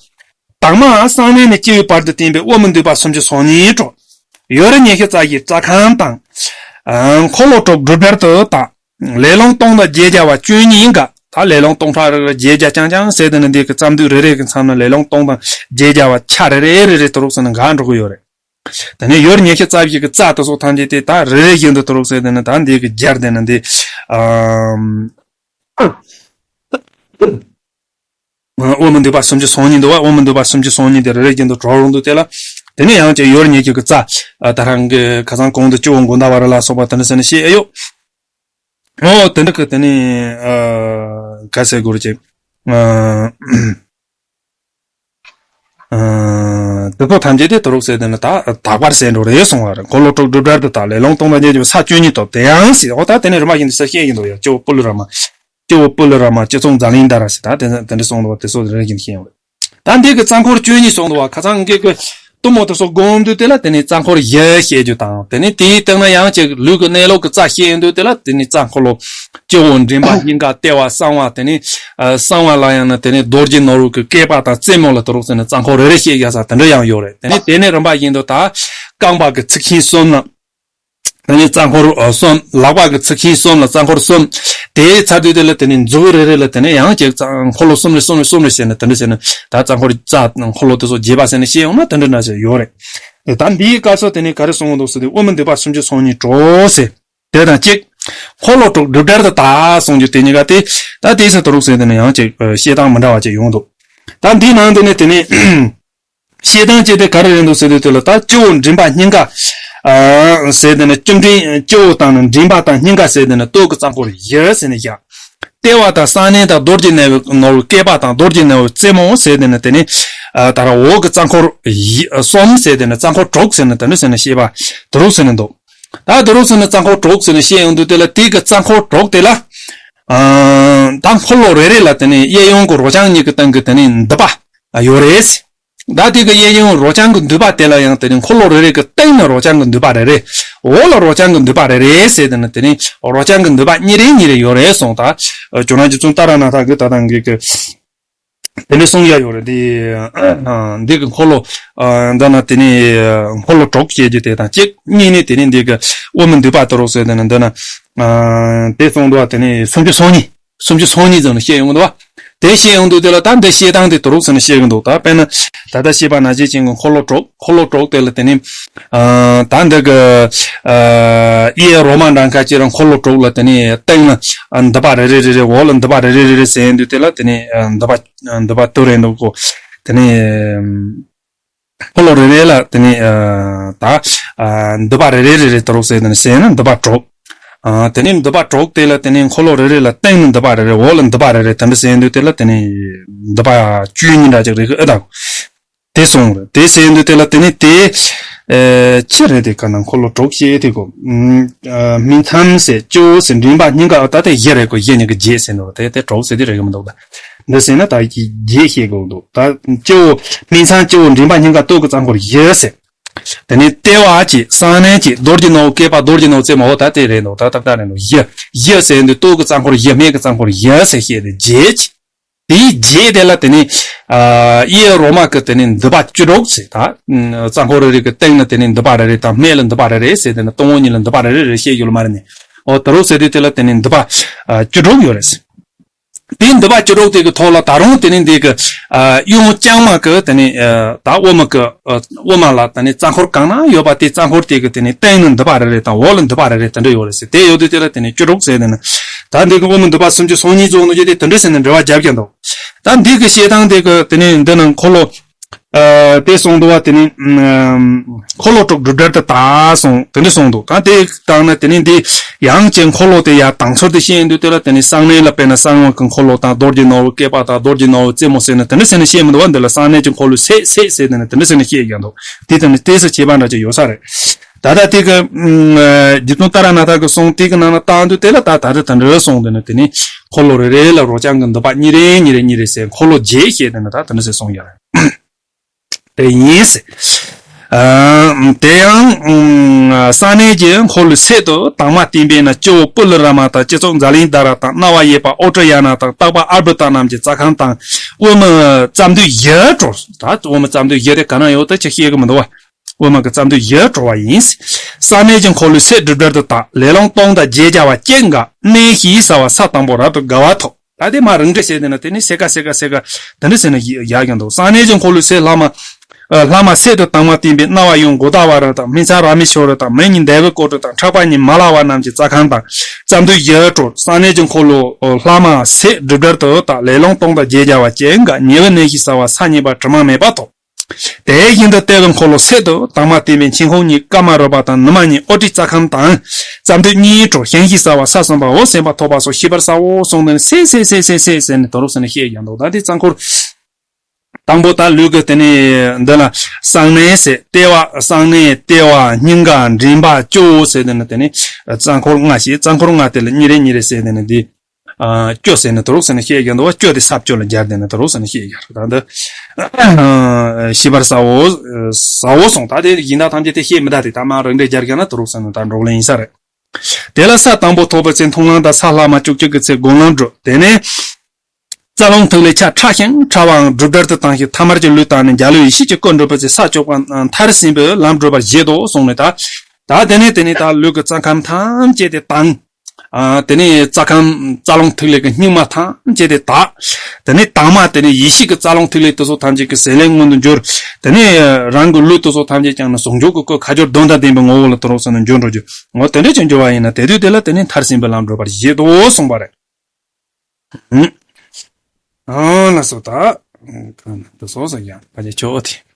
དྭངས་མ་གསང་གནས་ནས་སྐྱེ་བའི་བར་དུ་བསྟན་པའི་དབུ་མའི་མདུད་པ་སུམ་ཅུ་སོ་གཉིས་གྲོལ། ཡུལ་ཉི་ཤུ་རྩ་བཞིའི་རྩ་ཁམས་དང་། ཨ་འཁོར་ལོ་དྲུག་སྒྲུབ་སྦྱོར་དུ་དག་ལས་རླུང་སྟོང་དང་བརྒྱད་བརྒྱ་བ་བཅུ་གཉིས་འགའ། ད་ལས་རླུང་སྟོང་ཕྲག་རེ་རེ་བརྒྱད་བརྒྱ་རྐྱང་རྐྱང་ཟེར་དེ་ནི་འདི་གི་རྩ་མདུད་རེ་རེ་གི་མཚམས་ན་ལས་རླུང་སྟོང་དང་བརྒྱད་བརྒྱ་བ་ཆ་རེ་རེ་རེ་རེ་དུ་རུག་ཟེར་ནས་འགའ་འགྲོ་གི་ཡོད་རེད། དེ་ནས་ཡུལ་ཉི་ཤུ་རྩ་བཞི་གི་རྩ་དེ་ཚོ་ཐམས་ཅད་དེ་ད་རེ་རེ་བཞིན་དུ་དུ་རུག་ཟེར་དེ་ནི་ད་འདི་གི་རྒྱར་དེ་ནི་འདི་ཨམ་དབུ་མའི་མདུད་པ་སུམ་ཅུ་སོ་གཉིས་འདུག་བ། དབུ་མའི་མདུད་པ་སུམ་ཅུ་སོ་གཉིས་དེ་རེ་རེ་བཞིན་དུ་གྲོལ་རུང་འདུག་དེ་ལ་དེ་ནས་ཡང་ཅིག་ཡུལ་ཉི་ཤུ་གི་རྩ་ད་རང་གི་ཁ་སང་གོང་དུ་སྤྱི་བོ་མགོ་ཟླ་བ་རེ་ལ་སོགས་པ་དེ་ནི་ཟེར་ནས་བཤད་ཨེ་ཡོད། ཨོ་དེ་འདྲ་གི་དེ་ནི་ཨ་ག་ཟེར་དགོས་རེད་ཅེ། ཨ་ཨ་དེ་ཚོ་ཐམས་ཅད་དེ་དུ་རུག་ཟེར་དེ་ནི་ད་དག་པར་ཟེར་འགྲོ་རེད་གསུང་བ་རེད། འཁོར་ལོ་དྲུག་སྒྲུབ་སྦྱོར་དུ་དག་ལས་རླུང་སྟོང་དང་བརྒྱད་བརྒྱ་བ་ས་བཅུ་གཉིས་ཐོབ། དེ་ཡང་ཟེར། ཨོ་ད་དེ་ནི་རིམ་པ་བཞིན་དུ་ས་བཤད་ཡིན་འདུག་ཡ། སྤྱི་བོ་པུ་ལི་ར་མ། སྤྱི་བོ་པུ་ལི་ར་མ། སྤྱི་ཚོགས་འཛམ་གླིང་ཟླ་ར་ཟེར། ད་དེ་དེ་འདྲ་གསུངས་འདུག་བ། དེ་ཚོ་རེ་རེ་བཞིན་དུ་བཤད་ཡོང་རེད། ད་འདི་གི་རྩ་འཁོར་བཅུ་གཉིས་གསུངས་འདུག་བ། ཁ་སང་འགའ་གི་གཏུམ་མོ་དེ་ཚོ་སྒོམ་དུས་དེ་ལ་དེ་ནི་རྩ་འཁོར་བཞི་བཤད་རྒྱུ་དང་། དེ་ནི་དེའི་སྟེང་ན་ཡང་ཅིག་ལུས་ཀྱི་གནས་ལུགས་ཀྱི་རྩ་བཤད་ཡོང་དུས་དེ་ལ་དེ་ནི་རྩ་འཁོར་ལོ་སྤྱི་བོ་མགྲིན་པ་སྙིང་ག་ལྟེ་བ་གསང་བ། དེ་ནི་ཨ་གསང་བ་ལ་ཡང་ན་དེ་ནི་རྡོ་རྗེ་ནོར་བུ་གི་སྐེད་པ་དང་རྩེ་མོ་ལ་དུ་རུག་ཟེར་ནས་རྩ་འཁོར་རེ་རེ་བཤད་རྒྱུ་ས་དེ་འདྲ་ཡང་ཡོད་རེད། དེ་ནི་དེ་ནི་རིམ་པ་བཞིན་དུ་ད་རྐང་པ་གི་ཚིགས་ཤིང་གསུམ་ན། དེ་ནས་རྩ་འཁོར་གསུམ། ལག་པ་གི་ཚིགས་ཤིང་གསུམ་ལ་རྩ་འཁོར་གསུམ། དེའི་ཚར་དུས་དེ་ལ་དེ་ནས་མཛུབ་རེ་རེ་ལ་དེ་ནས་ཡང་ཅིག་རྩ་འཁོར་ལོ་གསུམ་རེ་གསུམ་རེ་གསུམ་རེ་ཟེར་ནས་དེ་འདྲ་ཟེར་ནས་ད་རྩ་འཁོར་རྩ་འཁོར་ལོ་དེ་ཚོ་རྒྱས་པ་ཟེར་ནས་བཤད་ཡོང་ན་དེ་འདྲ་འདྲ་ཞིག་ཡོད་རེད། ད་འདིའི་སྐབས་སུ་དེ་ནས་ག་རེ་གསུངས་འདུག་ཟེར་དུས་དབུ་མའི་མདུད་པ་སུམ་ཅུ་སོ་གཉིས་གྲོལ་ཟེར། དེ་དང་གཅིག་འཁོར་ལོ་དྲུག་སྒྲུབ་སྦྱོར་དུ་དག་གསུང་རྒྱུ་དེ་གཉིས་ཀ་དེ་ད་དེའི་ས་དུ་རུག་ཟེར་དེ་ནས་ཡང་ཅིག་བཤད་སྟངས་མི་འདྲ་བ་ཅིག་ཡོང་འདུག་ད་འདིའི་ནང་དེ་ནས་དེ་ནས། བཤད་སྟངས་བཅས་ཏེ་ག་རེ་རེད་འདུག་ཟེར་དུས་དེ་ལ་ད་སྤྱི་བོ་མགྲིན་པ་སྙིང་ག་ཨ་ཟེར་དེ་ནི་བཅུ་མགྲིན་སྤྱི་བོ་དང་ནི་མགྲིན་པ་དང་སྙིང་ག་ཟེར་དེ་ནི་སྟོད་ཀྱི་རྩ་འཁོར་བཞི་ཟེར་ནས་བཞག་ལྟེ་བ་དང་གསང་གནས་དང་རྡོ་རྗེ་ནོར་བུ་ནོར་བུ་སྐེད་པ་དང་རྡོ་རྗེ་ནོར་བུ་རྩེ་མོ་ཟེར་དེ་ནི་དེ་ནི་ཨ་ད་ར་འོག་གི་རྩ་འཁོར་བཞི་གསུམ་ཟེར་དེ་ནི་རྩ་འཁོར་དྲུག་ཟེར་ནི་དེ་འདྲ་ཟེར་ནི་བཤད་པ་དུ་རུག་ཟེར་ནི་འདུག་ད་དུ་རུག་ཟེར་ནི་རྩ་འཁོར་དྲུག་ཟེར་ནི་བཤད་ཡོང་དུས་དེ་ལ་དེ་གི་རྩ་འཁོར་དྲུག་དེ་ལ་ཨ་ད་འཁོར་ལོ་རེ་རེ་ལ་དེ་ནི་གཡས་གཡོན་གྱི་རོ་རྐྱང་གཉིས་ཀྱི་སྟེང་གི་དེ་ནི་མདུད་པ་ཡོད་རེད། ད་དེ་གི་གཡས་གཡོན་རོ་རྐྱང་གི་མདུད་པ་དེ་ལ་ཡང་དེ་ནི་འཁོར་ལོ་རེ་རེ་གི་སྟེང་ན་རོ་རྐྱང་གི་མདུད་པ་རེ་རེ། འོག་ལ་རོ་རྐྱང་གི་མདུད་པ་རེ་རེ་ཟེར་དེ་ནི་དེ་ནི་རོ་རྐྱང་གི་མདུད་པ་གཉིས་རེ་གཉིས་རེ་ཡོད་རེད་གསུངས། ད་ཇོ་ནང་རྗེ་བཙུན་ཏཱ་ར་ནཱ་ཐ་གི་ད་ལྟ་འགའ་གི་ དེ་འདྲའི་གསུང་ཡ་ཡོད་རེད། དེ་འདི་གི་འཁོར་ལོ་འདི་ན་དེ་ནས་འཁོར་ལོ་དྲུག་བཤད་རྒྱུ་དེ་དང་གཅིག་གཉིས་ནས་དེ་ནས་འདི་གི་དབུ་མའི་མདུད་པ་དུ་རུ་ཟེར་དེ་ན་འདི་ན་དེ་གསུང་འདུག་བ། དེ་ནས་སུམ་ཅུ་སོ་གཉིས། སུམ་ཅུ་སོ་གཉིས་ཙམ་ལ་བཤད་ཡོང་གི་འདུག་བ། དེ་བཤད་ཡོང་དུས་དེ་ལ་ད་འདི་བཤད་སྟངས་དེ་དུ་རུ་ཟེར་ན་བཤད་གི་འདུག་ད་དཔེར་ན་ད་ལྟ་བཤད་པ་ནང་བཞིན་ཅན་གྱི་འཁོར་ལོ་དྲུག་འཁོར་ལོ་དྲུག་དེ་ལ་དེ་ནས་ད་འདི་གི་ཨེ་རོ་མ་འདྲ་ཁ་ཅིག་རང་འཁོར་ལོ་དྲུག་ལ་དེ་ནས་སྟེང་ལ་མདུད་པ་རེ་རེ་རེ་རེ། འོག་ལ་མདུད་པ་རེ་རེ་རེ་རེ་ཟེར་དུས་དེ་ལ་དེ་ནས་མདུད་པ་མདུད་པ་དུ་རེ་འདུག་གོ། དེ་ནས་འཁོར་ལོ་རེ་རེ་ལ་དེ་ནས་ད་མདུད་པ་རེ་རེ་རེ་རེ་དུ་རུ་ཟེར་དེ་ནས་ཟེར་ན་མདུད་པ་དྲུག་དེ་ནས་མདུད་པ་དྲུག་དེ་ལ་དེ་ནས་འཁོར་ལོ་རེ་རེ་ལ་སྟེང་ནས་མདུད་པ་རེ་རེ། འོག་ལ་མདུད་པ་རེ་རེ། དེ་འདྲ་ཟེར་དུས་དེ་ལ་དེ་ནས་མདུད་པ་བཅུ་གཉིས་འདྲ་ཅིག་རེད་གི་ཨེ་ད། དེ་གསུངས་རེད། དེ་ཟེར་དུས་དེ་ལ་དེ་ནི་དེ་ཨེ་ཆི་རེད། དེ་ག་ན་འཁོར་ལོ་དྲུག་བཤད་དེ་གོ། སྨིན་མཚམས་ཟེར་སྤྱི་བོ་ཟེར་མགྲིན་པ་སྙིང་ག། ད་དེ་བཞི་རེད་གོ། བཞི་ནི་གི་བརྒྱད་ཟེར་འདུག་དེ་དེ་དྲུག་ཟེར་དེ་རེད་གི་མི་འདུག་ད་འདི་ཟེར་ན་ད་བརྒྱད་བཤད་དགོས་འདུག་ད་སྤྱི་བོ་སྨིན་མཚམས་སྤྱི་བོ་མགྲིན་པ་སྙིང་ག་སྟོད་ཀྱི་རྩ་འཁོར་བཞི་ཟེར། དེ་ནས་ལྟེ་བ་གཅིག་གསང་གནས་གཅིག་རྡོ་རྗེ་ནོར་བུ་བསྐལ་པ་རྡོ་རྗེ་ནོར་བུ་རྩེ་མོ། འོ་ད་དེ་རེད་འདུག་ད་ཏག་ཏག་རེད་འདུག་བཞི་བཞི་ཟེར་དུས་སྟོད་ཀྱི་རྩ་འཁོར་བཞི། སྨད་ཀྱི་རྩ་འཁོར་བཞི་ཟེར་བཤད་དེ་བརྒྱད་གཅིག་དེའི་རྗེས་དེ་ལ་དེ་ནི་ཨེ་རོ་མ་གི་དེ་ནི་མདུད་པ་བཅུ་དྲུག་ཟེར། ད་རྩ་འཁོར་རེ་རེ་གི་སྟེང་ལ་དེ་ནི་མདུད་པ་རེ་རེ་དང་སྨད་ལ་མདུད་པ་རེ་རེ་ཟེར། དེ་ནི་སྟོང་པ་ཉིད་ལ་མདུད་པ་རེ་རེ་རེ་བཤད་ཡོད་ལ་མ་རེད་ནི། འོ་དུ་རུ་ཟེར་དུས་དེ་ལ་དེ་ནི་མདུད་པ་བཅུ་དྲུག་ཡོད་རེད། དེའི་མདུད་པ་བཅུ་དྲུག་དེ་གི་ཐོག་ལ་ད་རུང་དེ་ནི་འདི་གི་གཡོན་བརྐྱང་མ་གི་དེ་ནི་ད་དབུ་མ་གི་དབུ་མ་ལ་དེ་ནི་རྩ་འཁོར་གང་ན་ཡོད་པ་དེ་རྩ་འཁོར་དེ་གི་དེ་ནི་སྟེང་ནི་མདུད་པ་རེ་རེ་དང་འོག་ལ་མདུད་པ་རེ་རེ་དེ་འདྲ་ཡོད་རེད་ཟེར། དེ་ཡོད་དུས་དེ་ལ་དེ་ནི་བཅུ་དྲུག་ཟེར་དེ་ནི་ད་འདི་གི་དབུ་མའི་མདུད་པ་སུམ་ཅུ་སོ་གཉིས་ཙམ་ནོ་ཅི་དེ་དེ་འདྲ་ཟེར་ནས་འགྲེལ་བ་རྒྱབ་ཀྱང་འདུག་ད་འདི་གི་བཤད་སྟངས་དེ་གི་དེ་ནི་འདི་ནི་འཁོར་ལོ་ཨ་དེ་གསུངས་འདུག་བ། དེ་ནི་ཨམ་འཁོར་ལོ་དྲུག་སྒྲུབ་གྲལ་དུ་དག་གསུངས། དེ་འདྲ་གསུངས་འདུག་ད་དེ་དག་ན་དེ་ནི་འདི་ཡང་ཅིག་འཁོར་ལོ་དེ་ཡར་དང་ཚུལ་དེ་བཤད་ཡོང་དུས་དེ་ལ་དེ་ནི་གསང་གནས་ལ་དཔེར་ན་གསང་བ་གི་འཁོར་ལོ་དང་རྡོ་རྗེ་ནོར་བུ་བསྐལ་པ་དང་རྡོ་རྗེ་ནོར་བུ་རྩེ་མོ་ཟེར་ན་དེ་འདྲ་ཟེར་ནས་བཤད་མི་འདུག་བ། འདི་ལ་གསང་གནས་ཀྱི་འཁོར་ལོའི་སྲས་སྲས་ཟེར་ནས་དེ་འདྲ་ཟེར་ནས་བཤད་ཀྱང་འདུག་དེ་ལྟར་ནི་ལྟས་སུ་བྱེད་པ་འདྲ་ཅིག་ཡོད་ས་རེད། ད་ལྟ་དེ་གི་ཨམ་རྗེ་བཙུན་ཏཱ་ར་ནཱ་ཐ་གི་གསུང་དེ་གི་ནང་ན་བཏང་དུས་དེ་ལ་ད་ད་རེ་ད་འདྲ་གསུངས་དེ་ནི་དེ་ནི་འཁོར་ལོ་རེ་རེ་ལ་རོ་རྐྱང་གི་མདུད་པ་གཉིས་རེ་གཉིས་རེ་གཉིས་རེ་ཟེར་འཁོར་ལོ་བརྒྱད་བཤད་དེ་ནི་ད་དེ་འདྲ་ཟེར་གསུངས་ཡོད་རེད། དེ་ཡིན་ཟེར། ཨ་དེ་ཡང་ཨ་གསང་གནས་ཀྱི་འཁོར་ལོའི་སྲས་དུ་དང་མ་བསྟན་པས་ན་སྤྱི་བོ་པུ་ལི་ར་མ་དང་སྤྱི་གཙུག་ཛཱ་ལིནྡྷ་ར་དང་རྣ་བ་གཡས་པ་ཨོ་ཏྲ་ཡ་ན་དང་ལྟག་པ་ཨརྦུ་ཏ་རྣམས་ཀྱི་རྩ་ཁམས་དང་དབུ་མའི་རྩ་མདུད་བཞི་གྲོལ། ད་དབུ་མའི་རྩ་མདུད་བཞི་དེ་ག་ན་ཡོད་ད་ཅི་ཤེས་ཀྱི་མི་འདུག་བ། དབུ་མ་གི་རྩ་མདུད་བཞི་གྲོལ་བ་ཡིན། གསང་གནས་ཀྱི་འཁོར་ལོའི་སྲས་སྒྲུབ་གྲལ་དུ་དག་ལས་རླུང་སྟོང་དང་བརྒྱད་བརྒྱ་པ་སྐྱེ་འགག་གནས་ཞེས་བྱ་བ་ས་དང་པོ་རབ་ཏུ་དགའ་བ་ཐོབ། ད་དེ་མ་རང་འགྲེལ་བྱས་དེ་ན་དེ་ནི་སེ་ཀ་སེ་ཀ་སེ་ཀ་དེ་འདྲ་ཟེར་ན་ཡག་ཀྱང་འདུག་གསང་གནས་ཀྱི་འཁོར་ལོའི་སྲས་ལྷག་མ། ཨ་ལྷག་མ་སྲས་དུ་དང་མ་བསྟན་པས་རྣ་བ་གཡོན་གོ་ད་བ་ར་དང་སྨིན་མཚམས་ར་མེ་ཤོ་ར་དང་མིང་ཉིད་འདལ་བའི་སྐོར་དྲུག་དང་ཕྲག་པ་གཉིས་མ་ལ་བ་རྣམས་ཀྱི་རྩ་ཁམས་དང་རྩ་མདུད་བཞི་གྲོལ། གསང་གནས་ཀྱི་འཁོར་ལོ་ལྷག་མ་སྲས་སྒྲུབ་གྲལ་དུ་དག་ལས་རླུང་སྟོང་དང་བརྒྱད་བརྒྱ་པ་སྐྱེ་འགག་ཉེ་བའི་གནས་ཞེས་བྱ་བ་ས་གཉིས་པ་དྲི་མ་མེད་པ་ཐོབ། དེ་བཞིན་དུ་ལྟེ་བའི་འཁོར་ལོ་སྲས་དུ་དང་མ་བསྟན་པས་མཆན་ཁུང་གཉིས་ཀ་མ་རུ་པ་དང་ནུ་མ་གཉིས་ཨོ་ཏྲའི་རྩ་ཁམས་དང་རྩ་མདུད་གཉིས་གྲོལ། ཞིང་ཞེས་བྱ་བ་ས་གསུམ་པ་འོད་གསལ་བ་ཐོབ་པ་སོགས་ཤེས་པར་བྱའོ་གསུངས་ནས་སེ་སེ་སེ་སེ་སེ་ཟེར་ནས་དོ་རུ་ཟེར་ནས་བཤད་ཀྱང་འདུག་ད་དེ་རྩ་འཁོར་དང་པོ་ད་ལུས་ཀྱི་དེ་ནས་འདི་ལ་གསང་གནས་ཟེར། ལྟེ་བ་གསང་གནས་ལྟེ་བ་སྙིང་ག་མགྲིན་པ་སྤྱི་བོ་ཟེར་དེ་ནི་དེ་ནི་རྩ་འཁོར་ལྔ་ཞེས་རྩ་འཁོར་ལྔ་དེ་ལ་གཉིས་རེ་གཉིས་རེ་ཟེར་དེ་ནི་འདི། ཨ་བཅུ་ཟེར་ནས་དོ་རུ་ཟེར་ནས་བཤད་ཀྱང་འདུག་བ། བཅུ་དེ་ས་བཅུ་ལ་སྦྱར་དེ་ནས་དོ་རུ་ཟེར་ནས་བཤད་ཀྱང་ད་འདི། ཤེས་པར་བྱའོ། བྱའོ་གསུངས། ད་དེ་ཡིན་ད་ཐམས་ཅད་དེ་ཤེས་མི་ད་དེ་ད་མ་རང་འགྲེལ་སྦྱར་ཀྱང་ན་དོ་རུ་ཟེར་ནས་ད་འགྲོ་ལེ་ཡིན་ས་རེད། དེ་ལ་ས་དང་པོ་ཐོབ་པའི་ཚེ་མཐོང་ལམ་དང་ས་ལྷག་མ་བཅུ་གཅིག་གི་ཚེ་སྒོམ་ལམ་སྒྲུབ། དེ་ནས་རྩ་རླུང་ཐིག་ལེ་ཆ་ཕྲ་ཞིང་ཕྲ་བའང་སྒྲུབ་གྲལ་དུ་བཏང་ཞིང་ཐ་མལ་གྱི་ལུས་དག་ནས་འཇའ་ལུས་ཡེ་ཤེས་ཀྱི་སྐུ་འགྲུབ་པའི་ཚེ་ས་བཅུ་པ་མཐར་ཕྱིན་པའི་ལམ་སྒྲུབ་པར་བཞེད་དོ་གསུངས་ནས་ད། ད་དེ་ནས་དེ་ནས་ད་ལུས་ཀྱི་རྩ་ཁམས་ཐམས་ཅད་དེ་དང་། ཨ་དེ་ནས་རྩ་ཁམས་རྩ་རླུང་ཐིག་ལེ་གི་སྙིགས་མ་ཐམས་ཅད་དེ་དག་དེ་ནས་དྭངས་མ་དེ་ནས་ཡེ་ཤེས་ཀྱི་རྩ་རླུང་ཐིག་ལེ་དེ་ཚོ་ཐམས་ཅད་ཀྱི་ཟེར་ལེན་མངོན་དུ་གྱུར། དེ་ནས་རང་གི་ལུས་དེ་ཚོ་ཐམས་ཅད་ཀྱང་ནི་ཟུང་འཇུག་གི་སྐུ་ཁ་སྦྱོར་དོན་དང་ལྡན་པའི་ངོ་བོ་ལ་དོ་རུང་ཟེར་ནས་འགྱུར་འགྲོ་རྒྱུ། འོ་དེ་འདྲ་ཅིག་འགྱུར་བ་ཡིན་ན་དེ་དུས་དེ་ལ་དེ་ནས་མཐར་ཕྱིན་པའི་ལམ་སྒྲུབ་པར་བཞེད་དོ་གསུངས་པ་རེད། ཨང་ལ་སོ་ད། དེ་སོ་སོ་ཡང་ཕ་ཆེ་ཆོག་དེ།